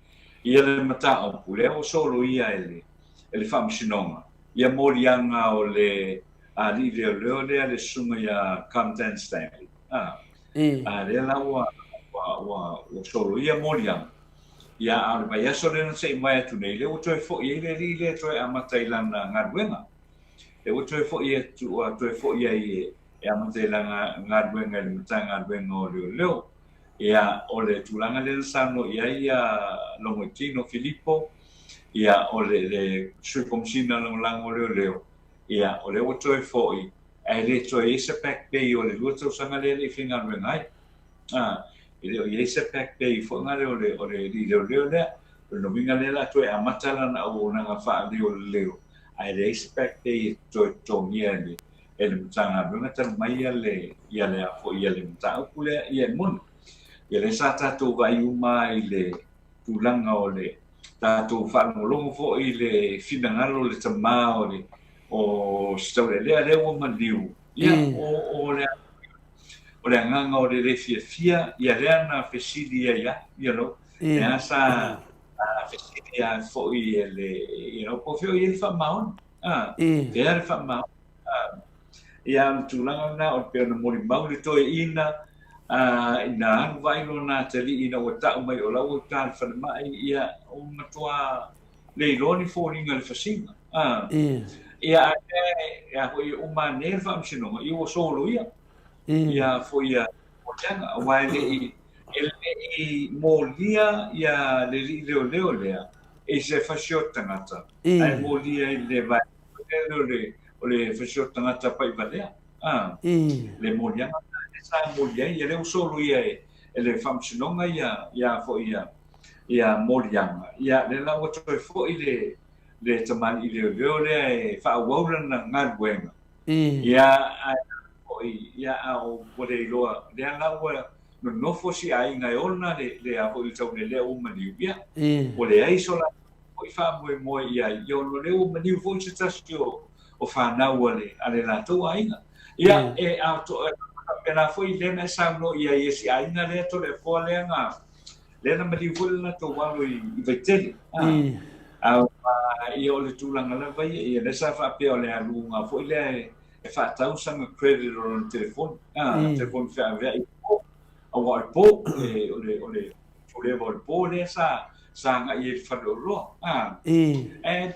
ia le mataupu lea ua soloia e le, e le Faamasinoga, ia moliaga o le alii leoleo lea le susuga ia Compton Stanley. A, a lea la ua, ua, ua, ua soloia moliaga. Ia, a o le vaiaso lea na se i mavae atu nei, lea ua toe foi ai le alii lea e toe amata i lana galuega. Lea ua toe foi atu, ua toe foi ai e, e amata i lana galuega i le Matagaluega o Leoleo. Ia, o le tulaga lea na saunoa i ai ia Logoitino Filipo, ia, o le, le Sui Komesina Lagolago o Leoleo, ia, o lea ua toe foi, ae le toe i ai se back pay o le 2 tausaga lea e le i faigaluega ai. A, e le o i ai se back pay foi lea o le, o le alii leoleo lea. O le uiga lea o le a toe amata lana auaunaga faaleoleo, ae leai se back pay e toe totogia e le, e le Matagaluega talu mai ia le, ia le, a foi, ia le mataupu lea, ia e moni. Ia lea sa tatou vaai uma i le tulaga o le tatou faalogologo foi i le finagalo o le tama o le, o se taulealea lea ua maliu, ia, o, o le o le agaga o le le fiafia, ia lea na fesili ai a, you know, lea sa fesili ai foi e le, you know, po o fea o i ai le faamaoni, a, fea le faamaoni, a, ia o le tulaga lena o le pei ona molimau le toeaina, a, ina alu vaai lona atalii ina ua tau mai o la ua i uta i le falemai, ia, ua matua le iloa ni foliga i le fasiga, a, ia, ae, a foi e uma ane le faamasinoga, ia ua soloia. Ia foi ia moliaga, aua e le i, e le i molia ia le alii leoleo lea i se fasioti tagata, ae molia i le vaega foi lea o le, o le fasioti tagata paivalea. A, le moliaga lea sa molia ai, ia lea ua soloia e, e le faamasinoga ia, ia foi ia, ia moliaga. Ia lea la ua toe foi le, le tamalii leoleo lea e faaauau lana galuega. Ia, ae foi, ia, a ua le iloa, lea la ua nonofo si aiga e ona le, le a foi le taulealea ua maliu, ia, ua leai so latou foi faamoemoe i ai, ia ona o lea ua maliu foi se tasi o, o fanau a le, a le latou aiga. Ia, e, a to, e faapena foi lea na e saunoa i ai e si aiga lea Toleafoa lea na, lea na maliu foi le latou alo i, i Vaitele. A, a, ia o le tulaga lava ia, ia lea sa faapea o le aluga foi lea e, e faatau sana credit o lona telefoni, a, telefoni feaveai i le po, aua o le po, e, o le, o le tuleva o le po lea sa, sa agai ai i le faleoloa. A, e,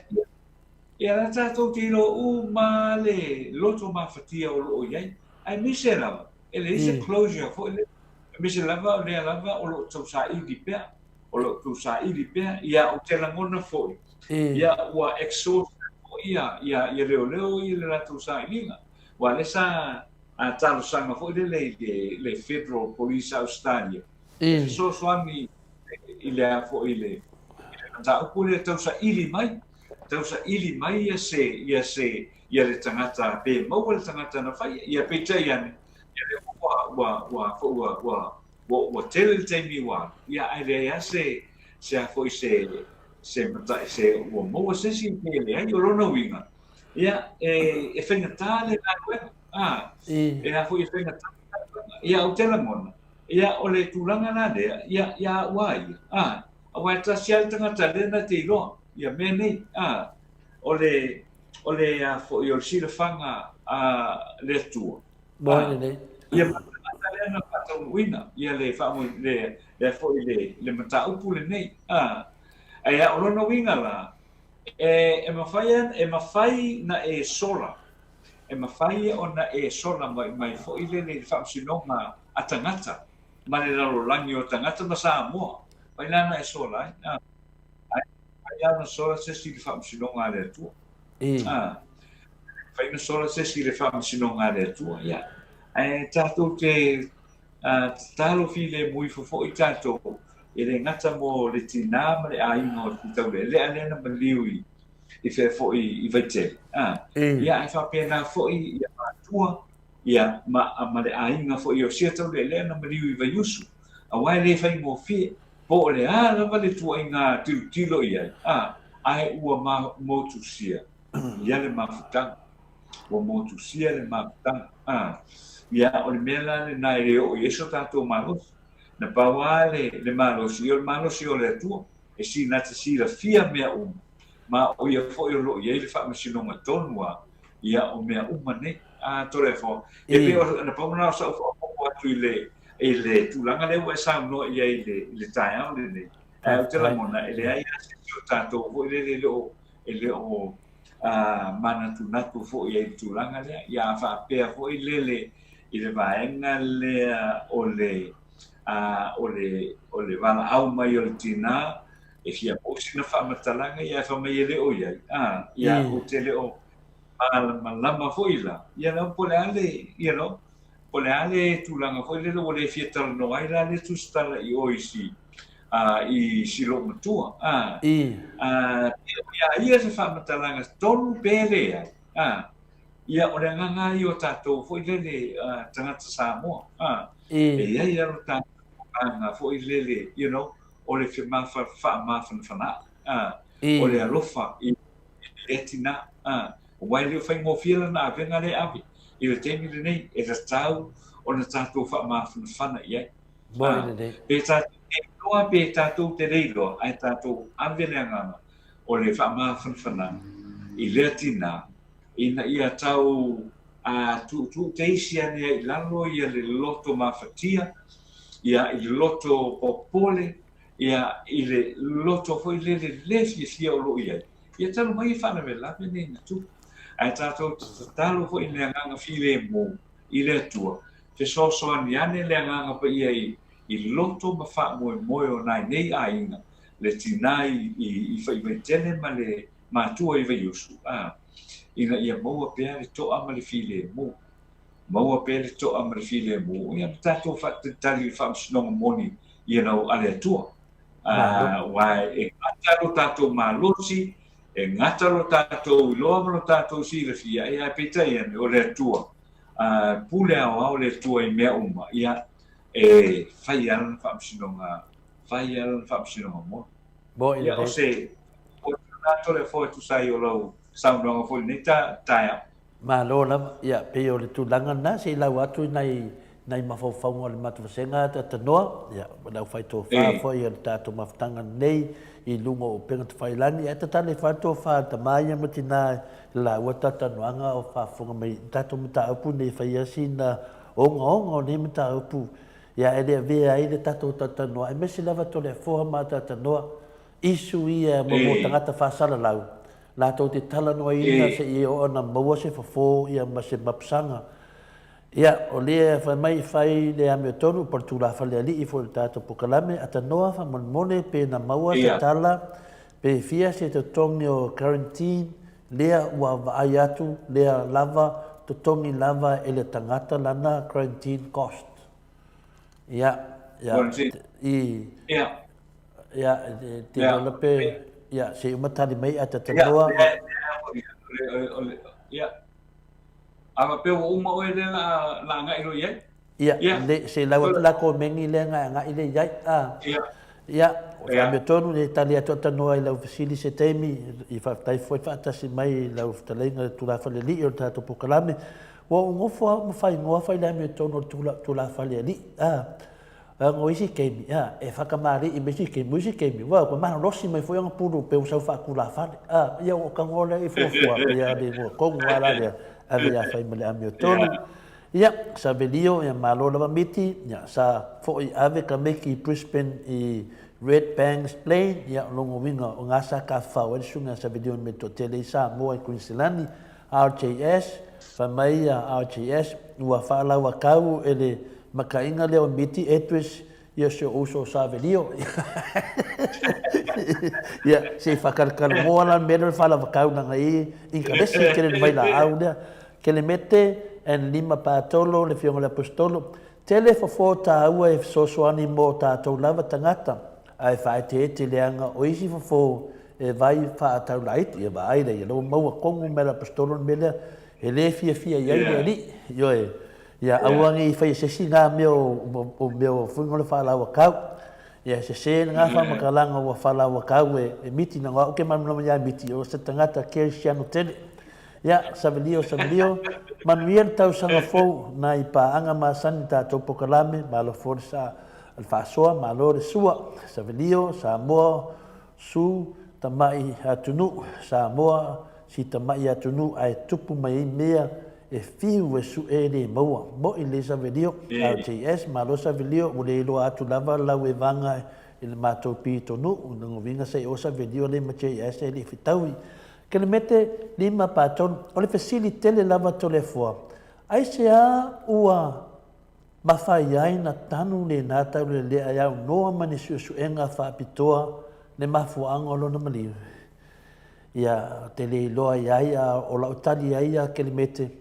ia la tatou te iloa uma le loto mafatia o lo o i ai, aemaise lava, e leai se closure foi lea, aemaise lava o lea lava o lo o tausaili pea, o lo o tausaili pea, ia ou te lagona foi, ia ua exhausted foi ia, ia, ia leoleo i le latou sailiga. Aua lea sa talosaga foi lele i le, le Federal Police a Ausetalia, e fesoasoani i le a foi i le, i le mataupu lea tausaili mai, tausaili mai ia se, ia se, ia le tagata, pe maua le tagata na faia, ia peitai ane, ia lea ua, ua, ua, ua, ua, ua, ua tele le taimi ua alu, ia ae leai lava se, se a foi se, se matai, se ua maua se isi pe leai. O lona uiga, ia, e, e faigata le galuega, a, e a foi e faigata le galuega. Ia, ou te lagona, ia, o le tulaga la lea, ia, ia au a ia, a, aua e tasi lava le tagata lea na te iloa ia mea nei, a, o le, o le a foi, o le silafaga a le Atua. Moe lenei. Ia ma le tagata lea na faataunuuina ia le faamoe, le, lea foi le, le mataupu lenei. A, ae o lona uiga la, e, e mafai, e mafai na e sola, e mafai ona e sola mai, mai foi lele i le faamasinoga a tagata, ma le lalolagi o tagata ma Samoa. Mai la na e sola ai. A, ae mafai lava ona sola se isi i le faamasinoga a le Atua. A, mafai ona sola se isi i le faamasinoga a le Atua. Ia, ae tatou te tatalo filemu ifo foi tatou, e le gata mo le tinā ma le aiga o le Taulealea lea na maliu i, i fea foi i Vaitele. A, ia, ae faapena foi ia matua, ia, ma, ma le aiga foi o sia Taulealea na maliu i Vaiusu. Aua e le faigofie, po o le a lava le tuuaiga tilotilo i ai, a, ae ua ma, motusia ia le mafutaga. Ua motusia le mafutaga. A, ia, o le mea la lena e le oo i ai so tatou malosi. Na pau lava le, le malosi, ia o le malosi o le Atua, e si, na te silafia mea uma, ma o ia foi o lo o i ai le faamasinoga tonu lava, ia, o mea uma nei. A, Toleafoa, e pei o, na pau lena o sau faaopoopo atu i le, i le tulaga lea ua e saunoa i ai i le, i le taeao lenei. Ae ou te lagona, e leai lava se isi o tatou foi lele e le o, e le o manatunatu foi i ai i le tulaga lea. Ia a faapea foi lele i le vaega lea o le, o le, o le valaau mai o le tinā, e fia maua sina faamatalaga, ia ae fai mai e le o i ai, ia ou te le o malamalama foi la, ia la po o le a le, you know, Po o le a le tulaga foi lele ua le fia talanoa ai la le tusitala i o i si, a, i si loomatua, a, a, pe o ia ia se faamatalaga tonu pe leai, a, ia o le agaga ia o tatou foi lele a, tagata Samoa, a, e i ai lava lo tatou agaga foi lele, you know, o le femafa, faamafanafana'i, a, o le alofa i lea tinā, a, Aua e le o faigofie lana avega lea e ave i le taimi lenei, e tatau ona tatou faamafanafana i ai. Pe tatou te iloa pe tatou te le iloa, ae tatou ave le agaga o le faamafanafanaga i lea tinā, ina ia tau tuutuuteisi ane ai i lalo ia le loto mafatia, ia i le loto popole, ia i le loto foi lele le fiafia o lo o i ai. Ia talu mai e faalavelave nei na tupu. Ae tatou te tatalo foi i le agaga filemu i le Atua, fesoasoani ane le Agaga Paia i i loto ma faamoemoe o nai nei aiga, le tinā i i i Faivaitele ma le matua i Vaiusu, a, ina ia maua pea le toa ma le filemu. Maua pea le toa ma le filemu, ia ma tatou faatalitali i le faamasinoga moni ia lau a le Atua. Aua e gata lo tatou malosi, e gata lo tatou iloa ma lo tatou silafia, ae peitai ane, o le Atua. Pule aoao le Atua i mea uma, ia, e fai lava lana faamasinoga, fai lava lana faamasinoga moni. Ia, o se Toleafoa e tusa ai o lau saunoaga foi i lenei taeao. Malo lava. Ia, pei o le tulaga lena, se i lau atu i nai, nai mafaufauga o le matou vasega Atatanoa, ia, o le aufaitofa foi o le tatou mafutaga lenei i luga o upega tafailagi. Ae tatala ifo lava le tofa a le tama ia ma tina i le laua talatalanoaga o faafofoga mai i le tatou mataupu nei e fai sina ogaoga o nei mataupu, ia, e le avea ai le tatou talatalanoa, aemaise lava Toleafoa ma Atatanoa, issue ia mo tagata faasalalau, latou te talanoaina seia oo ina maua se fofo ia ma se mapusaga. Ia, o lea fai mai fai le amiotonu po o le tulafale alii foi o le tatou pokalame, atanoa faamolemole pe na maua se tala pe fia se totogi o quarantine lea ua vaai atu lea lava totogi lava e le tagata lana quarantine cost. Ia, ia, i, ia, te lola pe, ia, se i uma tali mai a tatanoa. Ia, a faapea ua uma oe lea la la agai loa i ai? Ia, le, se i lau atu la komeni lea na agai lea i ai. A, ia, o le amiotonu le tali atu atanoa i lau fesili se taimi, i faafetai foi faatasi mai i lau fetalaiga le tulafale alii o le tatou pokalame. Ua ou nofo au ma faaigoa fai le amiotonu o le tulafale alii. A, Leaga o isi taimi, a, e faatamalii mai isi taimi, o isi taimi, ua toe malolosi mai foi ana pulu pe ua sau faatulafale. A, ia ua tago lea i fuafua, pei lava o le igoa tonu lava la lea, ave ia fai ma le amiotonu. Ia, Savelio, ia malo lava miti, ia, sa foi ave tamaiti i Brisbane i Red Banks Plain, ia, o lona uiga o na sa tafafao ai le susuga ia Savelio i mea toatele i Samoa i Kuiniselani, RJS, fai mai ia RJS, ua faalauakau e le makaina lea o Miti Edwis ia si ou uso o Savelio. Ia, se i faatalatalanoa la le mea lea o le faalauakau leaga e inkalesi tele le vailaau lea. Kelemete and Lima Patolo, le Afioga i le Aposetolo, Tele fofo taua e fesoasoani mo tatou lava tagata, ae faaeteete leaga o isi fofo e vai faataulaiti, ia vaai lea, ia lea ua maua tonu mai le Aposetolo le mea lea, e le fiafia i ai le Alii, ioe, ia aua ne i faia se isi na mea o mea o fuiga o le faalauakau. Ia e sese lena faamatalaga ua faalauakau e Miti, leaga o au ou te malamalama ia Miti, o se tagata kerisiano tele. Ia, Savelio, Savelio, manuia le tausaga fou nai paaga masani tatou pokalame, malo foi le sa, le faasoa, malo le sua. Savelio, Samoa, Su, tamai atunuu, Samoa, si tamai atunuu ae tupu mai ai mea e fiu e sue le maua. Mo'i le Savelio, RJS, malo Savelio, ua le iloa atu lava lau evaga i le matou pitonuu, lona uiga se i o Savelio le ma JS e le i fetaui. Kelemete 5 pa 3, o le fesili tele lava Toleafoa, aisea ua mafai ai na tanu lena taulelea e aunoa ma ni suesuega faapitoa le mafuaaga o lona maliu? Ia, ou te le iloa i ai, a o lau tali ai ia Kelemete,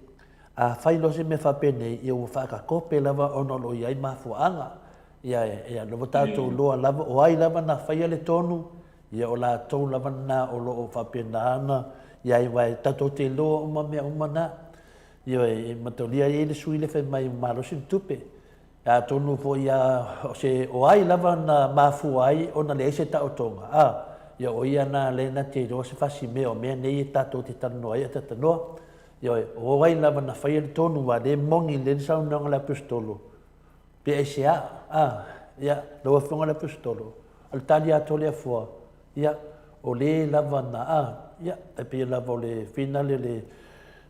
a fai loa se mea faapenei, ia ua faatakope lava ona o lo o i ai mafuaaga. Ia, ia, lea ua tatou iloa lava, o ai lava na faia le tonu, Ia o latou lava lena o lo o faapena ona i ai, aua e tatou te iloa uma mea uma na. Ioe, e mataulia ai le sui lea fai mai ua malosi le tupe. Atonu foi a o se o ai lava na mafua ai ona leai se taotoga, a, ia o ia na lea na te iloa se fasi mea o mea nei e tatou te talanoa ai a talanoa. Ioe, o ai lava na faia le tonu, aua o lea e moni lelei le saunoaga a le Aposetolo, Pe aisea? A, ia, lau Afioga i le Aposetolo, o le tali atu a le Afoa, ia, o le lava na, a, ia, e pei lava o le finale le,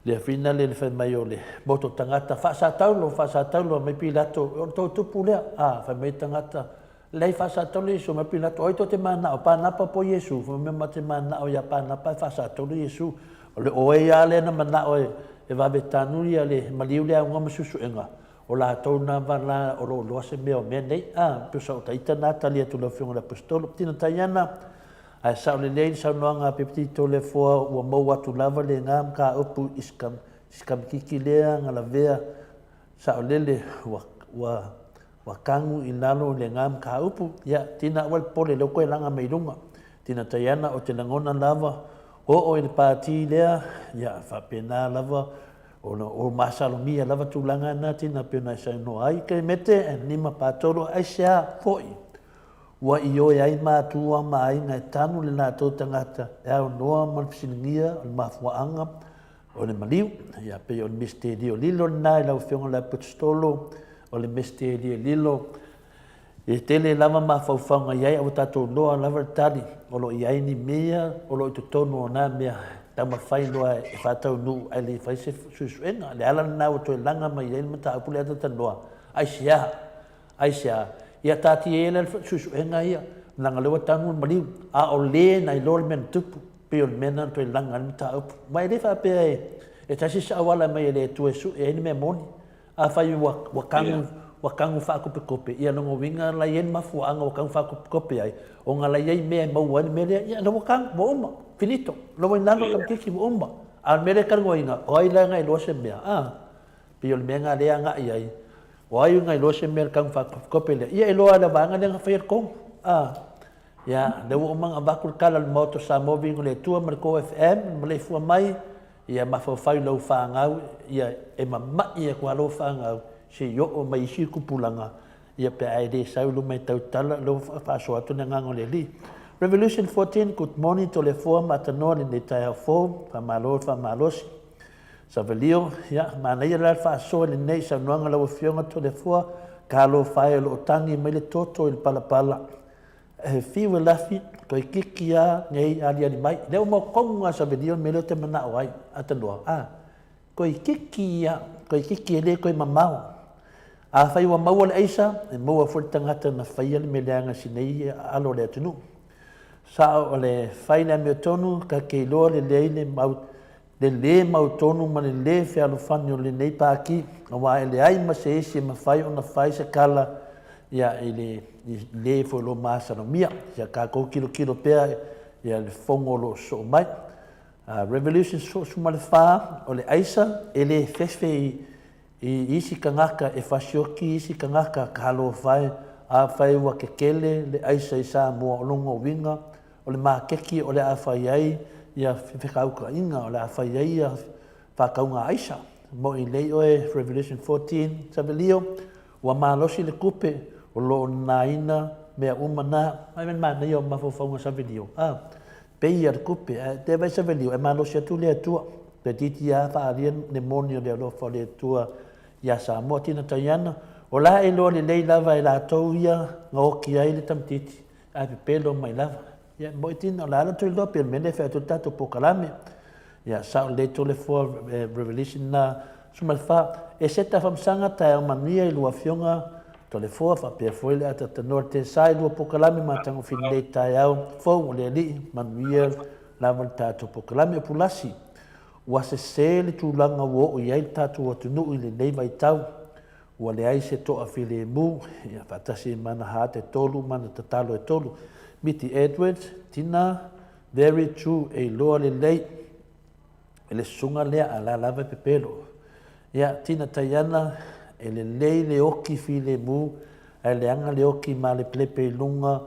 le finale le fai mai o le moto tagata, faasataulo, faasataulo, mai Pilato, o le tou tupu lea, a, fai mai tagata, leai faasataulo Iesu, mai Pilato, oi tou te manao, Panapa po Iesu, fai mai ma te manao ia Panapa e faasataulo Iesu, o le oe a lea na manao e, e vave tanu ia le maliu le auga ma suesuega, O latou na vala o lo o iloa se mea o mea nei. A, tusa o ta ita na tali atu lau Afioga i le Aposetolo. Tina Taiana, ae sao lelei le saunoaga a Pepeti Toleafoa ua maua atu lava lena mataupu i si kamititi lea na lavea saolele ua, ua, ua tanu i lalo i lena mataupu. Ia, tina aua le popole lea ua toe laga mai i luga. Tina Taiana, o te lagona lava, oo i le pati lea, ia, faapena lava. Ona o masalomia lava tulaga na tina pei ona e saunoa ai. Kelemete and Nima Patolo, aisea foi ua ioe ai matua ma aiga e tanu le latou tagata e aunoa ma le fesiligia o le mafuaaga o le maliu. Ia, pei o le misitelio lilo lena i lau Afioga i le Aposetolo, o le misitelio lilo E tele lava mafaufauga i ai, a ua tatou iloa lava le tali, o lo o i ai ni mea o lo o i totonu o na mea e taumafai loa e faataunuu ae le i fai se suesuega. O le ala lena ua toe laga mai ai le mataupu lea talatalanoa, aisea? Aisea? Ia taatia ia la le suesuega ia, leaga o lea ua tanu le maliu, a o le na iloa le mea na tupu, pei o le mea lena na toe laga ai le mataupu. Ma e le faapea e tasi se auala e aumai e le Atua e sue ai le mea moni. Afai ua, ua kagu, ua kagu faakopekope, ia lona uiga la e i ai le mafuaaga ua kagu faakopekope ai, ona la e i ai mea e maua ai le mea lea, ia la ua kagu, ua uma, finito, la ua i lalo le tamaitiiti, ua uma. A o le mea lea e talanoaina, o ai la na iloa se mea? A, pei o le mea lena lea e agai i ai, o ai na iloa se mea i le kagu faakopekope lea? Ia e iloa lava e le vaega lea na faia le tonu. A, ia, lea ua uma ona avatu le tala a le Maota o Samoa Viiga o le Atua ma le Core FM, le maleifua mai, Ia mafaufau i lau fanau, ia e mama'i atu lava lau fanau se i oo mai isi tupulaga, ia pe a e le sau i luma e tautala, lea ua faasoa atu le agaga o le Alii. Revolution 14, Good morning Toleafoa ma Atanoa lenei taeao fou, faamalo le faamalosi. Savalio, ia manaia la le faasoa i lenei saunoaga lau Afioga Toleafoa, talofa e o lo o tagi mai le toto i le palapala. E fiu e lafi, toeitiiti a nei aliali mai. Lea ua mautonu a Savelio le mea lea ou te manao ai, Atanoa, a, toeitiiti ia, toeitiiti e le toe mamao. Afai ua maua le aisa, e maua foi le tagata na faia le mea leaga i si nei alo o le atunuu. Sao o le fai le amiotonu, ta te iloa lelei le mau, le lē mautonu ma le lē fealofani o lenei Pati, aua e leai ma se isi e mafai ona fai se tala ia i le lē foi o lo o masalomia. Ia tatou tilotilo pea ia le fono o lo o sosoo mai. Revolution 14, o le aisa e lē fefe i isi tagata e fasioti isi tagata talofa e, afai ua tetele le aisa i Samoa o lona uiga o le maketi o le a fai ai ia fekaukaina, o le a fai ai ia faatauga aisa. Moi lei oe Revolution 14 Savelio, ua malosi le tupe o lo o nanaina mea uma na. Mai le manaia o mafaufauga Savelio, a peia le tupe, ae te vai Savelio e malosi atu le Atua. Toeitiiti a faaalia le moni o le alofa o le Atua ia Samoa. Tina Taiana, o la e iloa lelei lava e latou ia na oti ai le tamaitiiti Ae pepelo mai lava. Ia, moi tina, o le a la toe iloa pei o le mea lea e fai atu ai le tatou polokalame. Ia, sao lelei Toleafoa Revelation na 14. E seta faamasanga taeao manuia i lua afioga Toleafoa faapea foi le atatanoa le tesa i lua polokalame matagofie lenei taeao fou o le Alii manuia lava le tatou polokalame. O Pulasi, ua sese le tulaga ua oo i ai le tatou atunuu i lenei vaitau. Ua leai se toa filemu, ia faatasi ai ma ana hate e tolu ma ana tatalo e tolu. Miti Edwards, Tina, very true, e iloa lelei e le susuga lea a la lava e pepelo. Ia, Tina Taiana, e lelei le oki filemu ae leaga le oki malepelepe i luga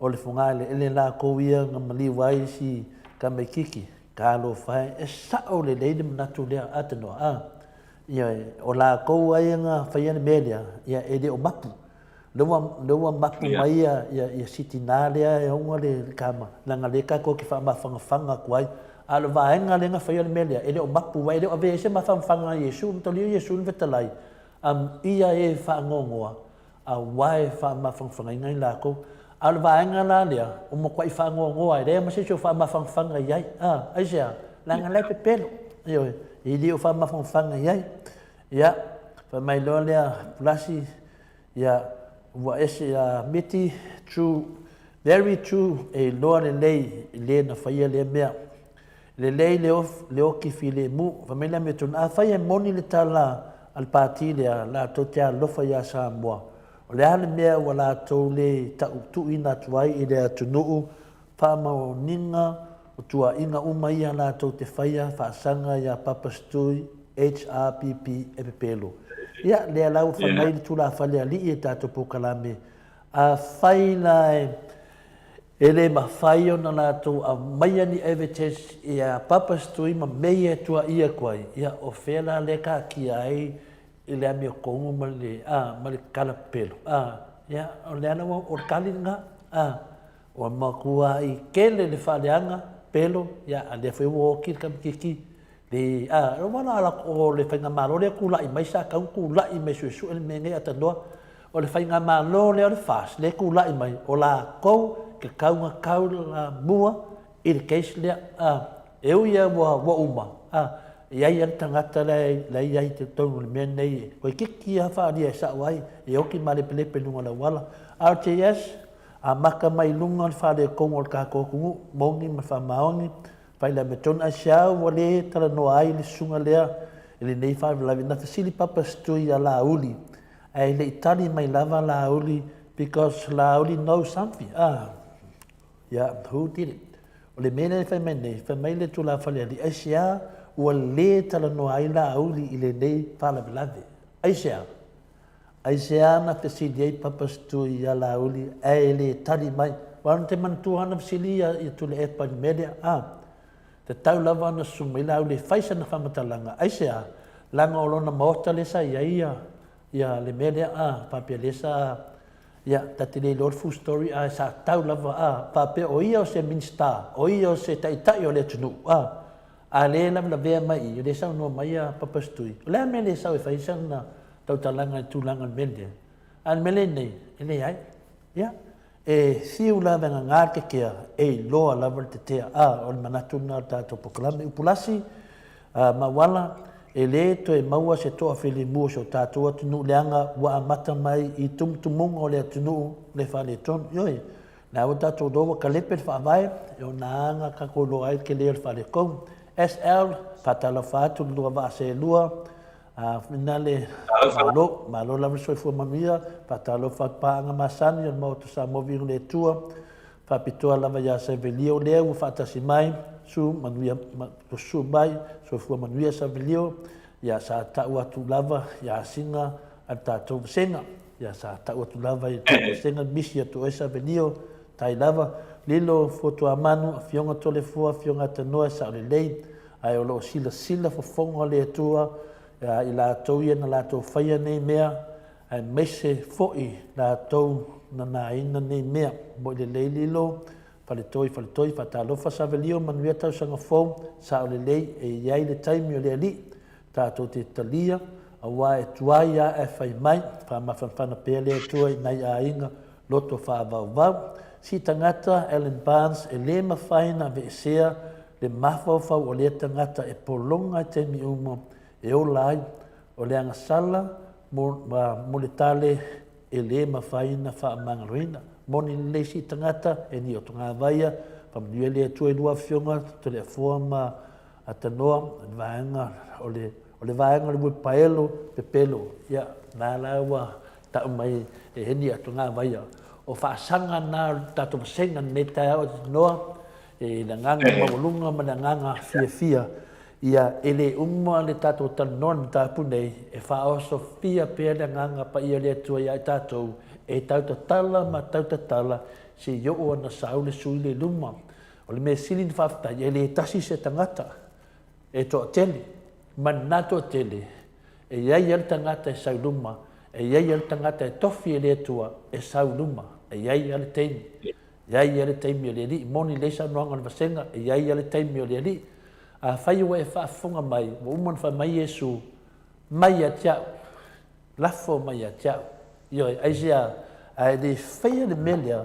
o le fogaeleele lakou ia na maliu ai si tamaititi. Talofa e, e sao lelei le manatu lea, a Tanoa, a. Ioe, o lakou ai na faia le mea lea, ia e le o mapu. Lea ua, lea ua mapu mai ia, ia, ia si tinā lea e ona le, le kama, leaga lea tatou te faamafanafana atu ai. A o le vaega lea na faia le mea lea, e le o mapu, aua e le o avea ai se mafanafana a Iesu, mataulia Iesu na fetalai, Amuia e faanoanoa, aua e faamafanafanaina i latou. A o le vaega la lea, ua matuai faanoanoa, e leai ma se isi o faamafanafana i ai. A, aisea? Leaga la e pepelo. Ioe, e le o faamafanafana i ai. Ia, fai mai loa lea Pulasi, ia, ua ese a Miti, true, very true, e iloa lelei i le na faia lea mea. Lelei le of, le oki filemu. Fai mai le amiotonu, afai e moni le tala a le Pati lea, latou te alofa iā Samoa, o le a le mea ua latou le tautuuina atu ai i le atunuu faamaoniga o tuaiga uma ia latou te faia faasaga iā Papa Stui HRPP e pepelo. Ia, lea la ua fai mai le tulafale alii e tatou polokalame, afai la e. E le mafai ona latou aumaia ni evidence ia Papa Stui ma mea ia e tuaia atu ai, ia o fea la lea e taatia ai i le amiotonu ma le, a, ma le kalapelo, a, ia, o le ala ua, o le tali lena, a, ua matuai tele le faaleaga pelo, ia, a lea foi ua oti le tamaitiiti Le, a, ua la la, o le faigamalo lea tulai mai sa tau tulai mai suesue le mea nei atanoa. O le faigamalo lea o le FAST lea tulai mai, o latou ke tau na tau la mua i le case lea. A, e ui ia ua, ua uma, a, e i ai lava le tagata la la e i ai i totonu o le mea nei, toeitiiti lava faaalia e sao ai, e oti malepelepe i luga o le auala. RTS, amata mai i luga o le faaletonu o le tatou atunuu, moni ma le faamaoni, Failametonu aisea ua le talanoa ai le susuga lea i lenei faalavelave? Na fesili Papa Stui ia Laauli, ae le i tali mai lava Laauli because Laauli knows something. Ah, yeah, who did it? O le mea lea e fai mai nei, fai mai le tulafalealii, aisea ua le talanoa ai Laauli i lenei faalavelave? Aisea? Aisea na fesili ai Papa Stui ia Laauli ae e le tali mai? Aua na te manatua ana fesili ia ia Tuilaepa i le mea lea, a, tatau lava ona susu mai Laauli e fai sana faamatalaga. Aisea? Leaga o lona maota lea sa i ai ia, ia le mea lea, a, faapea lea sa, ia, ta te le iloa le full story ae sa tau lava, a, faapea o ia o se Minisita, o ia o se Taitai o le atunuu, a, a lea e lavelavea mai i i, o lea e saunoa mai ia Papa Stui, o le a le mea le sau e fai ai sana tautalaga i tulaga o le mea lea. A o le mea lea nei, e leai. Ia, e fiu lava e gaga le tetea, e iloa lava le tetea. A, o le manatu lena o le tatou polokalame. Upulasi, a, Mauala, e le toe maua se toa filemu o si o tatou atunuu leaga ua amata mai i tumutumuga o le atunuu le faaletonu. Ioe, na ua tatou iloa ua kalepe le faavae, e ona aga tatou iloa ai le tele o le faaletonu. SL, faatalofa atu le lua vaa seelua, A finale, malo, malo lava le soifua manuia, faatalofa atu paaga masani o le Maota Samoa Viiga le Atua, faapitoa lava ia Savelio lea ua faatasi mai, su manuia, susu mai, soifua manuia Savelio, ia sa tau atu lava ia asiga a le tatou vasega, ia sa tau atu lava i le tatou vasega, misi atu oe Savelio, tai lava, Lilo, Fotuamanu, Afioga Toleafoa, Afioga Atanoa, Saolelei, Ae o lo o silasila fofoga le Atua ia i latou ia na latou faia nei mea, aemaise foi latou na nāina nei mea. Moe lelei lilo, faletoi faletoi, faatalofa Savelio, manuia tausaga fou, sao lelei, e i ai le taimi o le Alii, tatou te talia, aua e tuai a ae fai mai, faamafanafana pea le Atua i nai aiga loto faavauvau. Si tagata Alan Barnes e le mafai ona aveesea le mafaufau o lea tagata e pologa i taimi uma e ola ai, o le agasala mo, mo le tale e le mafai ona faamagaloina. Moni lelei si tagata e ni o togavaia, faamanuia le Atua i lua afioga, Toleafoa ma Atanoa, le vaega o le, o le vaega o le uepaelo pepelo, ia, na la ua tau mai e heni atogavaia. O faasaga na o le tatou vasega lenei taeao Atanoa, I le agaga maualuga ma le agaga fiafia, ia e le uma le tatou talanoa i le mataupu nei, e faaosofia pea le agaga paia o le Atua ia i tatou, e tautatala ma tautatala se i oo ana sau le sui le i luma. O le mea sili ona faafetai, e le tasi se tagata e toatele, ma lena toatele, e i ai lava le tagata e sau i luma, e i ai lava le tagata e tofi e le Atua e sau i luma, e i ai lava le taimi. E i ai lava le taimi o le Alii. Moni lelei saunoaga o le vasega, e i ai lava le taimi o le Alii. Afai ua e faafofoga mai, ua uma ona fai mai Iesu, Mai ia te au, lafo mai ia te au. Ioe, aisea, a e le faia le mea lea,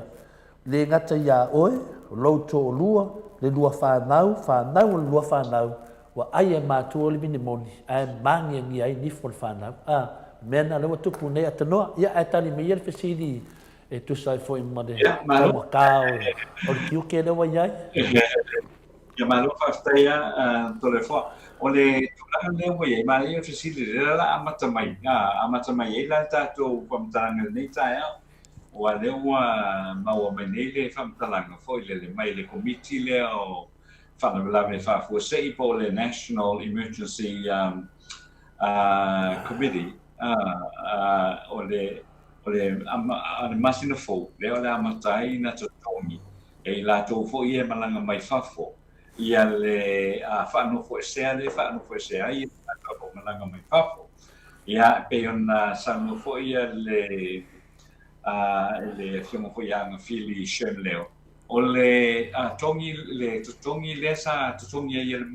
le gata iā oe, o lou toalua, le lua fanau, fanau o le lua fanau, ua ai e matua le vinimoni, ae māgiagia ai nifo o le fanau. A, mea na lea ua tupu nei Atanoa. Ia, ae tali mai ia le fesili e tusa ai foi ma le taugata o le tiute lea ua i ai. Ia malo faafetai a Toleafoa. O le tulaga lea ua i ai, manaia le fesili lea la amata mai, amata mai ai la le tatou faamatalaga i lenei taeao, aua lea ua maua mai nei le faamatalaga foi lele mai le Komiti lea o Faalavelave Faafuasei po o le National Emergency Committee, o le o le, o le masina fou, lea o le a amata ai ona totogi. E i latou foi ia e malaga mai fafo, ia le faanofoesea lea e faanofoesea ai ia tagata o lo o malaga mai fafo. Ia, e pei ona saunoa foi ia le le Afioga foi ia Agafili Sherm Leo, o le togi, le totogi lea sa totogi ai e le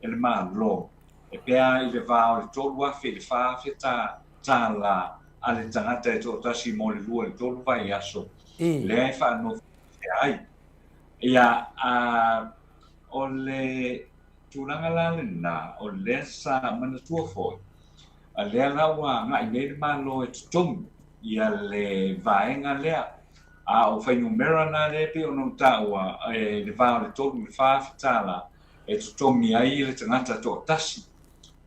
e le Malo, e pea i le va o le 3,000 i le 4,000 tālā a le tagata e toatasi mo le lua i le tolu vaiaso, lea e faanofoesea ai. Ia, a, o le tulaga la lena, o lea sa manatua foi, a lea la ua agai nei le Malo e totogi ia le vaega lea, a o fuainumera na lea e pei ona ou taua, e le va o le 3 i le 4,000 tālā e totogi ai le tagata toatasi,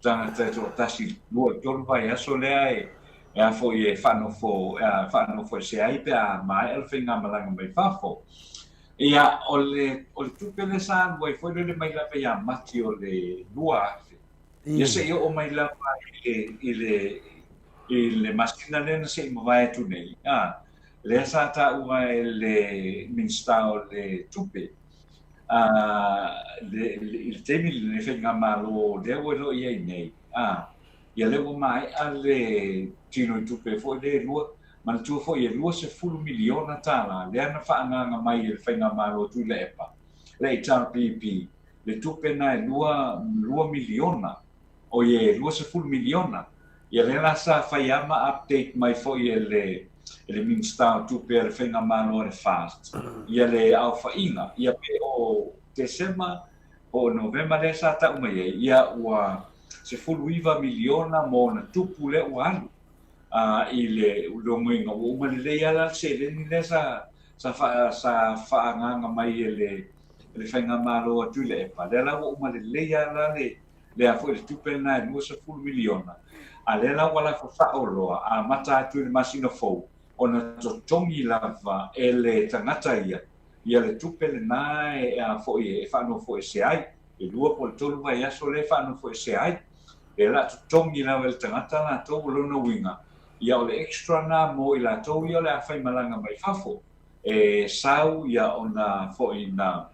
tagata e toatasi i le lua i le tolu vaiaso lea e e a foi e faanofo faanofoesea ai pe a maea le faigamalaga mai fafo. Ia, o le o le tupe lea sa alu ai foi lele mai lava ia Mati o le 2000, ia se i oo mai lava i le i le i le masina lea na se i mavae atu nei, a, lea sa taua e le Minisita o le Tupe, a, le, le, i le taimi lenei faigamalo lea ua iloa i ai nei, a, ia lea ua maea le tino i tupe foi lea e lua, manatua foi e $20 miliona lea na faaagaaga mai e le faigamalo a Tuilaepa, le HRPP, le tupe na e 2, miliona, oi e 20 miliona. Ia lea la sa fai lava ma update mai foi e le e le Minisita o Tupe a le Faigamalo a le FAST ia le aofaiga, ia pe o Tesema po o Novema lea sa tau mai ai, ia ua 19 miliona ma ona tupu lea ua alu i le logoina ua uma lelei lava la le seleni lea sa sa sa faaagaaga mai e le e le Faigamalo a Tuilaepa, lea la ua uma lelei lava la le lea foi le tupe lena e 20 miliona, a lea la ua lafo faaoloa amata atu i le masina fou ona totogi lava e le tagata ia ia le tupe lena e a foi e faanofoesea ai, e lua po o le tolu vaiaso lea e faanofoesea ai. Lea la totogi lava e le tagata latou o lona uiga, ia o le extra na mo i latou ia o le a faimalaga mai fafo. E sau ia ona foi na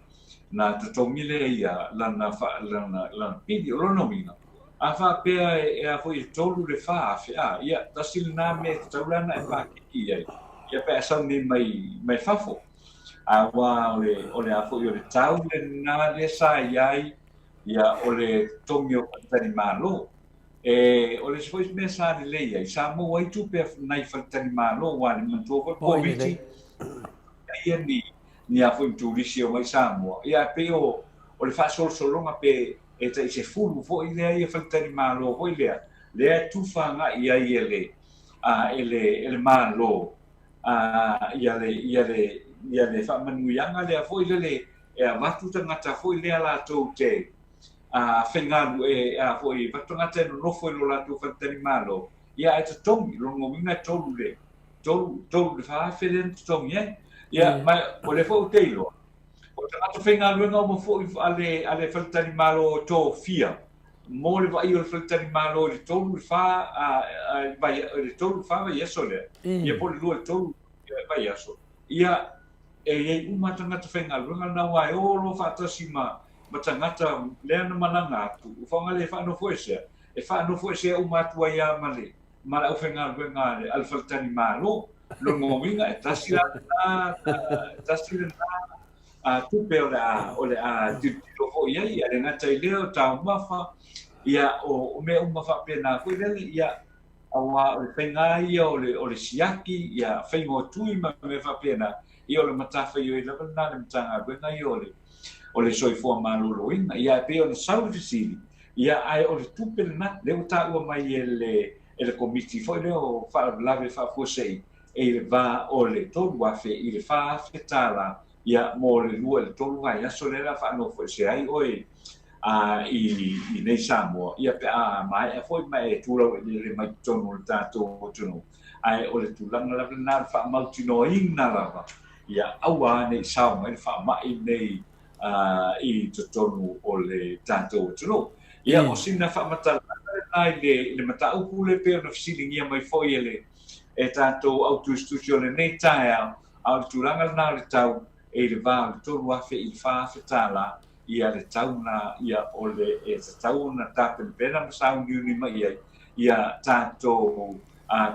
na totogi lea ia lana lana lana pili. O lona uiga, a faapea e a foi e 3 le 4,000, a, ia, tasi lena mea e tatau la ona e pakiki i ai, ia pe a sau nei mai mai fafo. Aua o le o le a foi o le tau lena lea sa i ai ia o le totogi o faletalimalo. E, o le isi foi mea sa lelei ai, sa maua ai tupe a nai faletalimalo, aua le manatua foi le Koviti, ia ni, ni a foi turisi e omai i Samoa. Ia, e pei o, o le faasolosologa pe e tai 10 foi lea ia faletalimalo foi lea, lea e tufa agai i ai e le, a, e le, e le Malo, a, ia le, ia le, ia le faamanuiaga lea foi lele e avatu tagata foi lea latou te, a faigalu e a foi avatu tagata e nonofo i lo latou faletalimalo, ia ae totogi, lona uiga e tolu le, tolu, tolu le 4,000 lea na totogi ai. Ia, ma o lea foi ou te iloa, o tagata faigaluega uma foi a le, a le faletalimalo tofia mo le vaaia o le faletalimalo i le tolu i le fa, a, a, vai, le tolu i le fa vaiaso lea, ia po o le lua i le tolu vaiaso, ia e i ai uma tagata faigaluega lena aua e o loa faatasi ma ma tagata lea na malaga atu, ua faaaoga le faanofoesea, e faanofoesea uma atu ai lava ma le ma le aufaigaluega a le a le faletalimalo. Lona uiga e tasi la lena, e tasi lena a tupe o le a o le a tilotilo foi i ai, ia le gata i lea o taumafa, ia o, o mea uma faapena foi lele, ia aua o le faiga ia o le o le siaki, ia faiga o tui ma mea faapena, ia o le matafaioi lava lena a le Matagaluega ia o le o le soifua maloloina. Ia e pei ona sau le fesili, ia ae o le tupe lena, lea ua taua mai e le e le Komiti foi lea o Faalavelave Faafuasei, e i le va o le $3,000 i le $4,000 tala, ia mo le lua i le tolu vaiaso lea o le a faanofoesea ai oe a i i nei Samoa, ia pe a maea foi ma e tulaueleele mai totonu o le tatou atunuu. Ae o le tulaga lava lena o le faamautinoaina lava, ia aua ne i sao mai le faamai lenei i totonu o le tatou atunuu. Ia, o sina faamatalaga lena i le, i le mataupu lea pei ona fesiligia mai foi e le e tatou au tusitusi o lenei taeao, a o le tulaga lena o le tau. e i le va o le $3,000 i le $4,000 ia le tau lena ia o le e tatau ona tapenapena ma sauniuni mai i ai ia tatou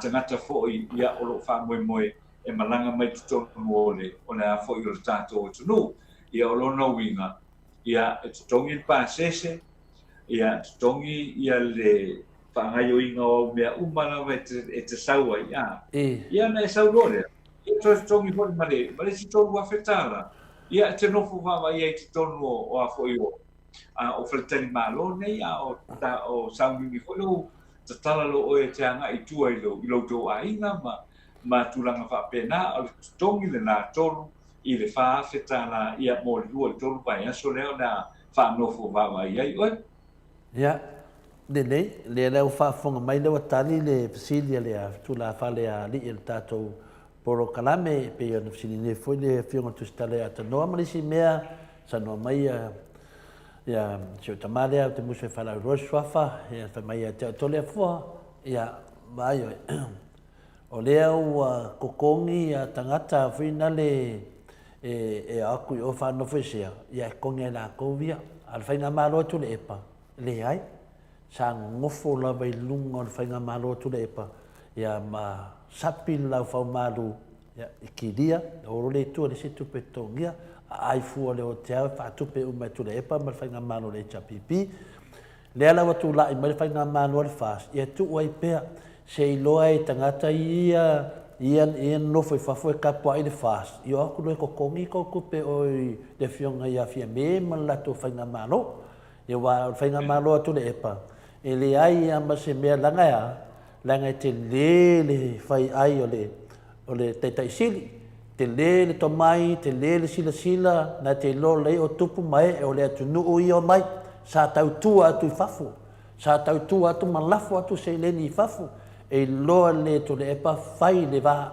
tagata foi ia o lo o faamoemoe e malaga mai totonu o le o le a foi o le tatou atunuu. Ia o lona uiga, ia e totogi le pasese, ia totogi ia le faagaioiga o au mea uma lava e te, e te sau ai, a. Ia ona e sau loa lea, ia toe totogi foi ma le, ma le isi $3,000, ia e te nofo vaavaai ai i totonu o, o a foi o, a o faletalimalo nei, a o, ta, o sauniuni foi lou tatala loa oe e te agai i tua i lou, i lou tou aiga ma, ma tulaga faapena, o le totogi lena $3 i le $4,000 ia mo le 2 i le 3 vaiaso lea o le a faanofo vaavaai ai oe. Ia, lelei, lea la ua faafofoga mai lea ua tali le fesili a le tulafale a alii o le tatou polokalame, e pei ona fesili nei foi le Afioga i le Tusitala ia Tanoa ma le isi mea, saunoa mai ia, ia si ou tama lea ou te musu e faalaauloa le suafa, ia fai mai ia te au Toleafoa, ia, vaai oe. O lea ua totogi ia tagata foi nale e o atu i o faanofoesea, ia e totogi e latou ia. A o le Faigamalo a Tuilaepa, leai. Sa nonofo lava i luga o le Faigamalo a Tuilaepa, ia ma sapi le laufaumalu, ia e kilia, e olo le Atua i le isi tupe e totogia, a ai fua le hotel e faatupe uma e Tuilaepa ma le Faigamalo a le HRPP. Lea la ua tulai mai le faigamalo a le FAST, ia tuu ai pea se iloa i tagata ia ia ia nonofo i fafo e tapuai le FAST, i o atu loa e totogi tou tupe o i le afioga ia Fiame ma le latou faigamalo. Ia aua o le faigamalo a Tuilaepa, e leai lava ma se mea leaga e a? Leaga e tele le fai ai o le o le Taitai Sili, tele le tomai, tele le silasila, na te iloa lelei o tupu ma ee o le atunuu ia omai, sa tautua atu i fafo, sa tautua atu ma lafo atu seleni i fafo, e iloa lelei e Tuilaepa fai le va,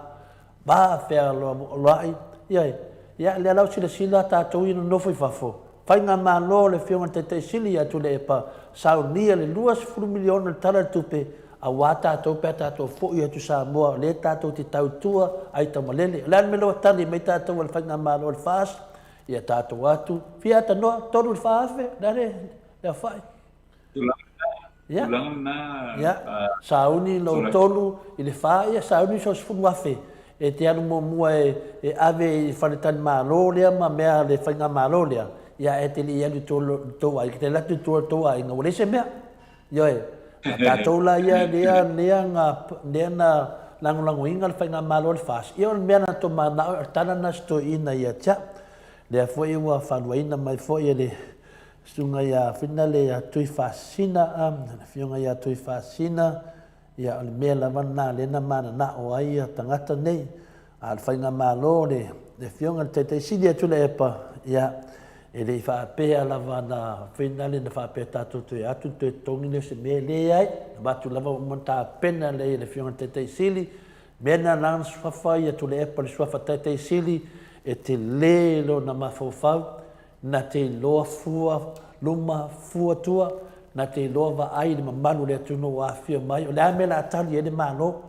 va fealoaloai, ioe. Ia, lea la ua silasila tatou ia nonofo i fafo, Faigamalo le Afioga i le Taitai Sili ia Tuilaepa, saunia le $20 miliona i le Tala o le Tupe aua tatou pe a tatou foi atu i Samoa o lea tatou te tautua ai taumalele. O le a le mea lea ua tali mai tatou e le Faigamalo a le FAST? Ia tatou atu, fia atanoa, 3 i le 4 afe, o le a le aofai? Tulaga lena, Ia. tulaga lena. Ia, sauni lou 3 i le 4, ia sauni sou 10,000 e te alu muamua e, e ave i le faletalimalo lea ma mea a le faigamalo lea, ia ae te le i alu i tua i tou aiga, te alu atu i tua i tou aiga, ua leai se mea. Ioe. A tatou la ia lea, lea na, lea na lagolagoina le faigamalo a le FAST, ia o le mea na tou mananao, o le tala lena a si toeaina ia te au. Lea foi ua faaluaina mai foi e le Susuga ia Finale ia Tuifaasisina, le Afioga ia Tuifaasisina, ia o le mea lava lena lea na mananao ai ia tagata nei. A o le faigamalo le, le Afioga i le Taitai Sili ia Tuilaepa, ia e le i faapea lava na Finale na faapea tatou toe atu toe totogi lea o se mea, e leai, na avatu lava ua uma ona tapena lelei e le Afioga i le Taitai Sili, mea na na suafa ia Tuilaepa le suafa Taitai Sili, e tele lona mafaufau, Na te iloa fua luma, fua tua, na te iloa vaai i le mamalu o le atunuu ua afifio mai, o le a mea o le a tali ai le Malo?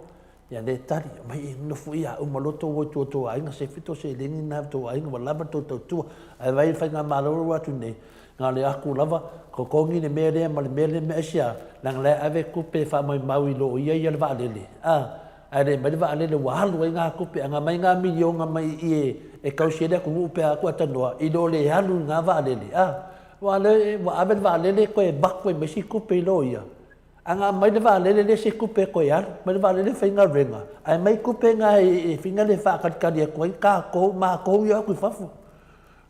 Ia lea e tali, omai e nofo ia uma loa tou o i tua o tou aiga, se fito seleni na o tou aiga, ua lava le tou tautua. Ae vaai i le faigamalo lea ua atu nei, na o le aku lava, totogi le mea lea ma le mea lea, aisea? Leaga o la e ave tupe e faamaumau i loia ia le vaalele, a. Ae le mai le vaalele ua alu ai ngā tupe, a ngā mai ngā miliona mai i i e tausi ai le atunuu pe a atu atanoa, i lo le alu i ngā vaalele, a. Ua le, ua ave le vaalele toe avatu ai ma isi tupe i loia. A ngā mai le vaalele le isi tupe e toe alu, mai le vaalele faigaluega, ae mai tupe ngā e whina le whaakalikali atu ai kākou, mākou ia atu i fafo.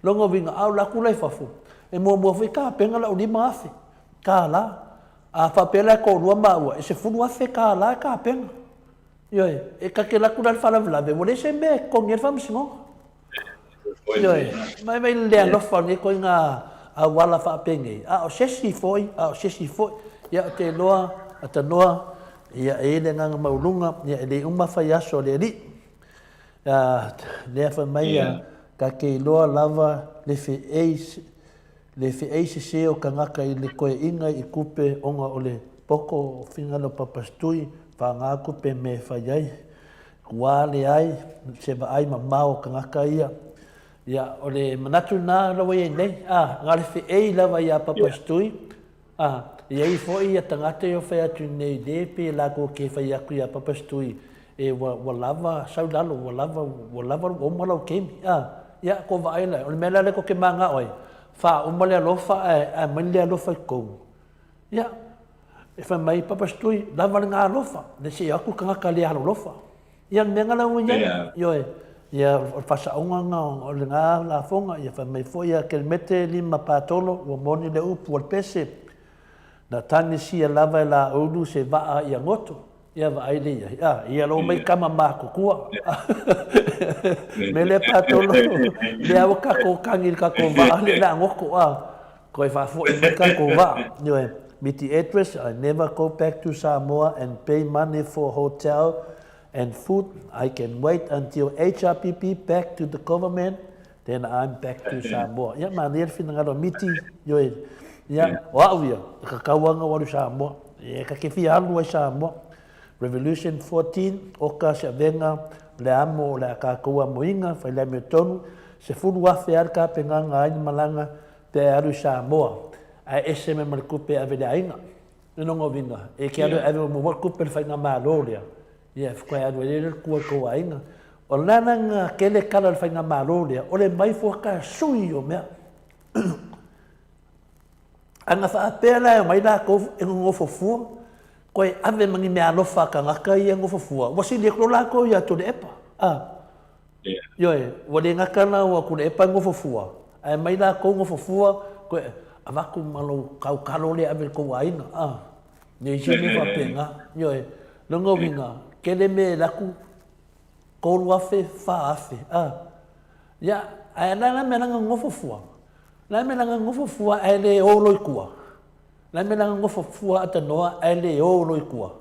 Lona uiga, a o la atu la i fafo, e muamua foi tapena lau $5,000 tālā. A faapea la e toalua maua, e $10,000 e tapena. Ioe, e ta te alu atu la i le faalavelave, ua leai se mea e totogi ai le faamasinoga. Ioe, mai mai le alofa o lenei ituaiga auala faapenei, a o se isi foi, a o se isi foi, ia ou te iloa, Atanoa, ia e i ai le agaga maualuga, ia e le uma fai aso a le Alii. Ia, lea fai mai ia, ta te iloa lava le feei Le feei sese o kangaka i le koeʻiga i kupe ona o le poko o fingalo papastui whaga kupe me e fai ai. Ua le ai se vaai mamao o kangaka ia. Ia, o le manatu lena la ua i ai nei, a, na o le feei lava ia Papa Stui, a, e i ai foi ia tagata ia o fai atu nei le pe latou ke fai atu ia Papa Stui e ua, ua lava sau lalo, ua lava, ua lava, ua uma lau kemi, a, ia, ko vaai la, o le mea la lea tou te manao ai, faauma le alofa ae, ae aumai le alofa i totonu. Ia, e fai mai Papa Stui, lava lena alofa, le se i o atu le tagata le alolofa. Ia, le mea lena la ua i ai. Ioe. Ia, o le faasaoga lena o lena lafoga. Ia, fai mai foi ia Kelemete lima Patolo, ua moni le upu a le pese, na tagisia lava e Laaulu se vaa i Agoto. Ia, vaai lea i ai. A, ia lou mai tama matutua. Mea lea Patolo, lea ua tatou tagi i le tatou vaa lea i le Agoto, a. Toe faafoi mai tatou vaa. Ioe. Miti address, I never go back to Samoa and pay money for hotel and food, I can wait until HRPP back to the government, then I'm back to Samoa. Ia, manaia le finagalo a Miti, ioe. Ia, o au ia, e kakau ana o alu Samoa. E ka ke fia alu ai Samoa. Revolution 14, oka se avega, le amo o le a kākou amoina, whai le amiotonu, 10,000 a le kapenga ai ni malaga, Pe e alu i Samoa, ae ese mai ma le tupe e ave i le aiga. I lona uiga, e ke alu e ave muamua le tupe i le faigamalo lea, ia e faatoa alu ai lea le tua i tou aiga. O le ala na tele tala o le faigamalo lea, o le mai fua sui o mea. A na faapea la e omai latou e nonofo fua, toe ave ma ni meaalofa a tagata ia e nofo fua, ua sili atu loa latou ia Tuilaepa. A. Ioe, ua le gata la ua Tuilaepa e nofo fua, ae mai latou nofo fua, toe avatu ma lou tautalo lea e ave i le tou aiga, a. Leai se mea faapena. Ioe, lona uiga, tele mea e alu atu, 3,000, 4,000, a. Ia, ae o le a la le mea la e nonofo fua? O le a le mea la e nonofo fua ae le o loa i tua? O le a le mea la e nonofo fua autanoa ae le o loa i tua?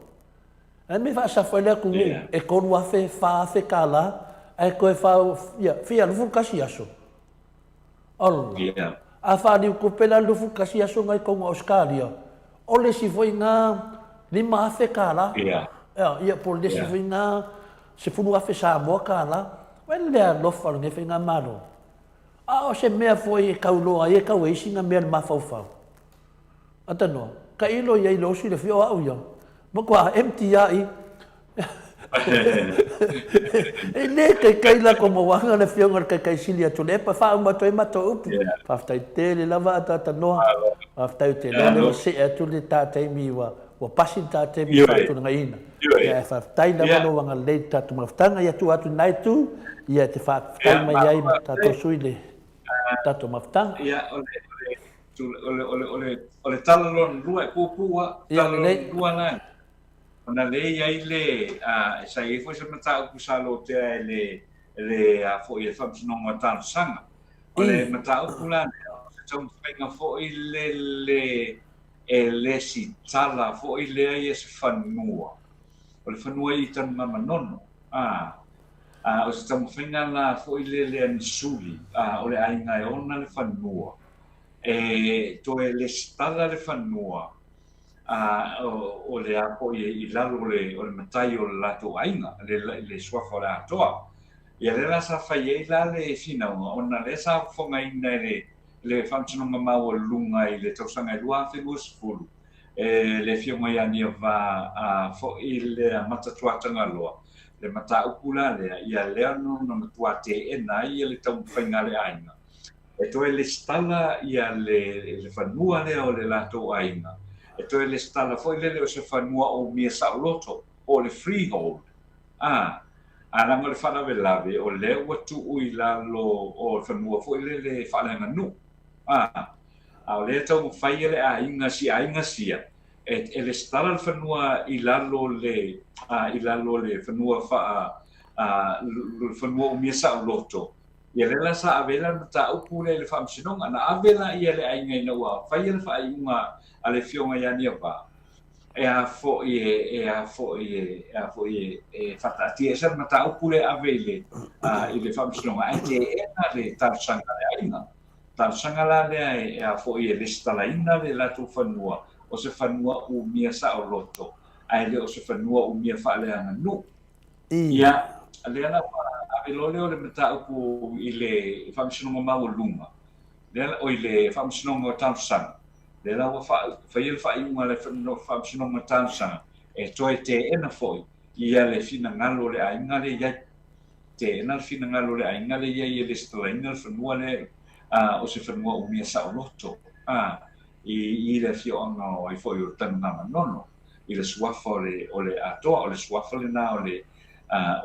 A mea e faasafo ai le atunuu e 3,000, 4,000 tala ae toe fa, ia, fia 21 aso. Allah. A faaliu tupe la le 21 aso nai tonu Ausetalia, o le isi foi na 5,000 tala. Ia, ia po o le isi foi na 10,000 Samoa tala. Vai le alofa o lenei faigamalo. A o se mea foi e tau loa ai e tau ai sina mea i le mafaufau. Atanoa, tailo i ai le osi le fia o au ia. Matua empty a i. E le kaikai la ko mauaga le afioga le kaikai sili atu le epa faauma atu ai matou upu. Faafetai tele lava ataatanoa. Faafetai ou te iloa lea ua see atu le ta taimi ua ua pasi le ta taimi faatulagaina. Ia ae faafetai lava lou agalelei i le tatou mafutaga. Ia tuu atu i lena itu ia e te faafetai mai ai ma tatou sui le tatou mafutaga. Ia o le O le, o le, o le, o le tala lona lua e puupuu lava. Tala lona lua la, ona lea e i ai le, a, sa i ai foi se mataupu sa lotea e le, e le, a foi, e le Faamasinoga o Talosaga. O le mataupu la lea, o se taumafaiga foi le, le, e lesitala foi lea ia se fanua. O le fanua i Tanugamanono, a, a, o se taumafaiga la foi le lea ni suli, a, o le aiga e ona le fanua. E toe lesitala le fanua a o le a foi i lalo o le, o le matai o le latou aiga, le, le suafa o le Atoa. Ia lea la sa fai ai la le finauga, ona lea sa fofogaina e le, le Faamasinoga Maualuluga i le tausaga e 2020, e le Afioga ia Niava a foi le Matatuatagaloa, le mataupu la lea, ia lea na matua teena ai le taumafaiga a le aiga. E toe lesitala ia le, le fanua lea o le latou aiga. E toe lesitala foi lele o se fanua umia saoloto, po o le freehold. A, a leaga o le faalavelave, o lea ua tuu i lalo o le fanua foi lele faaleaganuu. A, a o lea e taumafai le aiga, si aiga sia, e, e lesitala le fanua i lalo le, a, i lalo le fanua faa, a, le fanua umia saoloto, Ia lea la sa ave ai la le mataupu lea i le Faamasinoga. Na ave la ia le aiga ina ua faia le faaiuga a le Afioga ia Niava, e a foi e, e a foi e, e a foi e, e faataatia ese le mataupu lea e ave i le, a, i le Faamasinoga, ae teena le talosaga a le aiga. Talosaga la lea e, e a foi e lesitalaina le latou fanua, o se fanua umia saoloto, ae le o se fanua umia faaleaganuu. Ia, lea la ua ave loa lea o le mataupu i le Faamasinoga Maualuga, lea, oi le Faamasinoga o Talosaga, lea la ua faia le faaiuga a le Faamasinoga o Talosaga e toe teena foi ia le finagalo o le aiga lea i ai. Teena le finagalo o le aiga lea i ai e lesitalaina le fanua lea o se fanua umia saoloto i le afioaga o ai foi o Tanugamanono i le suafa o le o le Atoa, o le suafa lena o le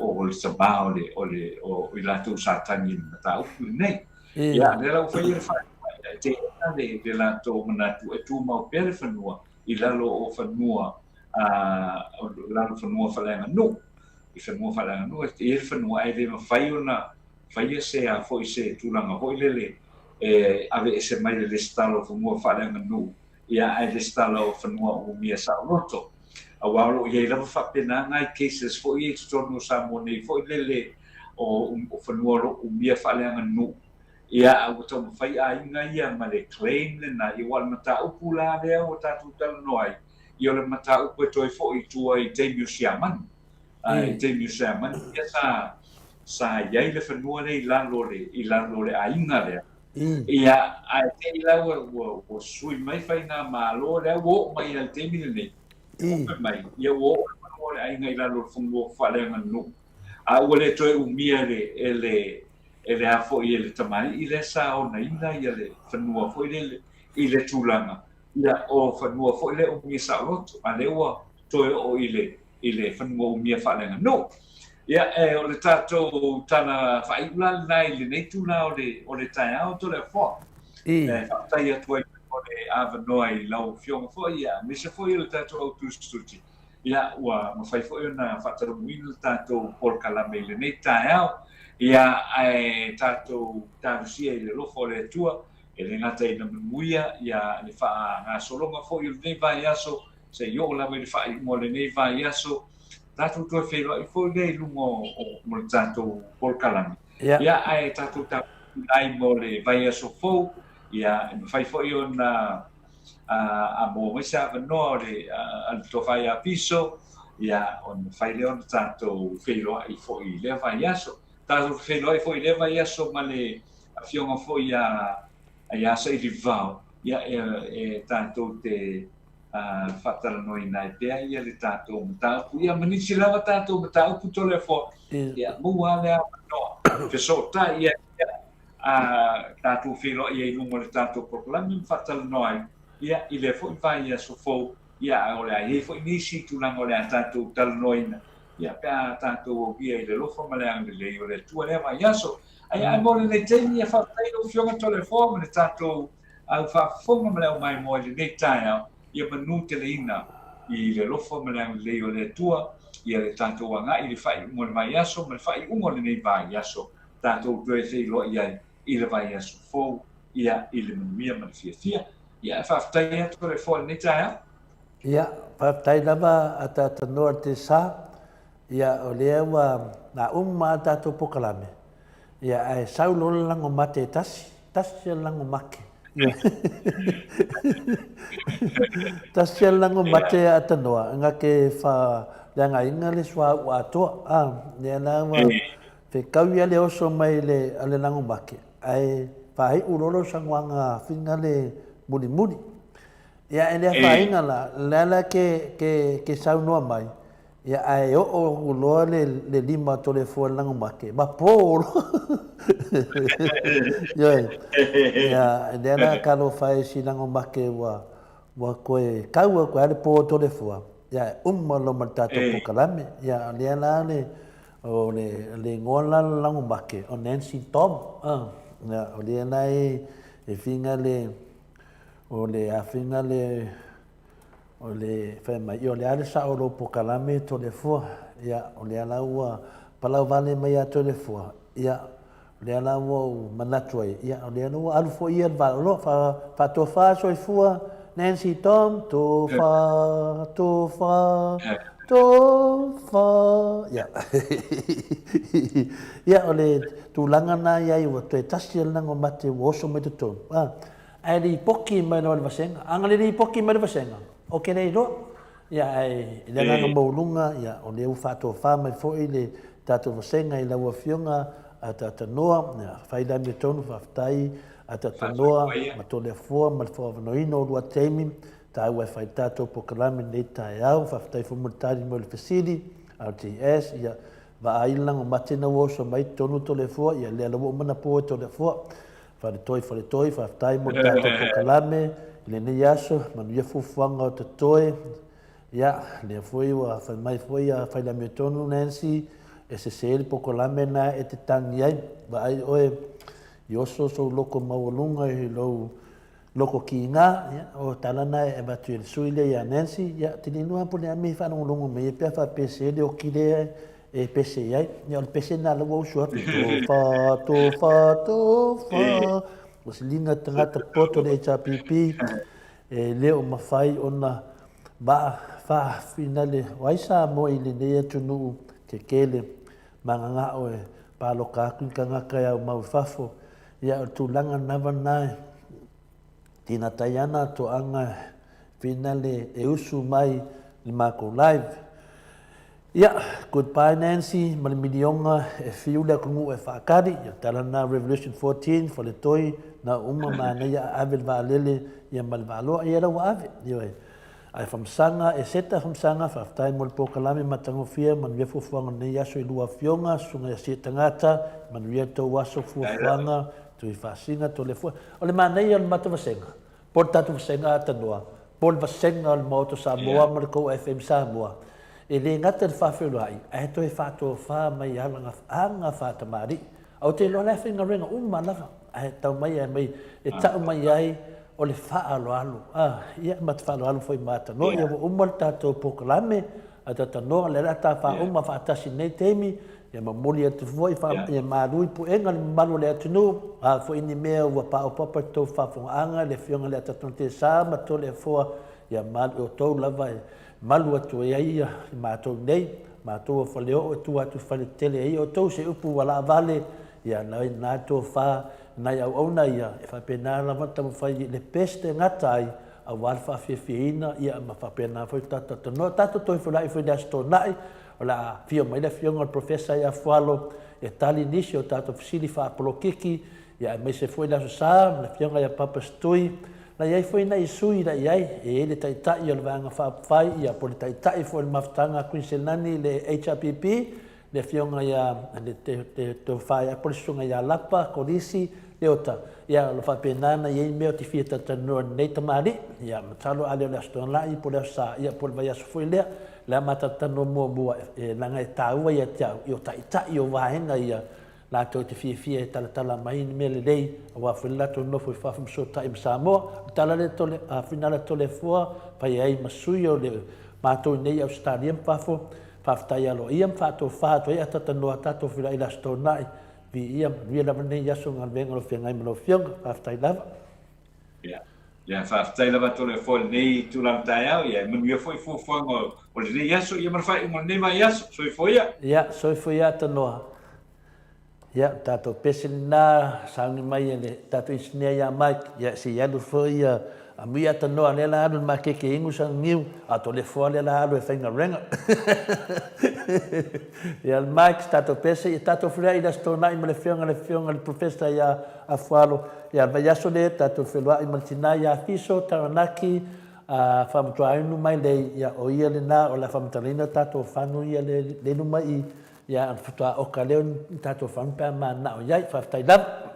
o le tama o le o le o i latou sa tagi i le mataupu lenei. Ia, lea la ua faia le faaiuga e teena le le latou manatu e tumau pea le fanua i lalo o fanua lalo fanua faaleaganuu. I fanua faaleaganuu e i ai le fanua ae le mafai ona faia se a foi se tulaga foi lele e aveese mai le lesitala o fanua faaleaganuu ia ae lesitala o fanua umia saoloto. Aua o lo o i ai lava faapena nai cases foi ia i totonu o Samoa nei foi lele o fanua o lo o umia faaleaganuu ia a ua taumafai aiga ia ma le claim lena ia aua o le mataupu la lea ua tatou talanoa ai ia o le mataupu e toe foi i tua i taimi o Siamani. I taimi o Siamani ia sa sa i ai le fanua lea i lalo o le i lalo o le aiga lea. Ia ae te i la ua ua ua sui mai faigamalo lea ua oo mai i le taimi lenei. Ope mai ia ua oo le fanua o le aiga i lalo o le fanua faaleaganuu. A ua le toe umia e le e le e le a foi e le tamalii lea sa onaina ia le fanua foi lele i le tulaga ia o fanua foi lea umia saoloto a lea ua toe oo i le i le fanua umia faaleaganuu. Ia, e, o le tatou tala faaiu la lena i lenei tula o le, o le taeao Toleafoa. E faafetai atu ai mo le avanoa i lau Afioga foi, ia, aemaise foi o le tatou au tusitusi. Ia, ua mafai foi ona faataunuuina le tatou polokalame i lenei taeao. Ia, ae tatou talosia i le alofa o le Atua, e le gata ina manuia ia le faagasologa foi o lenei vaiaso, se i oo lava i le faaiuga o lenei vaiaso, tatou toe feiloai foi lea i luga o le tatou polokalame. Ia, ae tatou tapuai ai mo le vaiaso fou, ia, e mafai foi ona a maua mai se avanoa o le a le Tofa ia Piso, ia, ona mafai lea ona tatou feiloai foi i lea vaiaso. Tatou feiloai foi i lea vaiaso ma le afioga foi ia ia Sailivao, ia, e, e tatou te faatalanoaina ai pea ia le tatou mataupu. Ia ma nisi lava tatou mataupu Toleafoa, ia maua lava le avanoa fesootai ai a tatou feiloai ai i luga o le tatou polokalame ma faatalanoa ai ia i lea foi vaiaso fou, ia a o le a i ai foi nisi tulaga o le a tatou talanoaina ia pe a tatou aulia i le alofa ma le agalelei o le Atua lea vaiaso. Ae ae mo lenei taimi, ia faafetai i lau Afioga Toleafoa ma le tatou au faafofoga ma le aumaimoa i lenei taeao, ia manuteleina i le alofa ma le agalelei o le Atua, ia le tatou agai i le faaiuga o le vaiaso ma le faaiuga o lenei vaiaso, tatou toe feiloai ai i le vaiaso fou, ia i le manuia ma le fiafia. Ia, e faafetai atu Toleafoa i lenei taeao. Ia, faafetai lava a Tatanoa i te sa. Ia, o lea ua na uma a tatou polokalame. Ia, ae sau loa le lago mate e tasi, tasi a le lago mate. Ia. Tasi a le lago mate a Tanoa, nga ke wha leagaina le suauu atoa. Ah, lea la ua fekau ia le oso mai le a le lago mate, ae faaiu loa lo saunoaga finga le mulimuli. Ia, e le afaina la, lea la ke, ke, ke saunoa mai, Ia, ae oo aku loa le, le lima Toleafoa i le lagomake, ma po loa. Ioe. Ia, lea la talofa e si lagomake ua, ua toe kau aku ai le po o Toleafoa, ia, e uma loa ma le tatou polokalame. Ia, lea la le, o le, le igoa la o le lagomake, o Nancy Tom. Ah, ia, o lea la e, e finga le, o le afinga le, O le fai mai, o le a le sao o lou polokalame Toleafoa? Ia, o lea la ua palau vale mai ia Toleafoa, ia, o lea la ua ou manatu ai, ia, o lea la ua alu foi ia le vaaloloa, fa, faatofa soifua, Nancy Tom, tofa, tofa, tofa, ia. Ia, o le tulaga na i ai ua toe tasi le lago mate ua oso mai totonu. Ah. Ae lipoti mai loa le vasega. A na le lipoti mai le vasega, ou te le iloa. Ia, ae i le agaga maualuga, ia, o lea ua faatofa mai foi le tatou vasega i lau Afioga a Tatanoa, ia, fai le amiotonu, faafetai a Tatanoa ma Toleafoa ma le faaavanoaina o lua taimi taua e fai le tatou polokalame i lenei taeao. Faafetai foi mo le tali mai o le fesili, RTS, ia, vaai le lago mate na ua oso mai i totonu o Toleafoa, ia, lea lava ua uma ona po e Toleafoa. Faletoi, Faletoi, faafetai mo le tatou polokalame i lenei aso, manuia fuafuaga o totoe. Ia, lea foi ua fai mai foi a fai le amiotonu Nancy, e sese le polokalame na e te tagi ai. Vaai oe i oso sou loko maualuga i lou loko kiga, ia, o tala na e avatu e le sui lea ia Nancy, ia, te le iloa po o le a mea e faalogologo mai ai pe a faapea se le oki lea e pese i ai. Ia, o le pese lena la ua usu atu, to fa, to fa, to fa. O se liga tagata poto le HRPP, e le o mafai ona vaa faafinale o ai Samoa i lenei atunuu kekele magagao e paloka atu ni tagata e aumau i fafo. Ia, o le tulaga lava lena e tina tai ana toaga finale e usu mai le matou live. Ia, goodbye Nancy ma le miliona e fiu le atunuu e faatali. Ia, tala lena Revolution 14, Faletoi, na uma manaia a ave le vaalele ia ma le vaaloa. Ia la ua ave. Ioe. Ae famasaga, e seta famasaga, faafetai mo le polokalame matagofie, manuia fuafuaga o lenei aso i lua afioga, susuga ia Sietagata, manuia le tou aso fuafuaga, Tuifaasina, Toleafoa. O le manaia o le matou vasega, po o le tatou vasega Atanoa, po o le vasega o le Maota Samoa ma le tou FM Samoa, e le gata i le faafeiloai, ae toe faatofa mai ala aga faatamalii. Ae ou te iloa la e faigaluega uma lava, ae tau mai ae mai e tau mai ai o le faaaloalo. Ah, ia ma te faaaloalo foi ma Atanoa, ia ua uma le tatou polokalame, a Atanoa, lea o le a ta faauma faatasi i lenei taimi, ia momoli atu foi ia malu i puega le mamalu o le atunuu, o a foi ni mea ua paopapa i tou faafofogaaga, le Afioga i le Atatonu-Tesa ma Toleafoa, ia malu outou lava e malu atu ai ai ia matou nei, matou o Faleoo e tua atu i Faletele ai outou se upu ua laavale, ia nai na tofa, nai auauna ia, e faapena lava ona taumafai i le best e gata ai, aua le faafiafiaina, ia ma faapena foi tatou talanoa. Tatou toe feiloai foi i le Aso Toonai, o le a afio mai le Afioga i le Professor ia Fualo e tali nisi o tatou fesili faapolokiki, ia aemaise foi le Aso Sa ma le Afioga ia Papa Setui, Na i ai foi nai sui na i ai, e i ai le Taitai o le Vaega Faaupufai, ia, po o le Taitai foi o le Mafutaga a Kuiniselani, le HRPP, le Afioga ia, le Tofa ia po o le Susuga ia Lapa Kolisi Leota. Ia, o lo o faapena ona i ai mea ou te fia talatalanoa i lenei tamalii. Ia, masalo a le o le Aso Toonai po o le Aso Sa, ia, po o le vaiaso foi lea, le a ma talatalanoa muamua, e, leaga e taua ia te au, i o Taitai o vaega ia, latou te fiafia e talatala mai ni mea lelei aua foi le latou nofo i fafo ma fesootai ma Samoa. O le tala lea tole, a Finala Toleafoa, fai ai ma sui o le matou i nei Ausetalia ma fafo, faafetai aloaia ma faatofa atu ai atatanoa tatou feiloai i le Aso Toonai. Viia, manuia lava lenei aso galuega o lo o feagai ma lau Afioga. Faafetai lava. Ia, ia faafetai lava Toleafoa i lenei itula taeao, ia e manuia foi fuafuaga o lenei aso, ia ma le faaiuga o lenei vaiaso. Soifua ia. Ia, soifua ia Tanoa. Ia, o tatou pese lena, sauni mai e le tatou inisinia ia Mike, ia se i alu foi ia Amuia Tanoa lea la alu i le makeke e inu sana niu, a o Toleafoa lea la alu e faigaluega. Ia Mike, tatou pese, ia tatou feiloai i le Aso Toonai ma le afioga le afioga i le Professor ia Afualo. Ia le vaiaso lea tatou feiloai ma le tina ia Fiso Taranaki, a Faamatuainu Mailei, ia o ia lena o le a faamatalaina tatou fanu ia le luma i, ia ona faatoa oka lea o ni tatou fanu pe a mananao i ai. Faafetai lava.